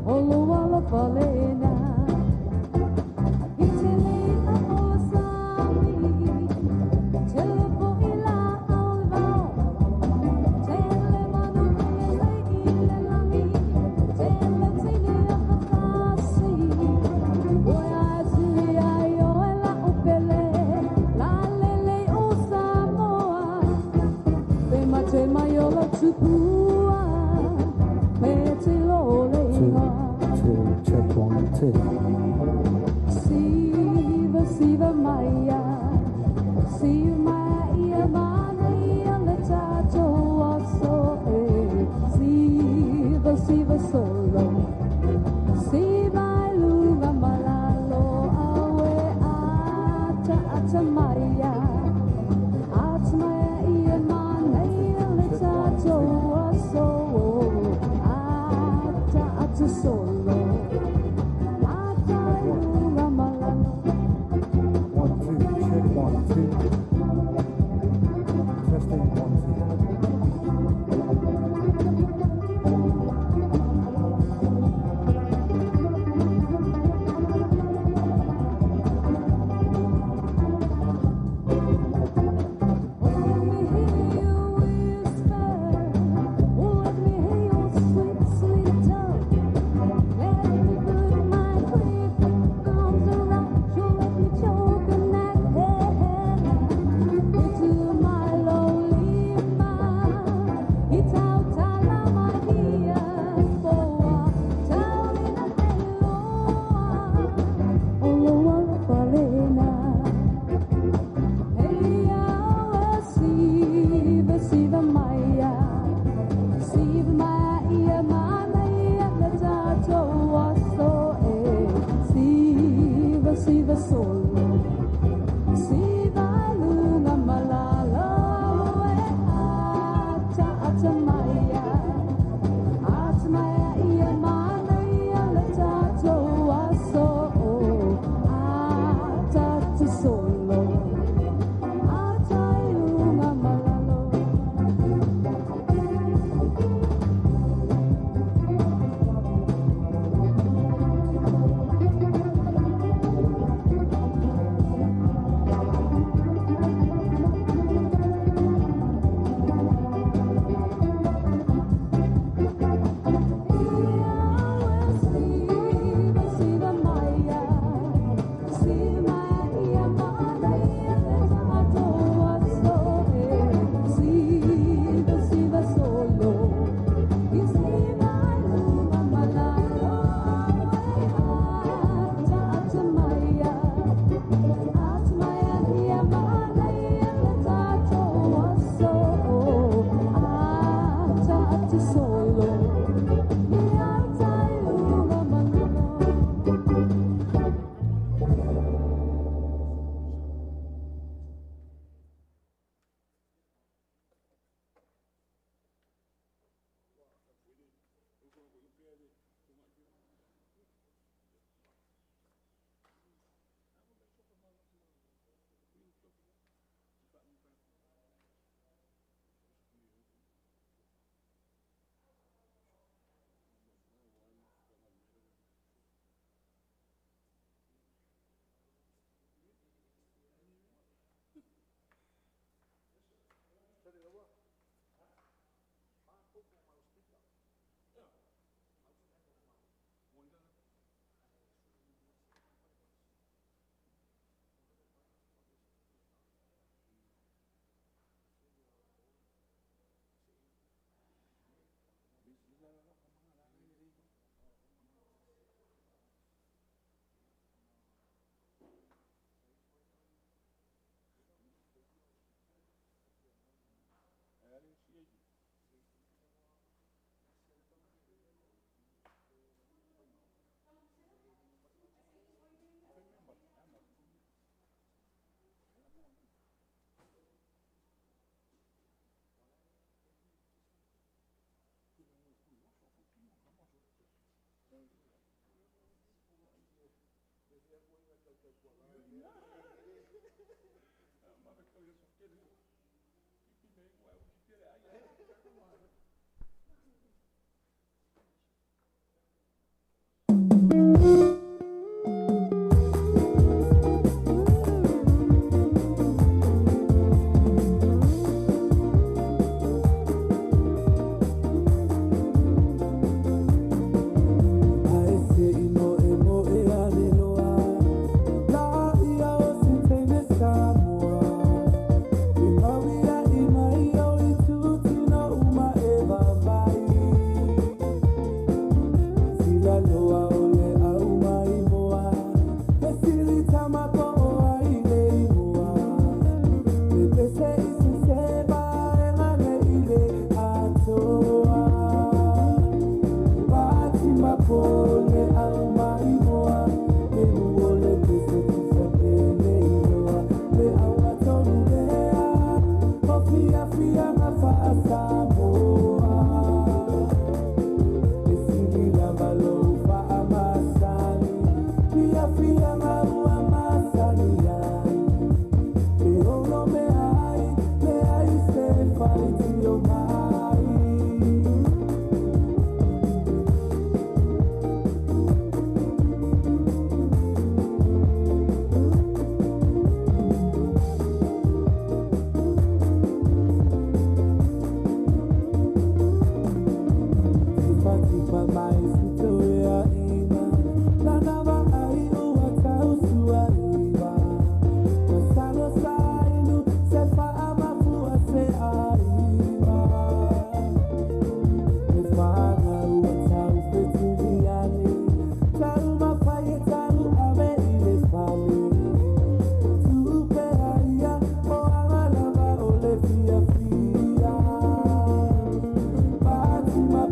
o loa lo falena. Itele a o sami, tele po ila au le vao, tele manu ele i le langi, tele tini a fatasi. Oe a sili ai oe la upele, la lele o Samoa, pe mate mai o la tupua, pe te lo le 2, ingoa. 2, check 1, 2. Siva, siva maia, siva maia mana ia le tatou aso e. Siva, siva solo, siva lunga malalo awe ata ata maia. Ata maia ia mana ia le tatou aso. Ata ata solo.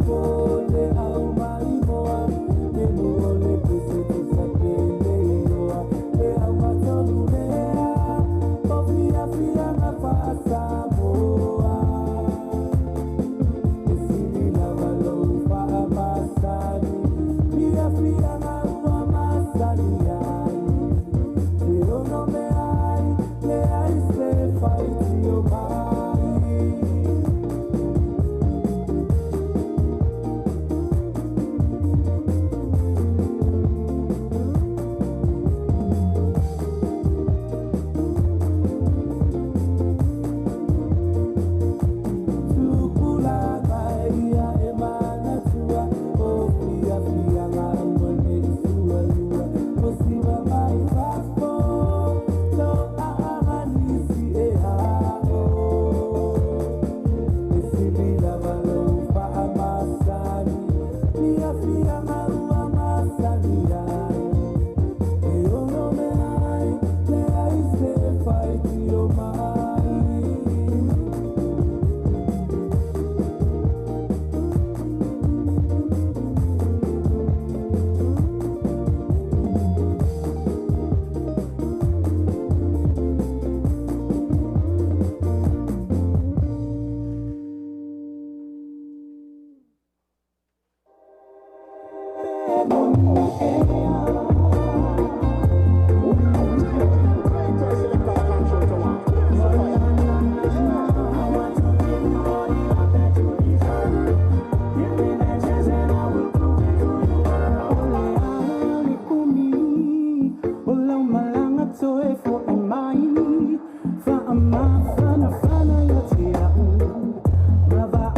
Pole au mai moa, me mo le pese.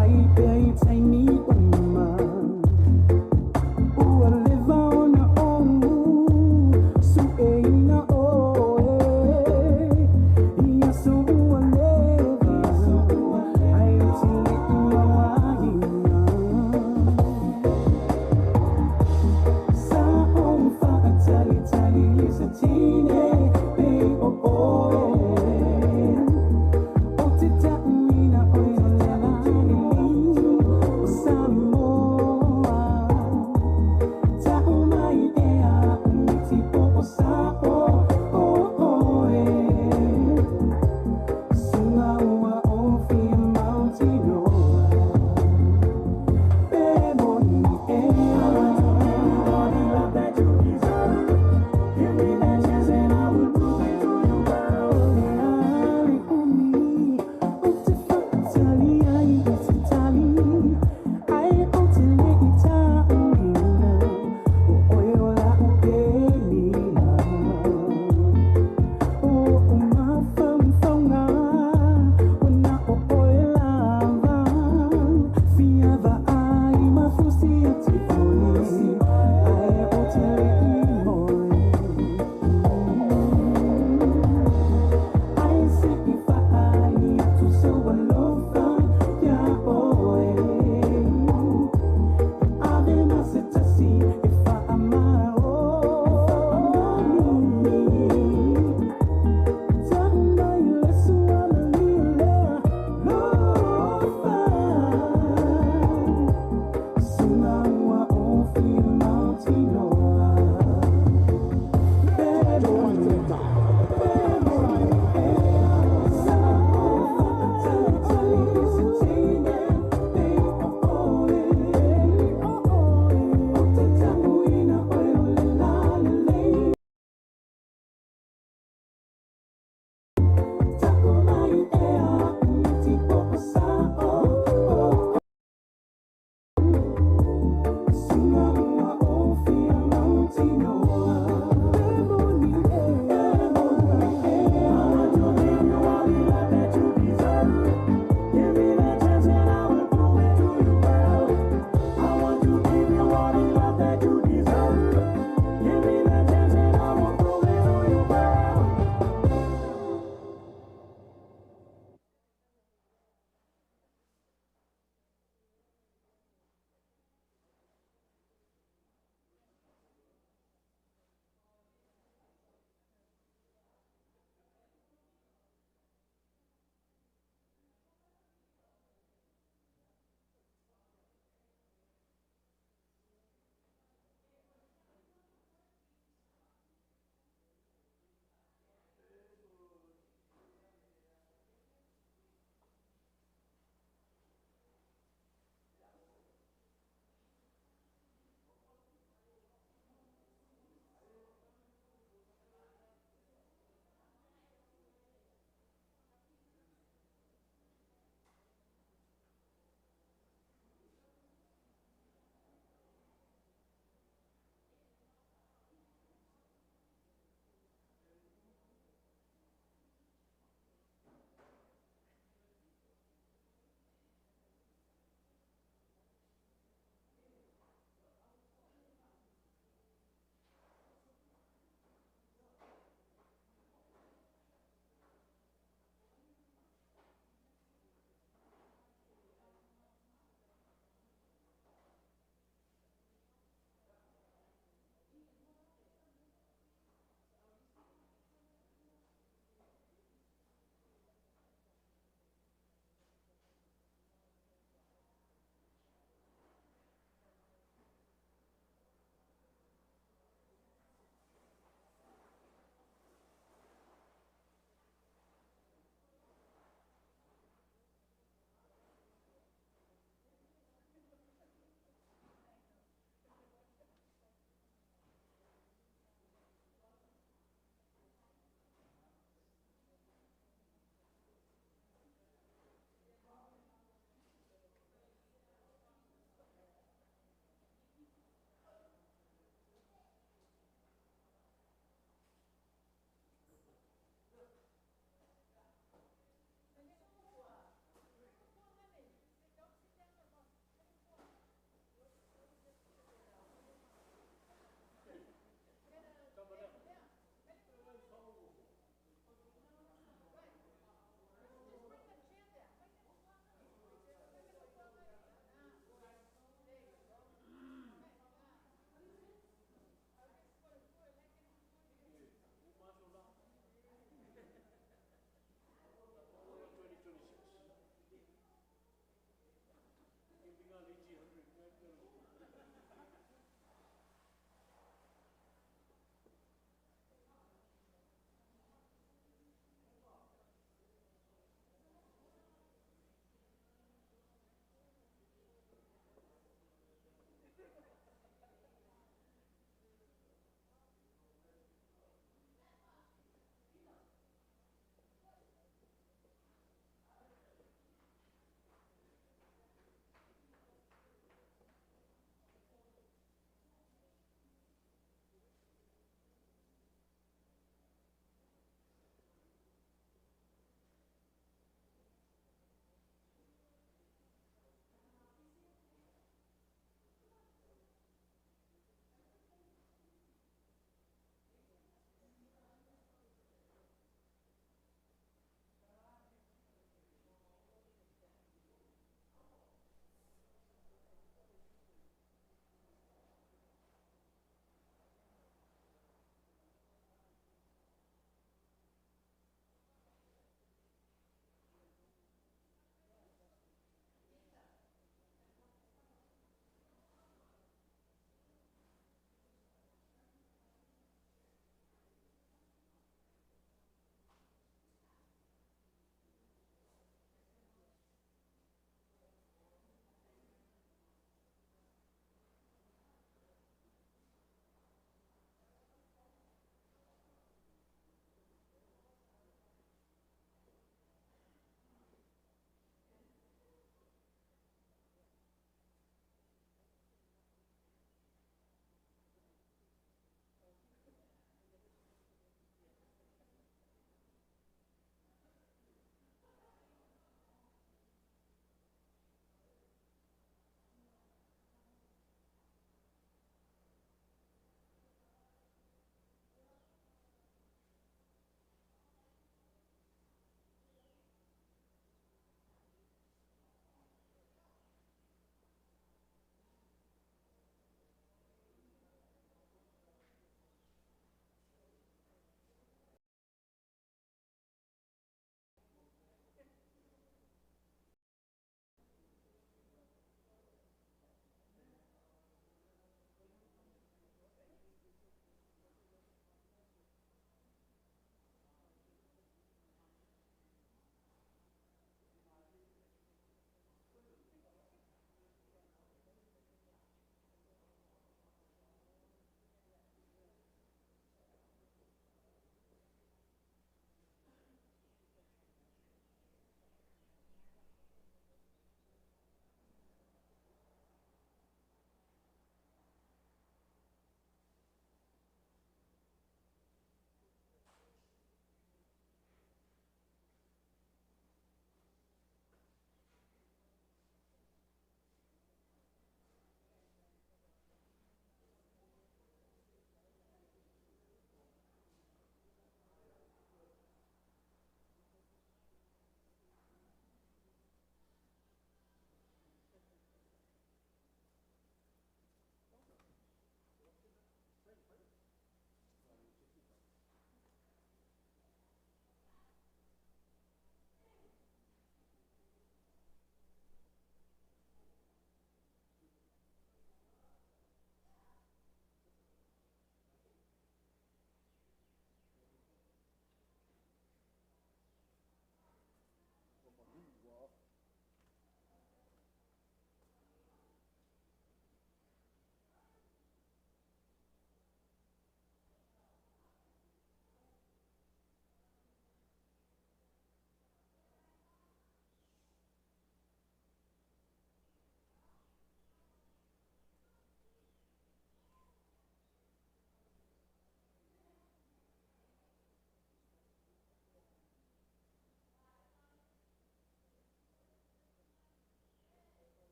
Ai pea i taimi uma. Ua leva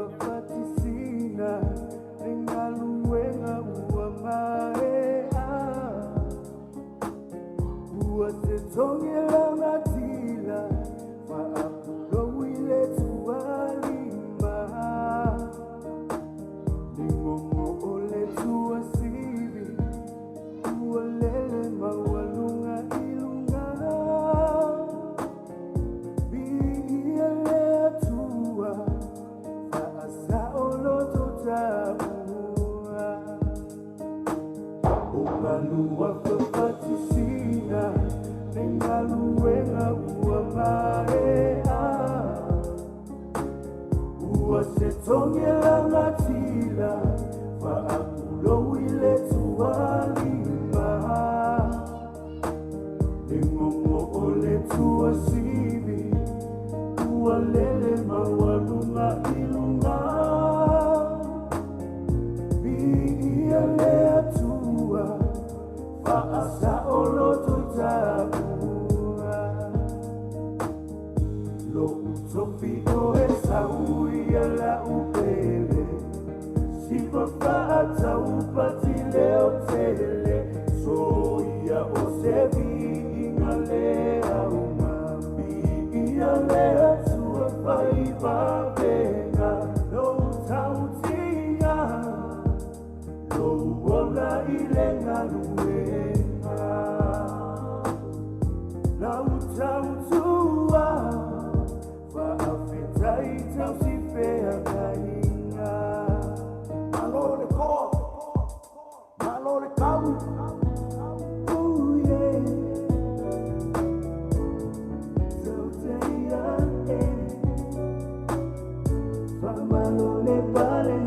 fafatisina le galuega ua maea. Ua te togi lagatila faapulou i le tualima. Ligogo o le tuasivi ua lele maualuga i luga. Viia le Atua faasaoloto taua. O galua fafatisina le galuega ua maea. Ua se togi lagatila faapulou i le tualima. Ligogo o le tuasivi ua lele maualuga i luga. Viia le Atua faasaoloto taua. Lo'u tofi o e sauia la'u pele siva faataupati leo tele soia o se viiga le auma. Viia le Atua faivavega lou tautiga lou ola i le galuega. Lau tautua faafetai tausifeagaiga. Malo le toa, malo le kau. Ooh, yeah. Tauteia, eh. Faamalo le pale.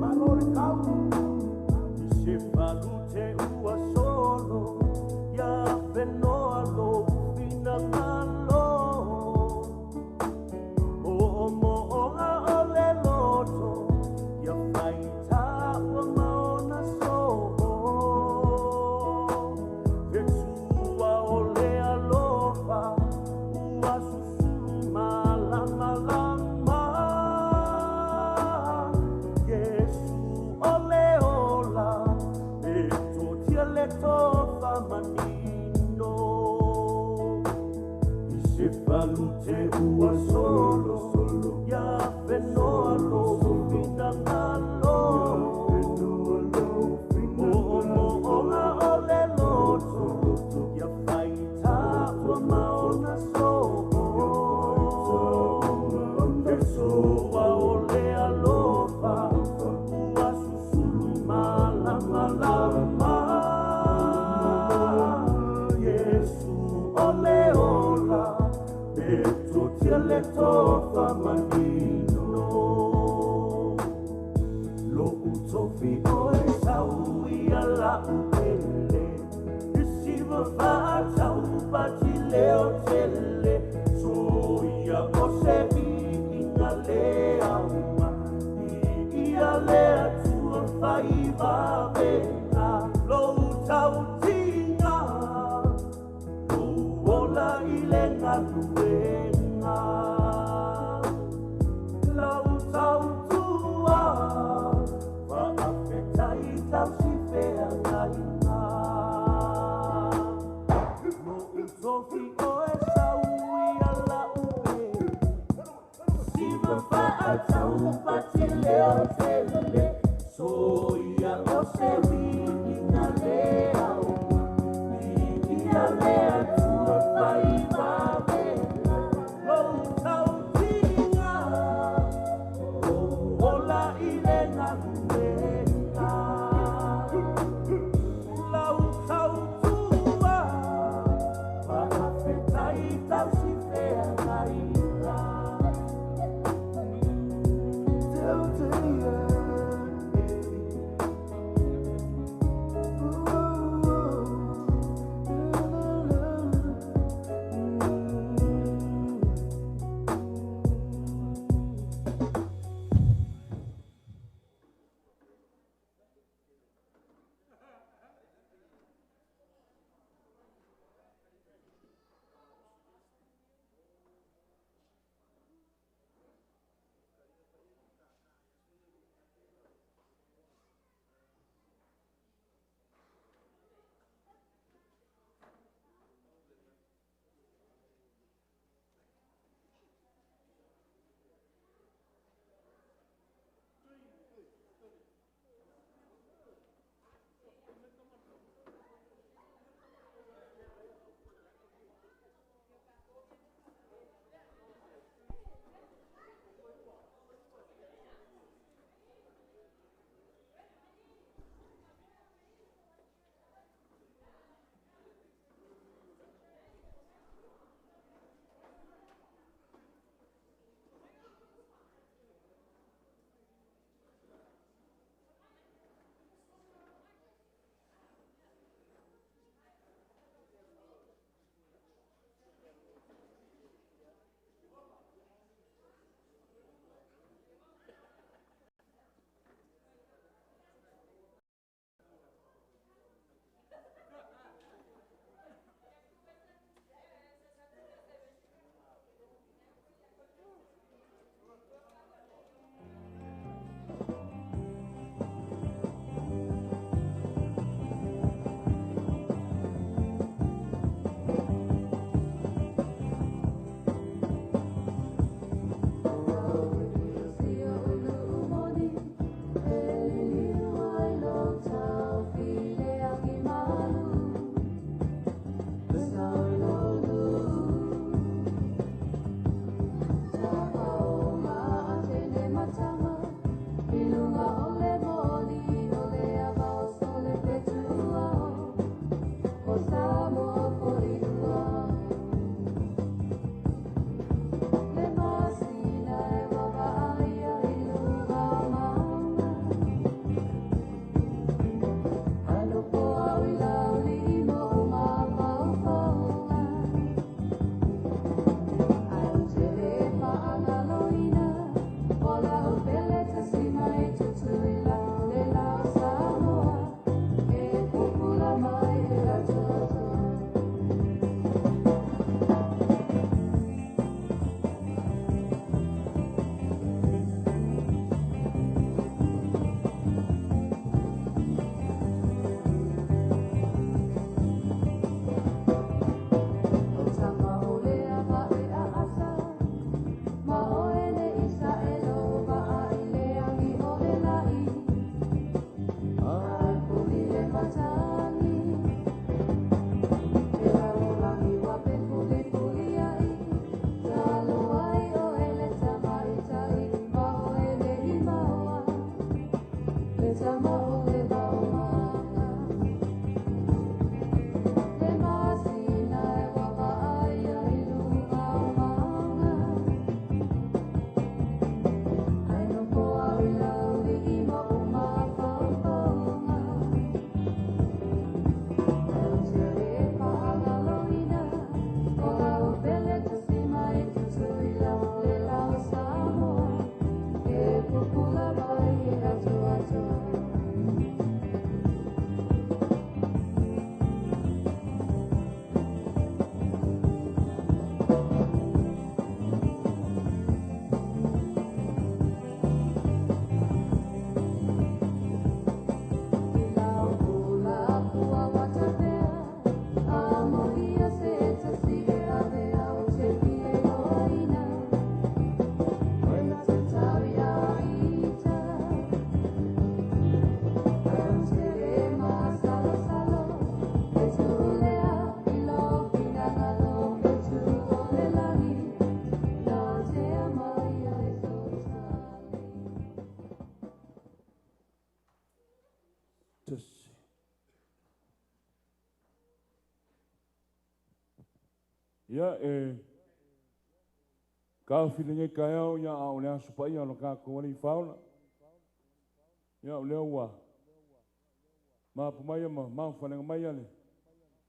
Malo le kau. Se falute ua solo ia fenoa lou finagalo. O omooga o le loto ia faita ua maona soo. Fetua o le alofa ua susulu malamalama. Iesu o le ola e totia le tofa manino. I se falute ua solo ia fenoa lou finagalo. O omooga o le loto ia faita ua maona soo. Fesoa o le alofa ua susulu malamalama. Iesu o le ola e totia le tofa manino. Lo'u tofi o e sauia la'u pele isiva faataupati leo tele soia o se viiga le auma. Viia le Atua faivavega lou tautiga lou ola i le galuega. Lau tautua faafetai tausifeagaiga. Lo'u tofi o e sauia la'u pele siva faataupati leo tele soia o se viiga le auma. Viia le Atua faivavega lou tautiga lou ola i le galuega. Lau tautua faafetai tausifeagaiga. Tauteia, eh. Ooh, la, la, Ia e kaofi lenei taeao ia a o le aso paia o le tatou Alii Faaola. Ia o lea ua mapu mai ma maufalega mai le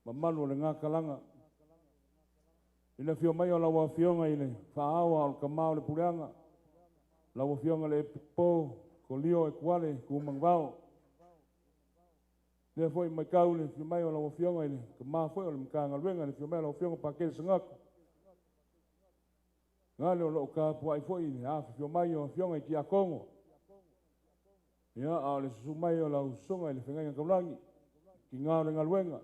mamalu o lena talaga. I le afio mai o lau Afioga i le Faaao o le Tama o le Puleaga, lau Afioga le Epikopo Kolio Ekuale Tumagavao. Lea foi matau le afio mai o lau Afioga i le Tama foi o le Matagaluega, le afio mai o lau Afioga Pakele Sagaku. Gale o loo tapuai foi le afifio mai o Afioga i Tiakono. Ia a o le susu mai o lau Susuga i le Feagaiga Taulagi, tina o le galuega.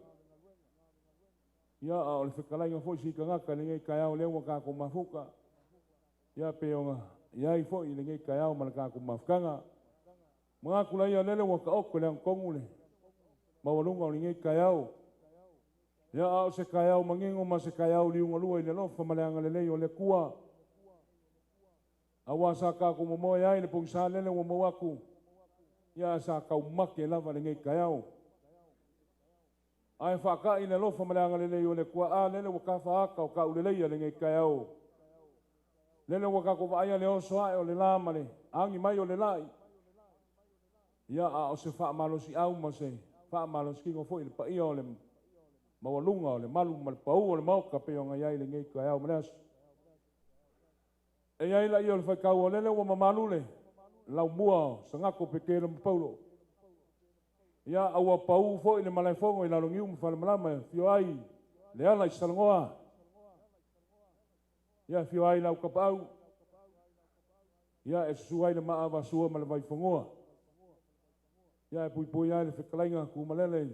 Ia a o le fetalaiga foi si tagata lenei taeao lea ua tatou mafuta. Ia pe ona iai foi lenei taeao ma le tatou mafutaga. Manatu laia lele ua taoto le agatonu le maualuga o lenei taeao. Ia a o se taeao manino ma se taeao liugalua i le alofa ma le agalelei o le Atua. Aua sa tatou momoe ai le pogisa lele ua maua atu. Ia sa taumate lava lenei taeao. Ae faata'i le alofa ma le agalelei o le Atua a lele ua tafaata o tauleleia lenei taeao. Lele ua tatou vaaia le oso ae o le la ma le agi mai o le lai. Ia a o se faamalosiau ma se faamalosikino foi i le paia o le maualuga o le malu ma le pau o le maoka pei ona i ai lenei taeao ma le aso. E i ai laia o le faitau o lele ua mamalu le laumua o Sagako Petelo ma Paulo. Ia aua pau foi le malaefono i Laloniu ma Falemalama e afio ai le ala i Salanoa. Ia afio ai lau Tapaau. Ia e susu ai le Maavasua ma le Vaifanua. Ia e puipui ai le fetalaiga Tumalele.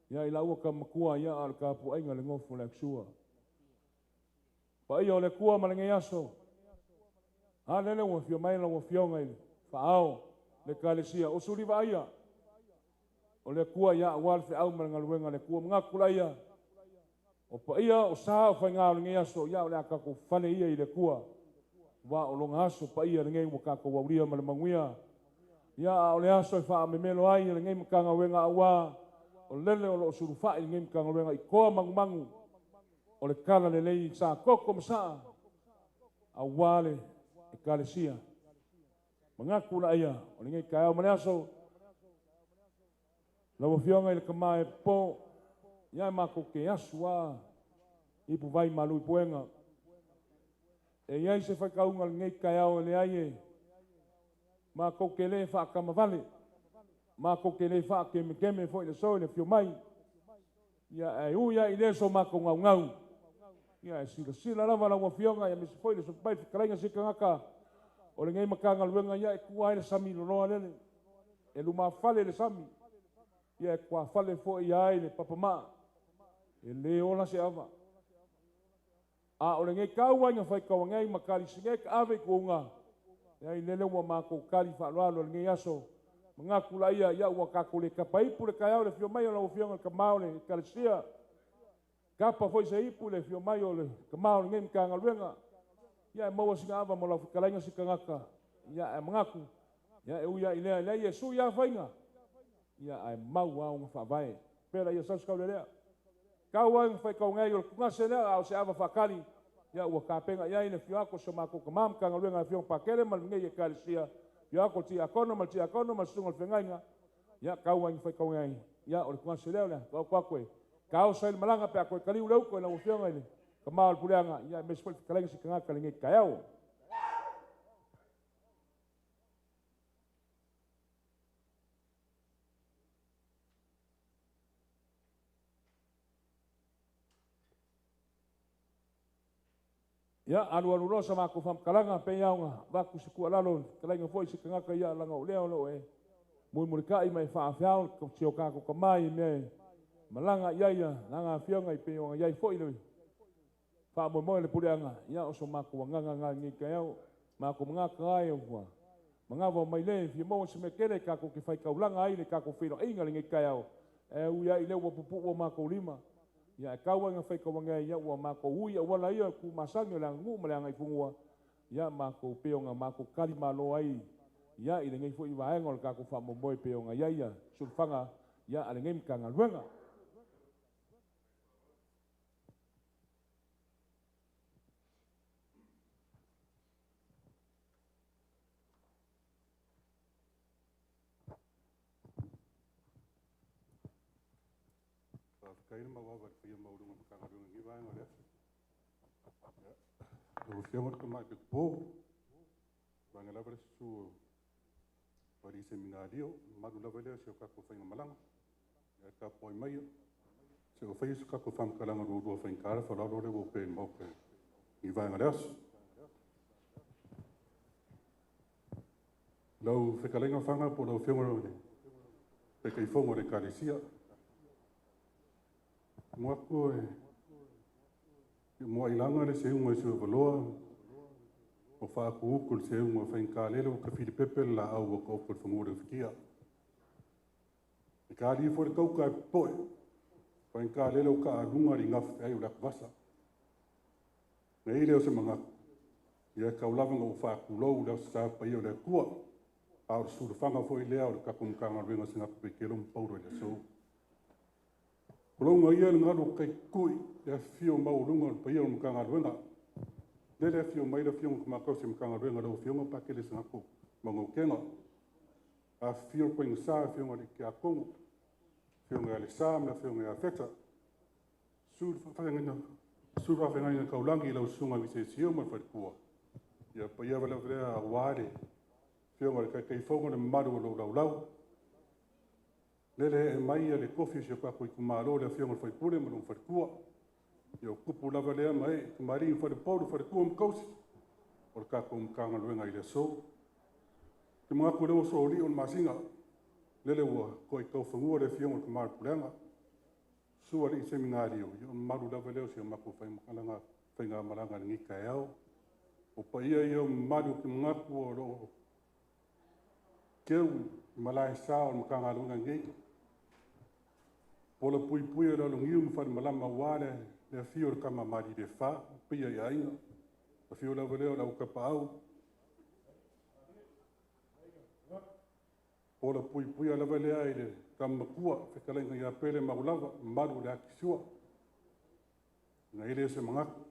Ia i laua tamatua ia a o le tapuaiga le nofo le Aksua. Paia o le Atua ma lenei aso. A lele ua afio mai lau Afioga i le Faaao le Ekalesia o Sulivaaia. O le Atua ia aua le feau ma le galuega a le Atua. Manatu laia o paia o sa o faiga o lenei aso ia o le a tatou fale ia i le Atua. Ua o lona aso paia lenei ua tatou aulia ma le manuia. Ia a o le aso e faamemelo ai lenei Matagaluega aua o lele o loo sulufai lenei Matagaluega i toa magumagu o le tala lelei sa koko ma saa auā le Ekalesia. Manatu laia o lenei taeao ma le aso lau Afioga i le Tamā e po ia matou te asu a ipu vai malu i puega. E iai se faitauga lenei taeao e leai e matou te le faatamavale, matou te le faakemeteme foi le aso i le afio mai. Ia ae ui lava i lea so matou gaugau, ia e silasila lava lau Afioga aemaise foi le suafa pai fetalaiga se tagata o lenei Matagaluega ia e tua ai le sami loloa lele e lumafale le sami ia e tuafale foi ai le papamaa e le ola se ava. A o lenei tau ai na faitauagai ma kalisige ka ave i tuuga e ai lele ua matou kali faaaloalo lenei aso. Manatu laia ia ua tatou le tapaipu le taeao le afio mai o lau Afioga i le Tamā o le Ekalesia, tapa foi se ipu le afio mai o le Tamā o lenei Matagaluega. Ia e maua sina ava mo lau fetalaiga se tagata. Ia ae manatu ia e ui lava i lea leai e sui lava faiga ia ae mau lava ona faavae. Pea ia sau se kaulelea. Tau ai na faitauagai o le tugase lea a o se ava faakali ia ua tapena i ai le afio atu o si o matou Tamā Matagaluega Afioga Pakele ma lenei Ekalesia, afio atu o le Tiakono ma le Tiakono ma le Susuga o le Feagaiga. Ia tau ai na faitauagai ia o le tugase lea o le taoto atu e taoso ai le malaga pe a toe taliu le uto i lau Afioga i le Tamā o le Puleaga ia aemaise foi le fetalaiga se tagata lenei taeao. Ia alualu loa sa matou faamatalaga pei lava ona avatu se tuualalo i le fetalaiga foi se tagata ia leaga o lea o lo o e mulimulitai ma e faafeao si o tatou Tamā i mea e malaga i ai lana afioga i pei ona i ai foi le faamoemoe o le puleaga. Ia o so matou agaga lena i lenei taeao, matou manatu ai ua manava mai le fia maua se mea tele tatou te faitaulaga ai le tatou feiloaiga lenei taeao. E ui lava i lea ua pupuu o matou lima, ia ae tau lava ina faitauagai ai ia ua matou ui auala ia o tumasagi o le aganuu ma le agaifanua ia matou pei ona matou talimalo ai ia i lenei foi vaega o le tatou faamoemoe pei ona i ai ia sulufaga ia a lenei Matagaluega. Faafetai le mauava i le paia maualuga o le Matagaluega i lenei vaega o le aso. Ia, lau Afioga i le Tamaitai Pito, vaega lava le susu o alii seminario, mamalu lava lea o si o tatou faigamalaga. Ia tapuai maia, se i faia se tatou faamatalaga lualua faigata le faaaloalo lea ua opea i le Maota i lenei vaega o le aso. Lau fetalaiga Faga po o lau Afioga i le Taitaifono o le Ekalesia, manatu e muai laga le seuga i Suavaloa o faatuutu le seuga faigata lele ua tafilipepe le laau ua taoto i le fanua o le gafatia. E tali foi le tauta e popoe, faigata lele ua taaluga le igafu feai o le atuvasa. Na i ai lea o se manatu, ia tau lava ina ou faatulou i le Aso Sa paia o le Atua, a o le sulafaga foi lea o le tatou Matagaluega o Sinapu Petelo ma Paulo i le aso. Tulouna ia le galu o tai tutui le afifio maualuga o le paia o le Matagaluega. Lele afio mai le Afioga i le Tama Tausi o le Matagaluega lau Afioga Pakele Sagapo Maugaukega. Afifio le Paigasa Afioga i le Tiakono, Afioga ia Alesa ma le Afioga ia Feta. Susu le faafeagaiga taulagi i lau Susuga Visesio ma le faletua. Ia paia lava lea aua le Afioga i le Taitaifono le mamalu o lou laulau. Lele ee mai le tofi o si o tatou itumalo le Afioga i le sui usufono ma lona faletua. Ia o tupu lava lea ma ee, tamalii ma faleupolu, faletua ma tausi o le tatou Matagaluega i le aso. Ou te manatu o lea ua soli'o le masina, lele ua to'aitaufanua le Afioga i le Tama o le Puleaga. Susu alii seminario, ia o le mamalu lava lea o si a matou faigamalaga i lenei taeao. O paia ia o mamalu ou te manatu o lo o keu i malaesa o le Matagaluega nei. Pola puipui o le alogiu ma falemalama aua le afio o le Tama Malilefa, paia i aiga. Afio lava lea o le au Tapaau. Pola puipuia lava lea i le tamamakua fetalaiga ia Pele Maulava, mamalu o le Akisua. Na i le se manatu,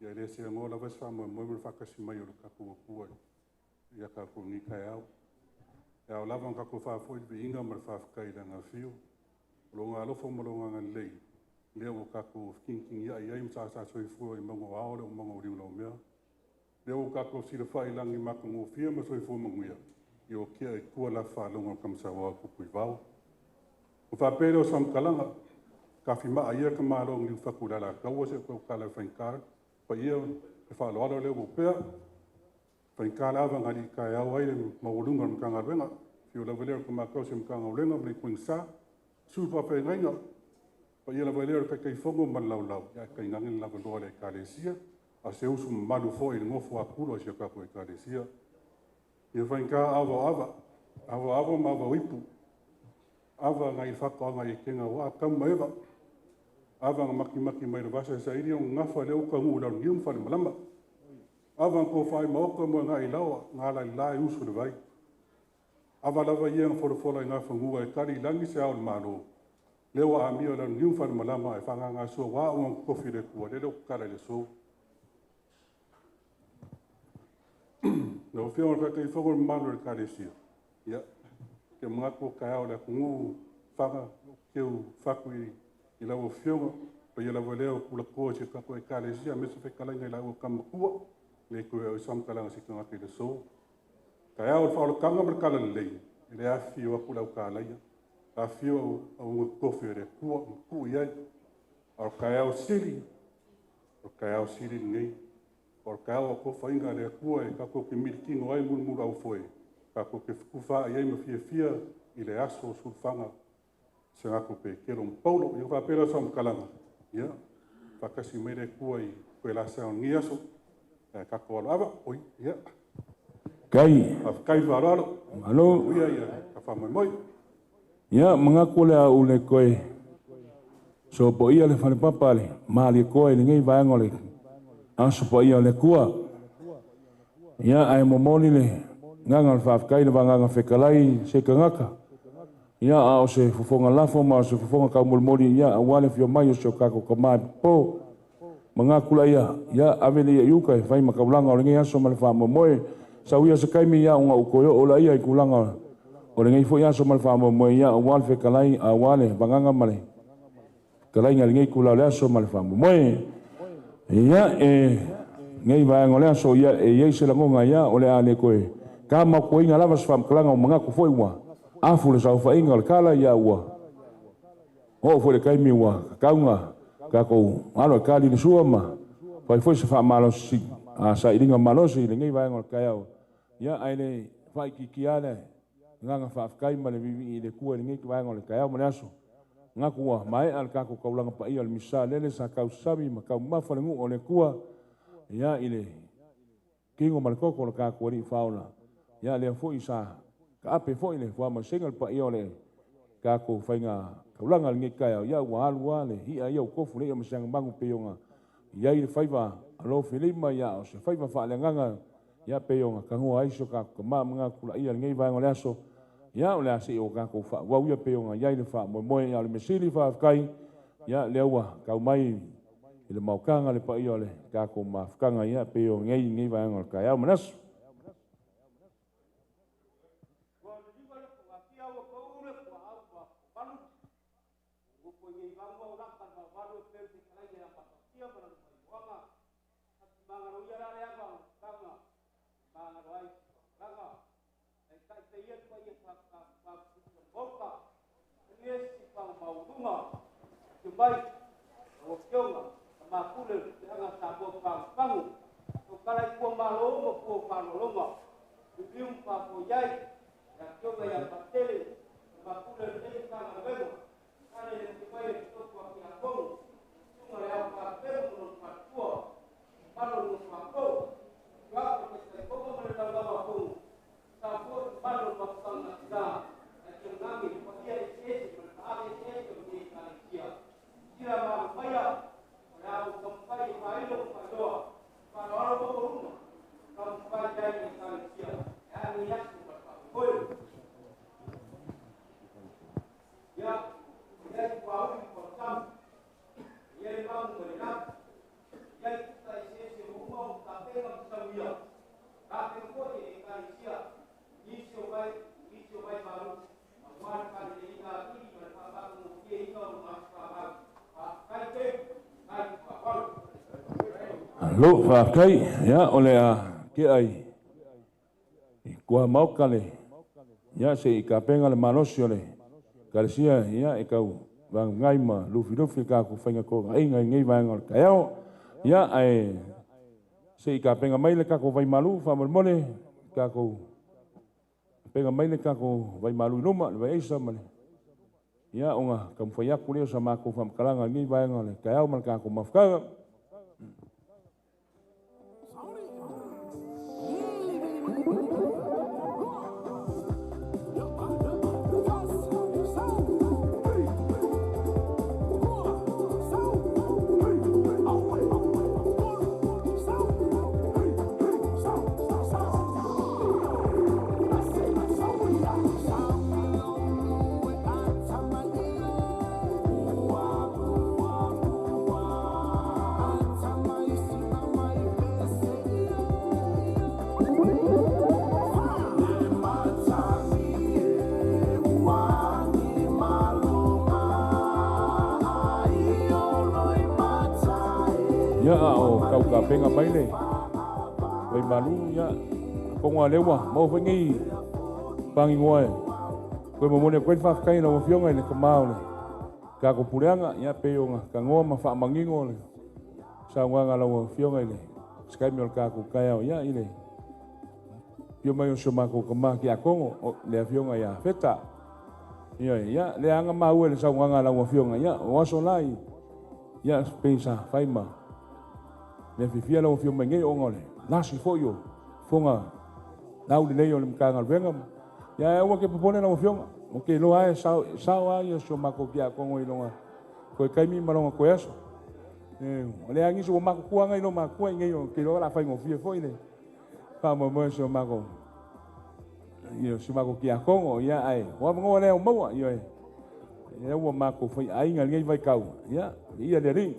ia le se agoa lava se faamoemoe ma le faatasi mai o le tatou Atua ia tatou i lenei taeao. E ao lava ona tatou faafoi le viiga ma le faafetai i le Agafiu, o lona alofa ma lona agalelei, lea ua tatou fetigitigi ai ma saasaa soifua i mauga o ao le mauga o liulaumea. Lea ua tatou silafai i lagi matagofie ma soifua manuia, ia o tia i tua la faalogo o Tamasaua o tupu i vao. O faapea lea o Samatalaga, kafimaa ia ka malo ni fatu la la kaua se ko kala fainka pa ia e faaloalo lea ua pea fainka lava ngali ka au ai le maualuga o le Matagaluega fio lava lea o le kamakau se Matagaluega ma le ituaigisa sui faafeagaiga pa ia lava lea o le Taitaifono ma le laulau ia tainane le lavaloa le Ekalesia a se usu mamalu foi i le nofo a kulo a si o tatou Ekalesia. Ia fainka ava o ava, ava ava ma ava o ipu, ava ngai fatoaga i kenga ua tau ma eva, ava nga makimaki mai le vasa saili o ngafa le uka nuu lau niu ma fale malama. Ava nga kofai maoka mo ngai lawa, ngā lai lai usu le vai. Ava lava ia nga folafola i ngā whangua e kari langi se ao le malo. Lea ua amia lau niu ma fale malama e whanganga sua wā o ngā kofi le kua, le leo kukala le sou. Na o whio le Taitaifono le mamalu o le Ekalesia. Ia, ke manatu o kaeao le atunuu whanga keu whaku i lau afioga, pa ia lava lea o kulakoa i se tatou Ekalesia, me se fetalaiga i lau kamatua, le koe o samtalaga se tagata i le aso. Taeao o le faaolataga ma le talalelei, e le afifio atu le aukalaia, afifio auga tofi o le Atua, ma tuu i ai. A o le taeao sili, o le taeao sili lenei. O le taeao o tofaiga a le Atua e tatou te milikino ai mulumuluaufoe, tatou te fetufaai ai ma fiafia i le aso o sulufaga se gato Petelo ma Paulo. Ia faapea lea o faamatalaga, ia faatasi mai le Atua i koe la sa o lenei aso. Tatou aloava, oi, ia. Kai. Faafetai faaaloalo. Malo. Ia, ia, ka faamoemoe. Ia, manatu le au le koe sopo ia le falepapa le malie koe i lenei vaega o le aso paia o le Atua. Ia, ae momoli le agaga o le faafetai i le vagaga fetalai se tagata. Ia, a o se fofoga lafo ma o se fofoga taumolimoli, ia, aua le afio mai o si o tatou tama e popo. Manatu laia, ia, ave le ia i uka e fai ma taulaga o lenei aso ma le faamoemoe. Sau ia se taimi, ia, ona ou toe oo laia i tulaga o lenei foi aso ma le faamoemoe, ia, aua le fetalai, aua le vagaga ma le fetalaiga i lenei itula o le aso ma le faamoemoe. Ia, e lenei vaega o le aso, ia, e i ai se lagona, ia, o le a le toe tamaopoina lava se faamatalaga o manatu foi ua afu le saofaiga o le tala, ia, ua oo foi le taimi ua tatau tatou alo e tali le sua ma fai foi se faamalosi sailiga malosi i lenei vaega o le taeao. Ia, ae le faaitiitia le agaga faafetai ma le viivii i le Atua i lenei vaega o le taeao ma le aso. Manatu ua maea le tatou taulaga paia o le misa lele sa tausami ma taumafa le nuu o le Atua, ia, i le tino ma le toto o le tatou Alii Faaola. Ia, lea foi sa taape foi le fuamasega le paia o le tatou faiga taulaga i lenei taeao. Ia, ua alu lava le i'a ia ua tofu le i'a ma se agamagu pei ona i ai le faiva alofilima, ia, o se faiva faaleagaga, ia, pei ona tagoa ai si o tatou tama manatu laia i lenei vaega o le aso. Ia, o le a se'i o tatou faaauau ia pei ona i ai le faamoemoe. Ia, o le measili faafetai, ia, lea ua tau mai i le maotaga le paia o le tatou mafutaga, ia, pei o nei vaega o le taeao ma le aso. Malo faafetai. Ia o le a tea i kuamaoka le ia se i kapega le malosi o le Ekalesia ia e tau vagagai ma lufilufi le tatou faiga toagaina i lenei vaega o le taeao. Ia ae se i tapena mai le tatou vaimalu faamolemole, tatou tapena mai le tatou vaimalu i luma le vaiaisa ma le ia ona taumafai atu lea o sa matou faamatalaga i lenei vaega o le taeao ma le tatou mafutaga. Ia a o tautapega mai le vaimalu, ia atonu lava lea ua maua foi nei pagimoa e toe momoli atu ai le faafetai i lau Afioga i le tama o le tatou puleaga, ia pei ona tanoa ma faamanino le saunoaga a lau Afioga i le se taimi o le tatou taeao, ia i le afio mai o si o matou tama tiakono, le Afioga ia Feta. Ia, ia lea lava na maua i le saunoaga a lau Afioga, ia o aso la i ia pei sa fai ma mea fiafia lau Afioga mai nei ona o le lasi foi o fofoga laulelei o le Matagaluega. Ia ae aua te popole lau Afioga, ou te iloa lava e sao, e sao lava ia si o matou tiakono i lona toe taimi ma lona toe aso. O lea nisi ua matutua nai lo matua i nei, ou te iloa o le a faigofie foi le faamoemoe o si o matou ia si o matou tiakono, ia ae o avanoa lea o maua, ia lea ua matou faiaiga i lenei vaitau, ia viia le Alii.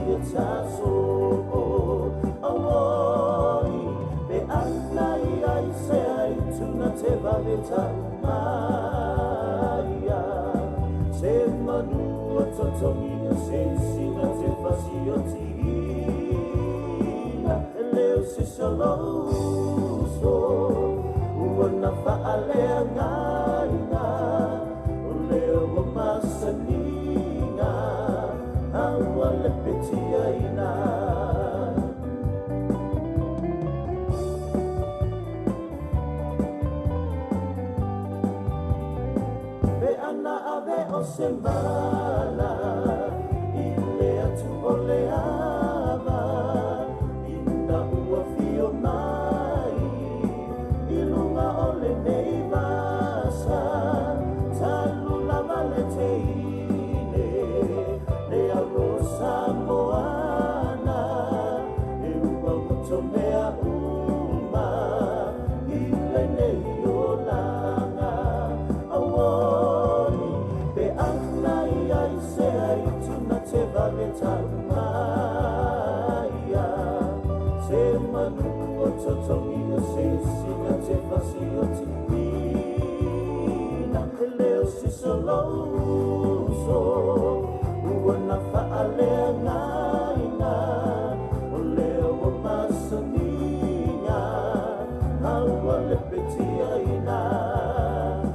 ia taso Auoi pe ana ia i se ai tuna te vave tau maia Se manu o totongia se sina te fasi o tihina E leo se solouso Ua na whaalea ngāinga O leo o masaninga Aua le petia ina Pe ana ave o se mala I le atu o le ava Ina ua fio mai I lunga o le nei vasa Talu lava le teine Le alosa moana E ua moto mea uma I le nei olanga Auoi pe ana ia i se ai tuna te vave tau maia Se manu o totongia se sina te fasi o tihina E leo se solouso Ua na whaalea ngāinga O leo o masaninga Aua le petia ina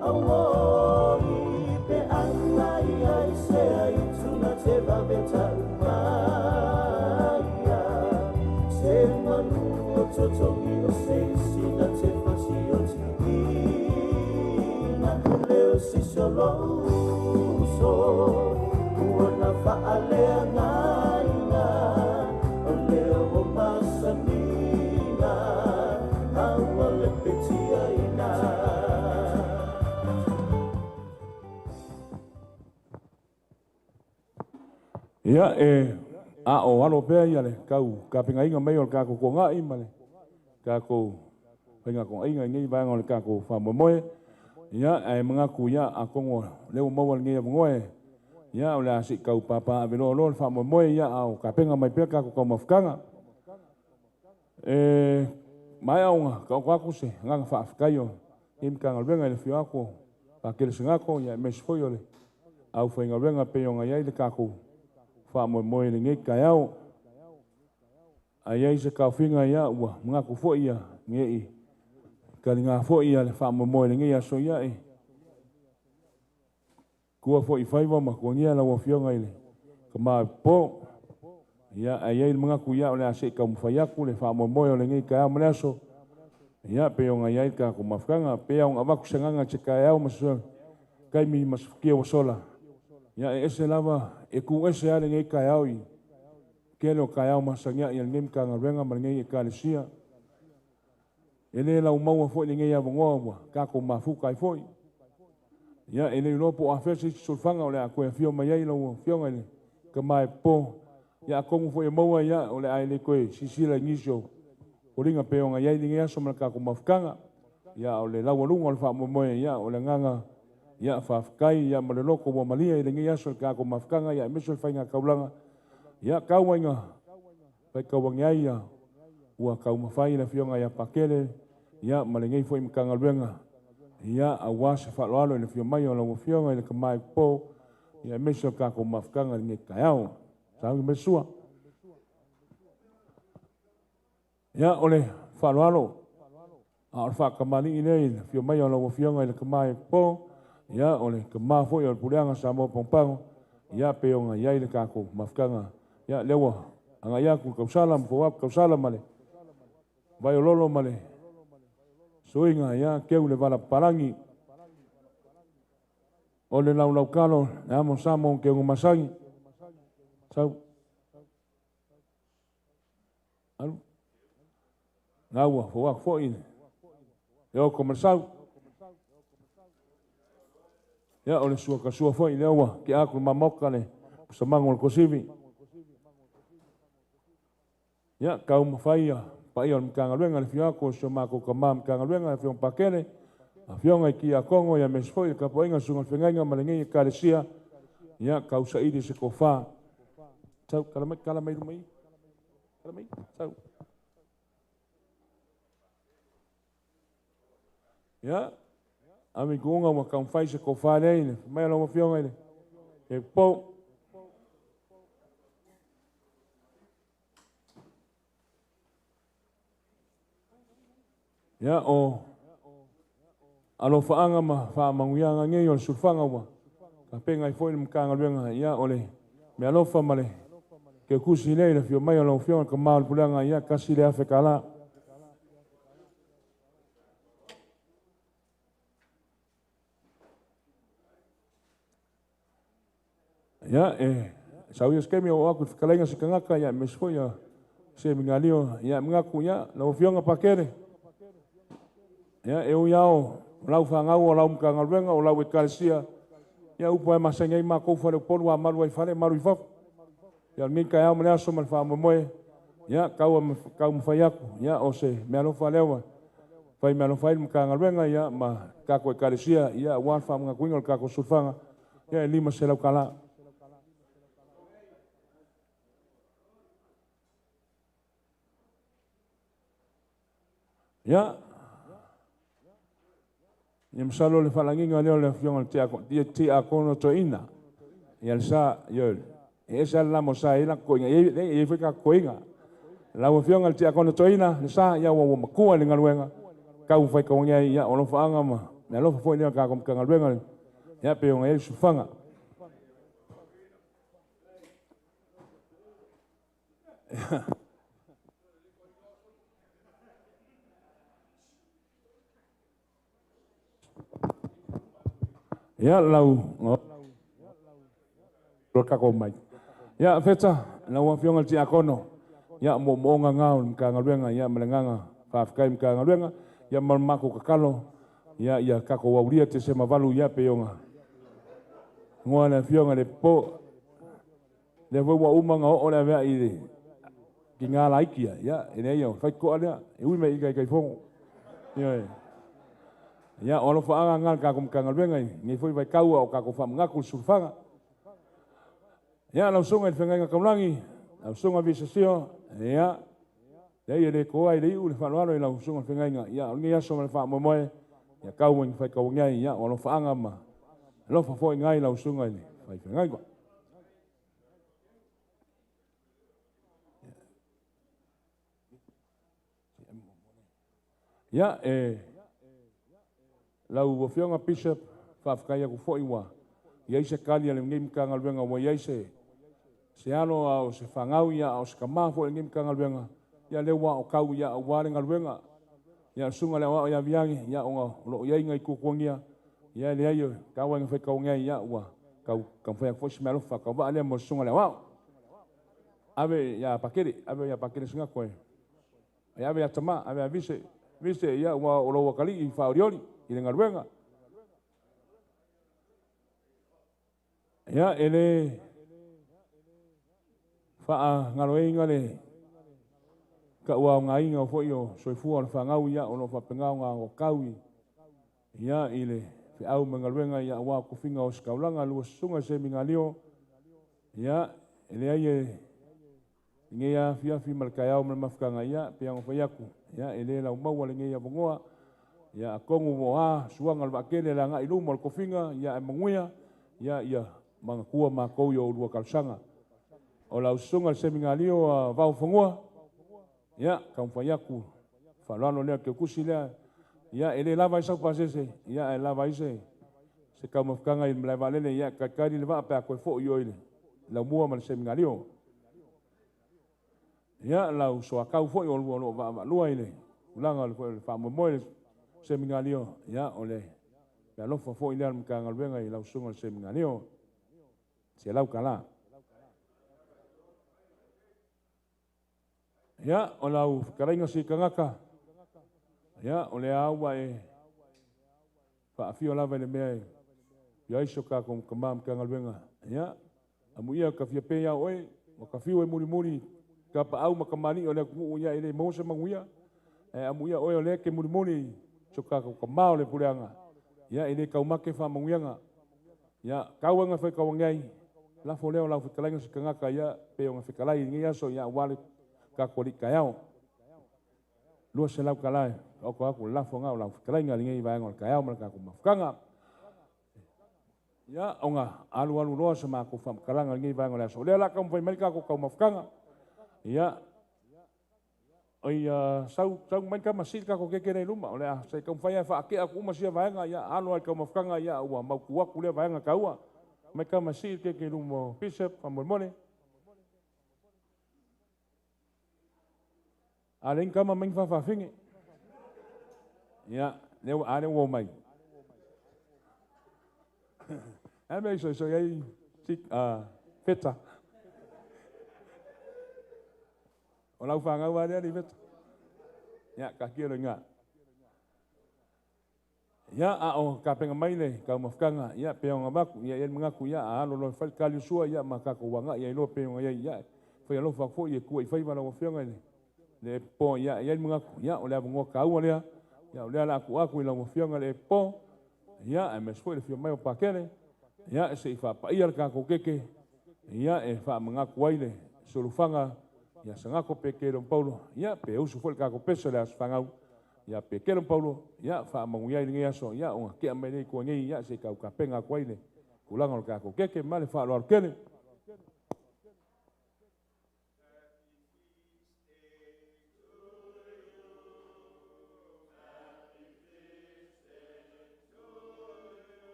Auoi pe ana ia i se ai tuna te vave tau maia Se manu o totongi o se sina te fasi o tihina E leo se solouso Ua na whaalea ngāinga O leo o masaninga Aua le petia ina Ia e a o alo pea ia le kau kapengaiga mai o le kākou koga'i ma le kākou faigakoga'iga i nei vaega o le kākou faamoemoe. Ia ae magaku ia atogo lea ua maua lenei avanoa e ia o le a se'i tau pāpā aveloa loa le faamoemoe ia a o kapega mai pea kākou taumafataga. E maea ona taoto atu se agaga faafetai o lenei Matagaluega i le afio atu o Pakele Sagato ia aemaise foi o le aufaigaluega pei ona i ai le tatou faamoemoe i lenei taeao. A i ai se taofiga ia ua manatu foi ia ne'i taliga foi ia le faamoemoe i lenei aso ia e tua foi i faiva ma tuagia lau Afioga i le Tama po. Ia ae i ai le manatu ia o le a se'i taumafai atu le faamoemoe o lenei taeao ma le aso ia pei ona i ai le tatou mafutaga. Pei lava ona avatu se agaga i se taeao ma se taimi ma se futia ua sola ia e ese lava e tu ese lava lenei taeao i tele o taeao masania'i a lenei Matagaluega ma lenei Ekalesia. E lē laumaua foi lenei avanoa ua tatou mafuta ai foi. Ia e le iloa po o afea se isi solofaga o le a toe afio mai ai lau Afioga i le Tama e Popo. Ia atonu foi e maua ia o le a e le toe silasila i nisi o foliga pei ona i ai lenei aso ma le tatou mafutaga. Ia a o le laualuga o le faamoemoe ia o le agaga ia faafetai ia ma le loto ua malie i lenei aso i le tatou mafutaga ia aemaise o le faigataulaga. Ia tau ai ina faitau ane ai ia ua taumafai le Afioga ia Pakele ia ma lenei foi Matagaluega ia aua se faaaloalo i le afio mai o lau Afioga i le Tama e Popo ia aemaise o le tatou mafutaga i lenei taeao. Sauni mai le sua. Ia o le faaaloalo a o le faatamalii lea i le afio mai o lau Afioga i le Tama e Popo ia o le tama foi o le Puleaga Samoa Pagopago ia pei ona i ai le tatou mafutaga. Ia lea ua agai atu le tausala ma fou atu le tausala ma le vaiololo ma le suiga ia keu le vala papalagi o le laulaukalo le amo samo o keuga masagi sau alu na ua fou atu foi le oko ma le sau. Ia o le suakasua foi lea ua tea atu le mamaoka le pusamago o le tuasivi. Ia taumafai ia paia o le Matagaluega i le afio atu o si o matou tama Matagaluega le Afioga Pakele, afioga i Tiakono ia aemaise foi le tapuaiga a le Susuga i le Feagaiga ma lenei Ekalesia. Ia tausaili se tofa Sau, kala mai, kala mai luma i. Kala mai, sau. Ia, ave i kuuga ua taumafai se tofa lea i le fai mai a lau Afioga i le Pou. Ia, o alofaaga ma faamanuiaga nei o le sulufaga ua tapenaina ai foi le Matagaluega, ia, o le meaalofa ma le keukusi lea i le afio mai o lau Afioga i le Tama o le Pulega, ia, $1,000. Ia, e sau ia se taimi o aku i le fetalaiga se tagata, ia, aemaise foi ia se migalio, ia, manatu, ia, lau Afioga Pakele, ia, e ui lava o lau fanau, o lau Matagaluega, o lau Ekalesia, ia, upu lava e masani ai matou faleupolu, a malu ai i fale, malu i fafo. Ia, o lenei taeao ma le aso ma le faamoemoe, ia, taumafai atu, ia, o se meaalofa lea ua fai meaalofa ai le Matagaluega, ia, ma tatou Ekalesia, ia, aua le faamanatuina o le tatou sulufaga, ia, e $500. Ia, ia masalo le faalagiga lea o le Afioga i le Tiakono Toeaina, ia le sa, ia, e ese lava le lama o sa e i ai lana toeaina, e i ai foi tatou toeaina. Lau Afioga i le Tiakono Toeaina, le sa, ia ua matua i le galuega, taumafai tauagi ai, ia, o alofaaga ma le alofa foi lea o le tatou Matagaluega, ia, pei ona i ai le sulufaga. Ia, lau lo tatou mai. Ia, Feta, lau Afioga i le Tiakono, ia, moomooga na o le Matagaluega, ia, ma le agaga faafetai i le Matagaluega, ia, ma le matou tatalo, ia, ia tatou aulia Tesema 8, ia, pei ona goa le Afioga i le Po. Lea foi ua uma ona oo le aveai i le tina laiti ia, ia, e leai, o le faitotoa lea, e ui mai i Taitaifono. Ia, ia, o alofaaga na le tatou Matagaluega i lenei foi vaitau a o tatou faamanatu i le sulufaga. Ia, lau Susuga i le Feagaiga Taulagi, lau Susuga Visasio, ia, leai e le toa i le iu le faaaloalo i lau Susuga i le Feagaiga, ia, o lenei aso ma le faamoemoe, ia tau ina faitauina ai, ia, o alofaaga ma alofa foi ngai lau Susuga i le Faifeagaiga. Ia, e lau Afioga Bishop, faafetai atu foi ua i ai se tali a lenei Matagaluega, ua i ai se alo a o se fanau, ia, a o se tama foi a lenei Matagaluega, ia, lea ua aotau, ia, aua le galuega. Ia, le Susuga i le Aoao ia Viagi, ia, ona o lo o i ai nai tuatuagia, ia, e leai, tau ina faitauina ai, ia, ua taumafai atu foi se meaalofa faatauvaa lea mo le Susuga i le Aoao. Ave ia Pakele, ave ia Pakele Sinato e. Ai ave ia Tama, ave ia Vise, Vise, ia, ua o lou atalii faaolioli i le galuega. Ia, e le faagaloina le tauaogaina o foi o soifua o le fanau, ia, o lo o faapena ona agokau i, ia, i le feau ma galuega, ia, aua tofiga o ositaulaga, lua susuga semigalio, ia, e leai e lenei afiafi ma le taeao ma le mafutaga, ia, pei ona fai atu, ia, e le laumaua lenei avanoa, ia, atonu ua a suaga o le vaatele le agai i luma o le tofiga, ia, ae manuia, ia, ia manatua matou i o ulua talosaga. O lau susuga i le semigalio a Vaofanua, ia, taumafai atu faaaloalo lea keukusi lea, ia, e le lava ai sau pasese, ia, ae lava ai se taumafataga i le malae vaalele, ia, talitali le vaa pe a toe foi oi le laumua ma le semigalio. Ia, lau soatau foi o lua o lo o vaavaalua i le tulaga o le faamoemoe i le semigalio, ia, o le alofa foi lea o le Matagaluega i lau susuga i le semigalio, $100. Ia, o lau fetalaiga si tagata, ia, o lea ua e faafio lava i le mea e fia ai so tatou tama Matagaluega, ia, amuia ka fia pe ia oe, ua ka fiu e mulimuli ka paau ma kamali'i o le atunuu, ia, e le maua se manuia, ae amuia oe o lea ke mulimuli so tatou tama o le puleaga, ia, e le taumate faamanuiaga. Ia, tau ina faitauina ai, lafo lea o lau fetalaiga se tagata ia pe ona fetalai i lenei aso ia aua le tatou alii taeao. 200 tala e taoto atu le lafo lena o lau fetalaiga i lenei vaega o le taeao ma le tatou mafutaga. Ia, ona alualu loa sa matou faamatalaga i lenei vaega o le aso. O lea o le a taumafai mai le tatou taumafataga. Ia, oi sau, sau mai tama sii le tatou keke lea i luma. O le a se i taumafai lava e faatea atu uma sia vaega, ia alo lava i le taumafataga, ia ua mautu atu lea vaega taua. Mai tama sii le keke i luma o Bishop, faamolemole. A leai ni tama mai ni faafafine. Ia, lea ua, a lea ua omai. A mea i soisoi ai si, Feta. O lau fanau lava lea Feta. Ia, taatia loa i ina. Ia, a o tapena mai le taumafataga, ia, pei ona avatu, ia, e i ai le manatu, ia, a alo loa e fai le tali o sua, ia, ma tatou agai ai loa pei ona i ai, ia, e fai alofa atu foi e tua i faiva lau Afioga i le Epo, ia, e i ai le manatu, ia, o le avanoa taua lea, ia, o lea o le a tuu atu i lau Afioga i le Epo, ia, aemaise foi le afio mai o Pakele, ia, se i faapaia le tatou keke, ia, e faamanatu ai le sulufaga, ia Sagako Pekelo ma Paulo, ia, pe usu foi le tatou pese o le aso fanau, ia Pekelo ma Paulo, ia, faamanuia ai lenei aso, ia, ona tea mai lea i tua nei, ia, se i tau tapena atu ai le tulaga o le tatou keke, ma le faaaloalo tele.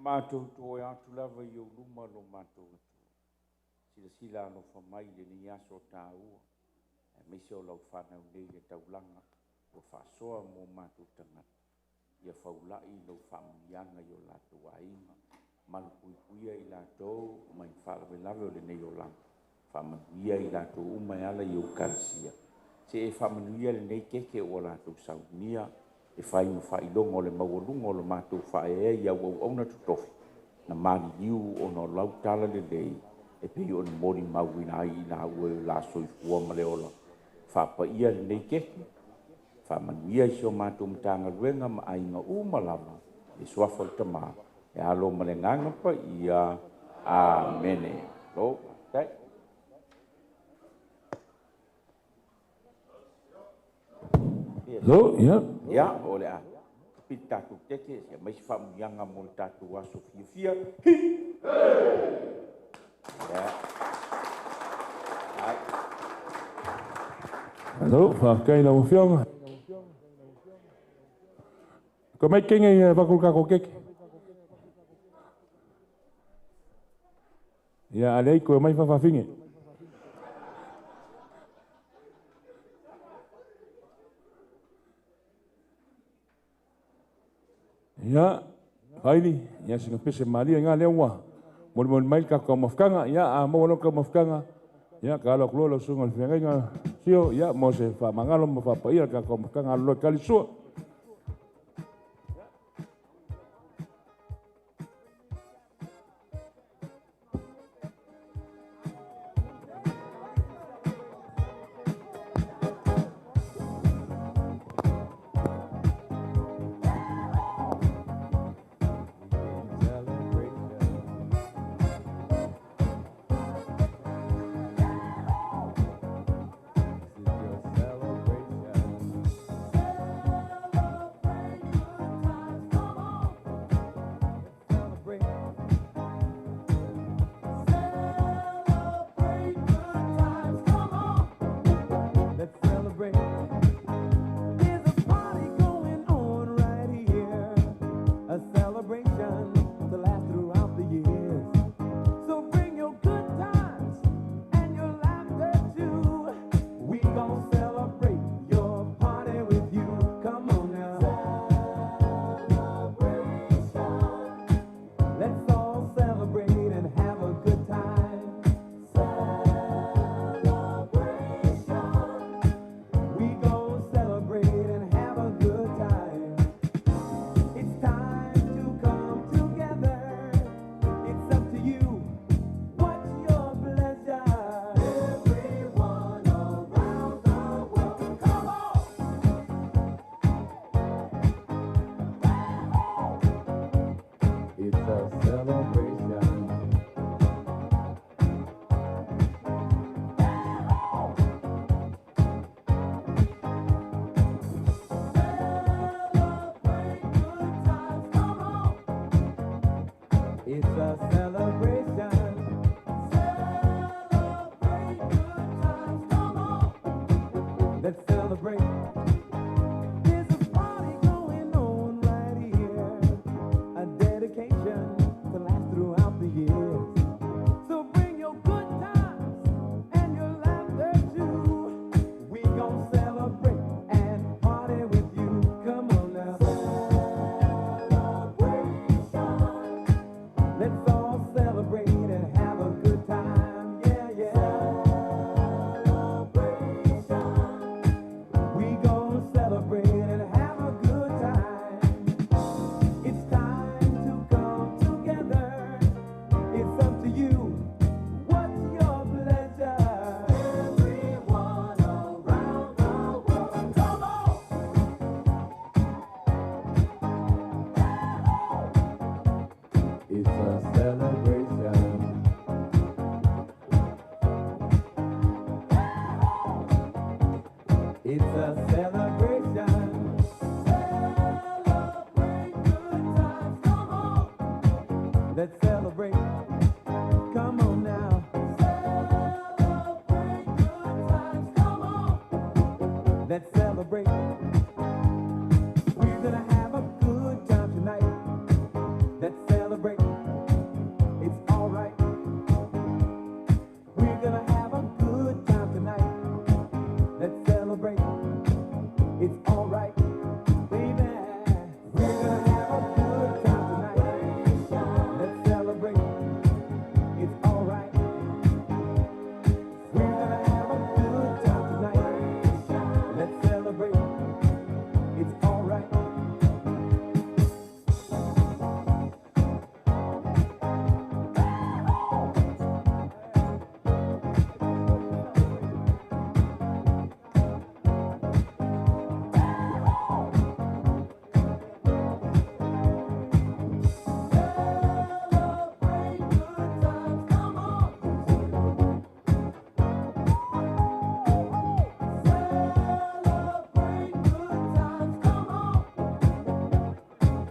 Matou toe atu lava i ou luma lo matou Atua. Silasila alofa mai i lenei aso taua, aemaise o lau fanau nei i le taulaga ua faasoa mo matou tagata. Ia faulai lou faamanuiaga i o latou aiga, malupuipuia i latou mai faalavelave o lenei olaga, faamanuia i latou uma e ala i Eukalesia. Se e faamanuia lenei keke ua latou saunia, e fai ma faailoga o le maualuga o le matou faaeaea i au auauna totofi, na maliliu ona o lau tala lelei, e pei ona molimauina ai i laua e o la soifua ma le ola. Faapaia lenei keke, faamanuia i si o matou Matagaluega ma aiga uma lava, i le suafa o le Tama, e alo ma le Agaga Paia. Amene. Lo, faafetai. Lo, ia. Ia, o le a pili tatou keke, se aumai se faamanuiaga mo le tatou aso fiafia. Hi! Ia. Ai. Malo, faafetai i lau Afioga. Ko mai kenge i avatu le tatou keke. Ia, a leai, toe omai faafafine. Ia, Haili, ia sina pese malie ngā lea ua molimoli mai le tatou taumafataga. Ia, a maua loa le taumafataga, ia, ka alo atu loa lau susuga i le feagaiga Sio, ia, mo se faamagalo ma faapaia le tatou taumafataga alo loa i tali sua. Celebration. celebrate. We're gonna have a good time tonight. Let's celebrate. It's alright. We're gonna have a good time tonight. Let's celebrate. It's alright, baby. We're gonna have a good time tonight. Let's celebrate. It's alright. We're gonna have a good time tonight. Let's celebrate. It's alright.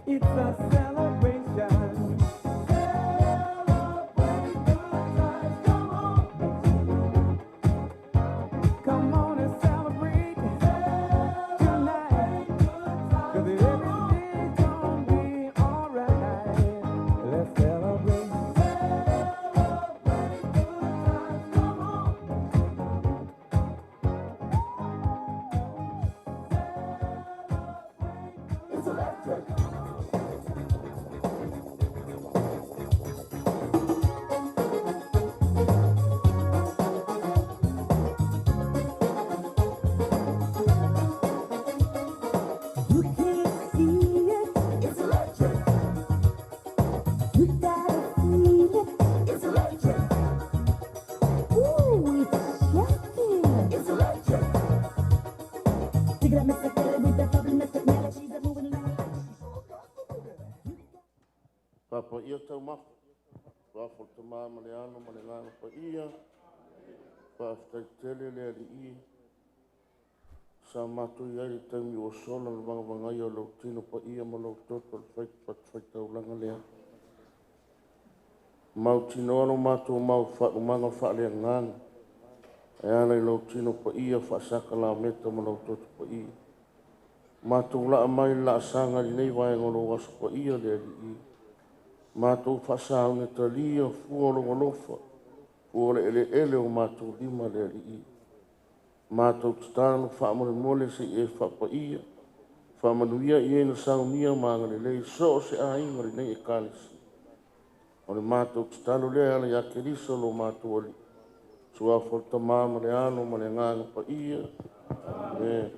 It's a celebration. Celebrate good times, come on. Come on and celebrate tonight. 'Cause everything's gonna be alright. Let's celebrate. Celebrate good times, come on. It's electric. You can't see it. It's electric. You gotta feel it. It's electric. Ooh, it's shocking. It's electric. Papaia taumafa, Suafa o le Tamā ma le Alo ma le Agaga Paia, faafetai tele le Alii sa matou i ai i le taimi ua sola le vagavagaia o lou tino paia ma lou toto i le fatafaitaulaga lea. Mautinoa lo matou mau faaumaga faaleagaga e ala i lou tino paia faasakalameta ma lou toto paia. Matou laa mai le laasaga i lenei vaega o lou aso paia le Alii. Matou faasauni talia fua o lou alofa, fua o le eleele o matou lima le Alii. Matou tatalo faamolemole se i e faapaia, faamanuia i e na saunia ma agalelei so o se aiga o lenei Ekalesia. O le matou tatalo lea e ala ia Keriso lo matou Alii. Suafa o le Tamā ma le Alo ma le Agaga Paia. Amene.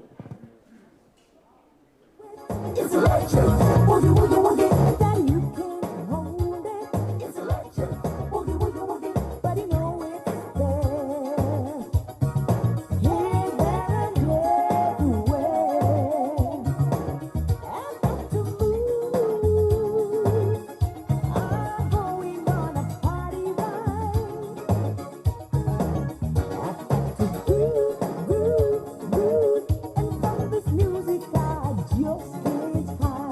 It's electric. Woogie, woogie, woogie. That you can't hold it. It's electric. Woogie, woogie, woogie. But you know it's there. Here, there, and everywhere. I've got to move. I'm going on a party ride. I've got to groove, groove, groove. And from this music I just can't hide.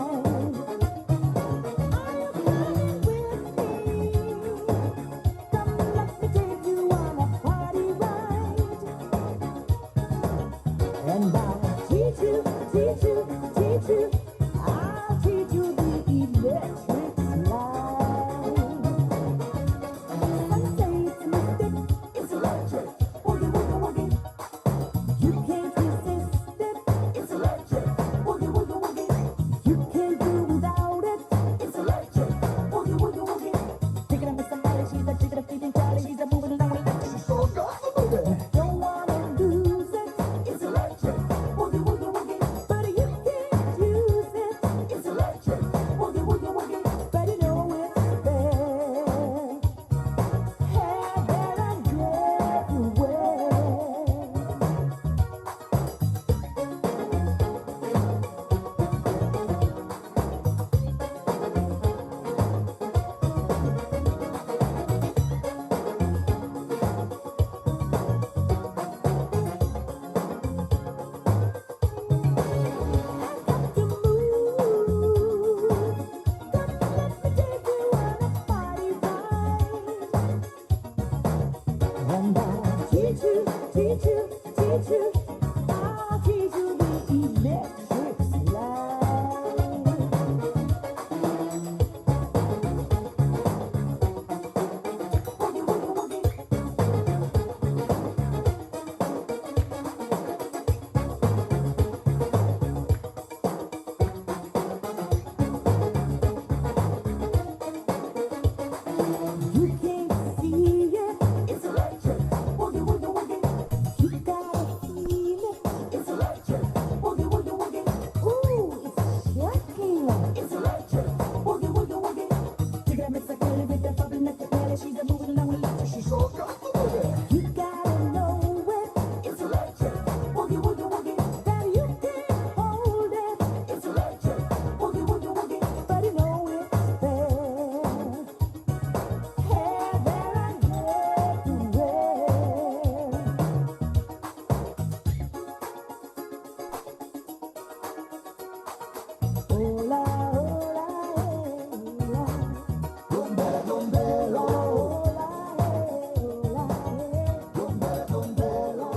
Ola, ola, ola. Bombero, bombero. Ola, ola, bombero, bombero.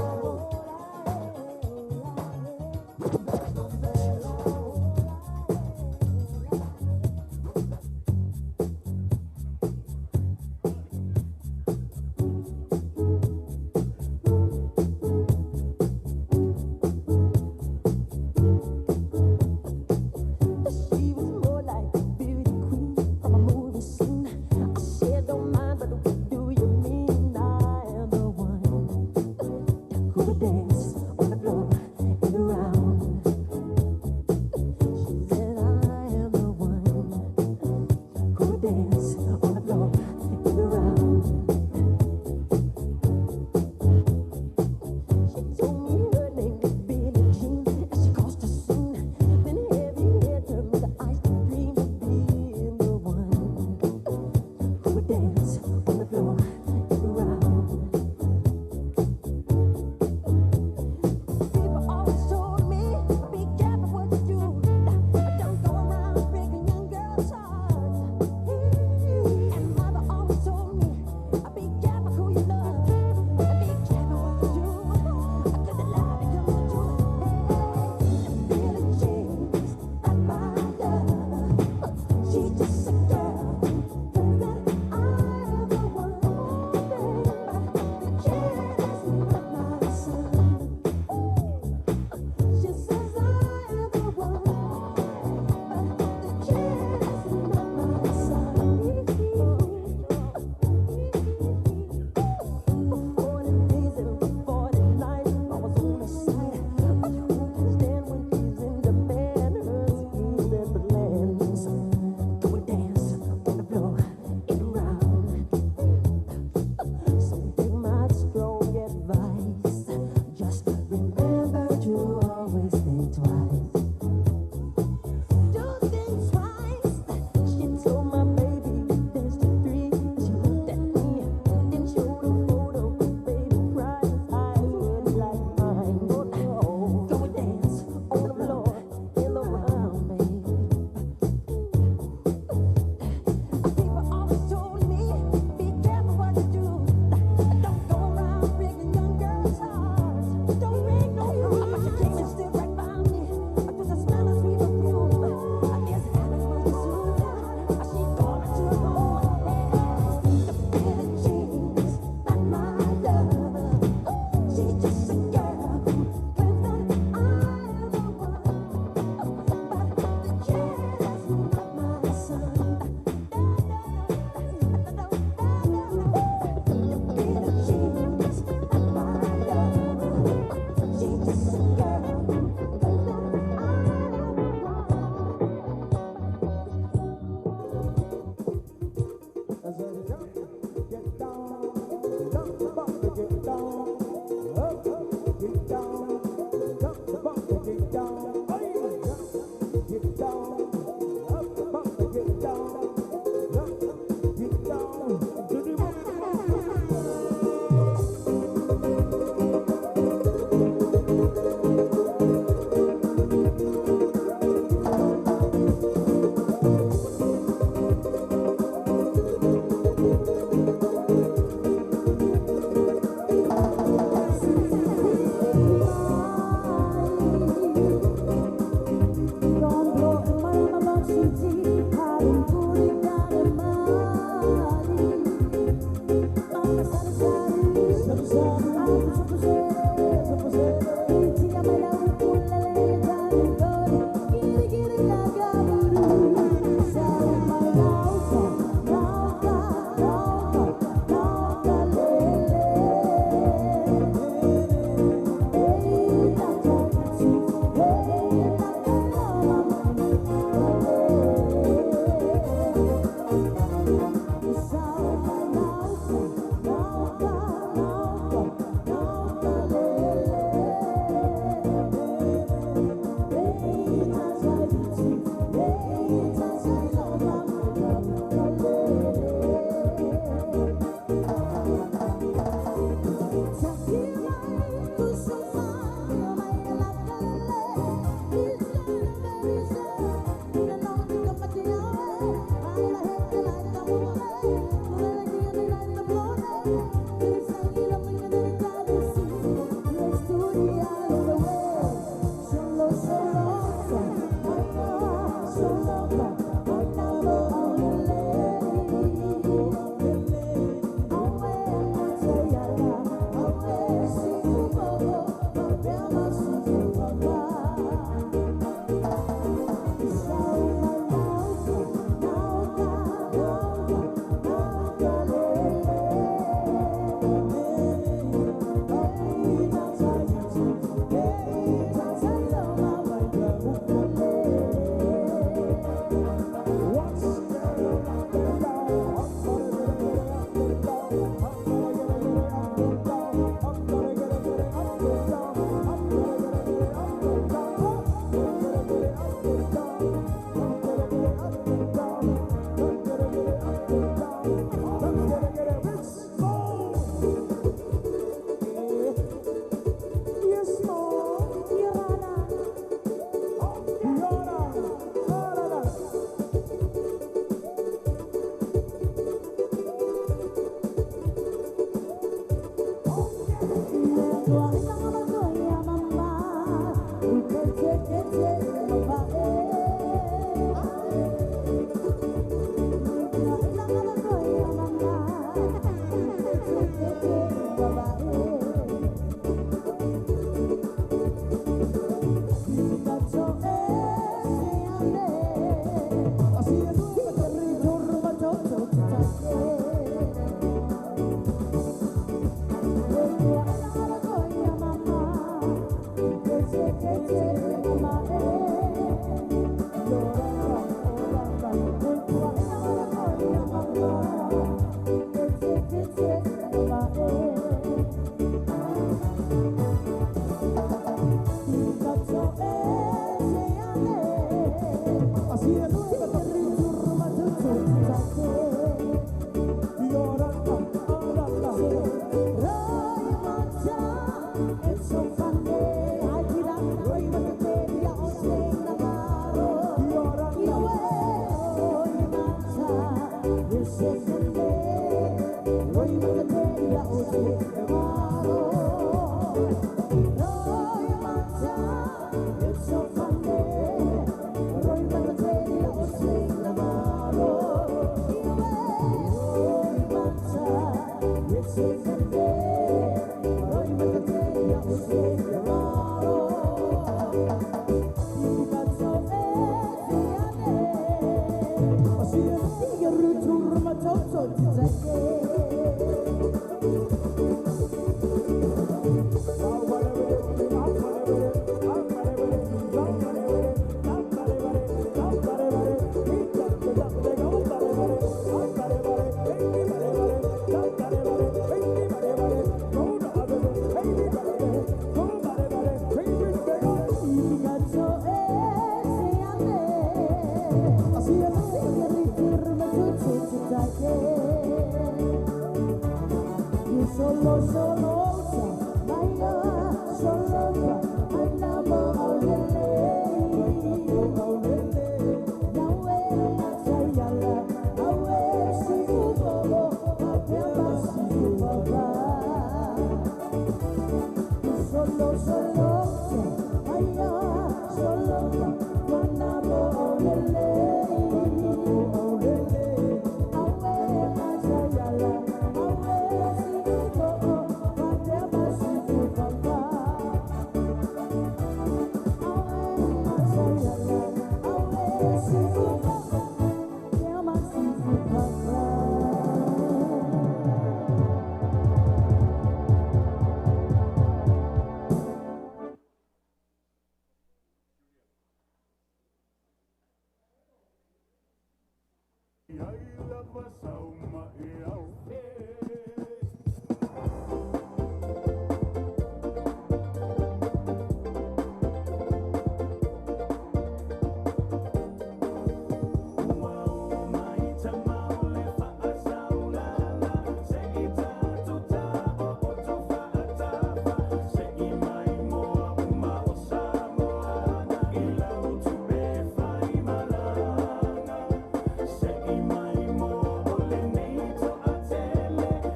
Se i mai mo o le nei to a tele.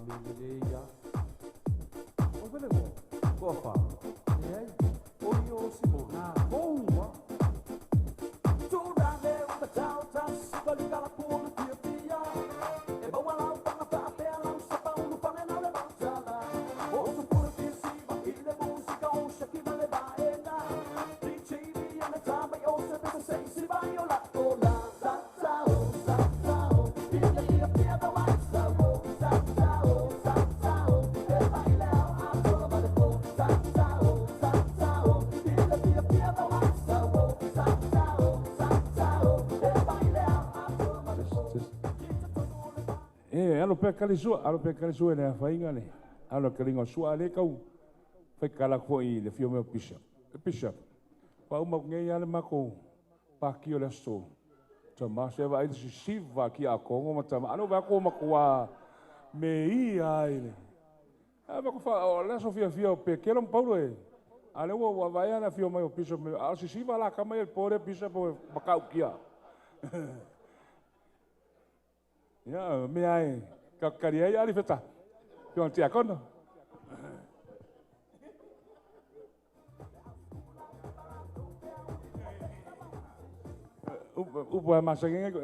me lelei a. O fele mo, toa whā. Leai, o i o si mo nā koua. Alo pe kali sua, alo pe kali sua le afainga le. Alo kali sua le kau. Fai kala ko i le fio meo bishop. Bishop. Pa uma ngai ale mako pa ki o le so. Tama se va i si siva ki a kongo ma tama. Alo va ko makua me i ai le. A va ko fa o le Sofia fio pe ke lo Paulo e. Ale wo va ia na fio mai o bishop me. A si siva la kama el pore bishop o makau kia. Ya, me ai ka kari ai ari feta. Yo tia kono. Upo masa ngenge.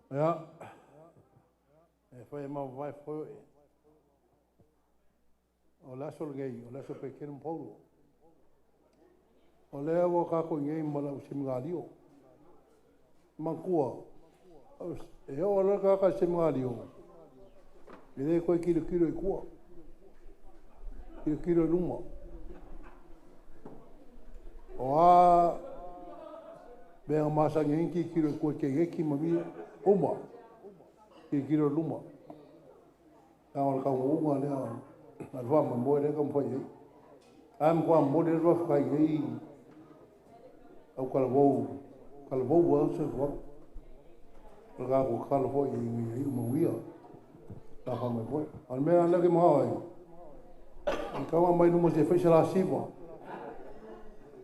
Ia, e whai mau vai whoi. O le aso lenei, o le aso Petero ma Paulo. O lea ua kākou i nei ma lau semigalio. Makua, e oo loa le tagata i le semegalio, e le toe tilotilo i tua, tilotilo i luma. O a mea na masani ai ona tilotilo i tua i keneti ma mea, uma, tilotilo i luma. Leaga o le taunuuga lea o le faamoemoe lea e taumafai i ai. Ae matua momoli atu le faafetai i lenei autalavou, talavou lava le soifuaga. O le tatou tatalo foi ina ia iu manuia la faamoemoe. A o le mea lea ou te manao ai, e tatau ona aumai i luma se i fai se la siva,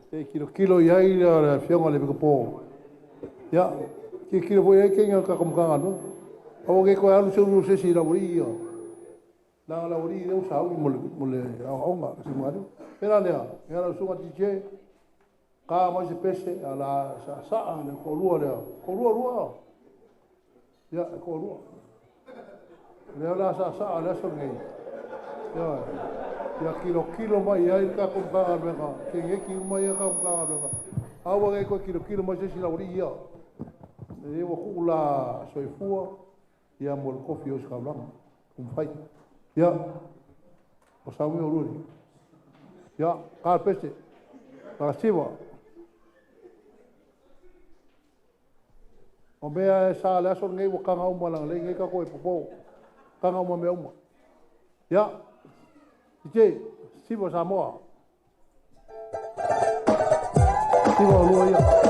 se i tilotilo i ai le Afioga i le Pikopo. Ia, tilotilo foi i ai teine o le tatou Matagaluega. Aua ne i toe alu se ulu o se isi i le aualii ia, leaga o le aualii lea ua sauni mo le aoaoga a si maliu. O le mea la lea, ia lau Susuga DJ, ta mai se pese, a o le a saasaa le toalua lea, toalua lua, ia, e toalua. O lea o le a saasaa le aso lenei, ioe, ia tilotilo mai i ai le tatou Matagaluega, keneti uma ia a le tatou Matagaluega, aua ne i toe tilotilo mai se isi i le aualii ia. E ua tuu la soifua ia mo le tofi o ositaulaga ua mafai. Ia, o sauni o lua. Ia, ta le pese, la siva. O mea e sa le aso lenei ua taga uma leaga o lea e i inei tatou e popo. Taga uma mea uma. Ia, DJ, siva Samoa. Siva o lua ia.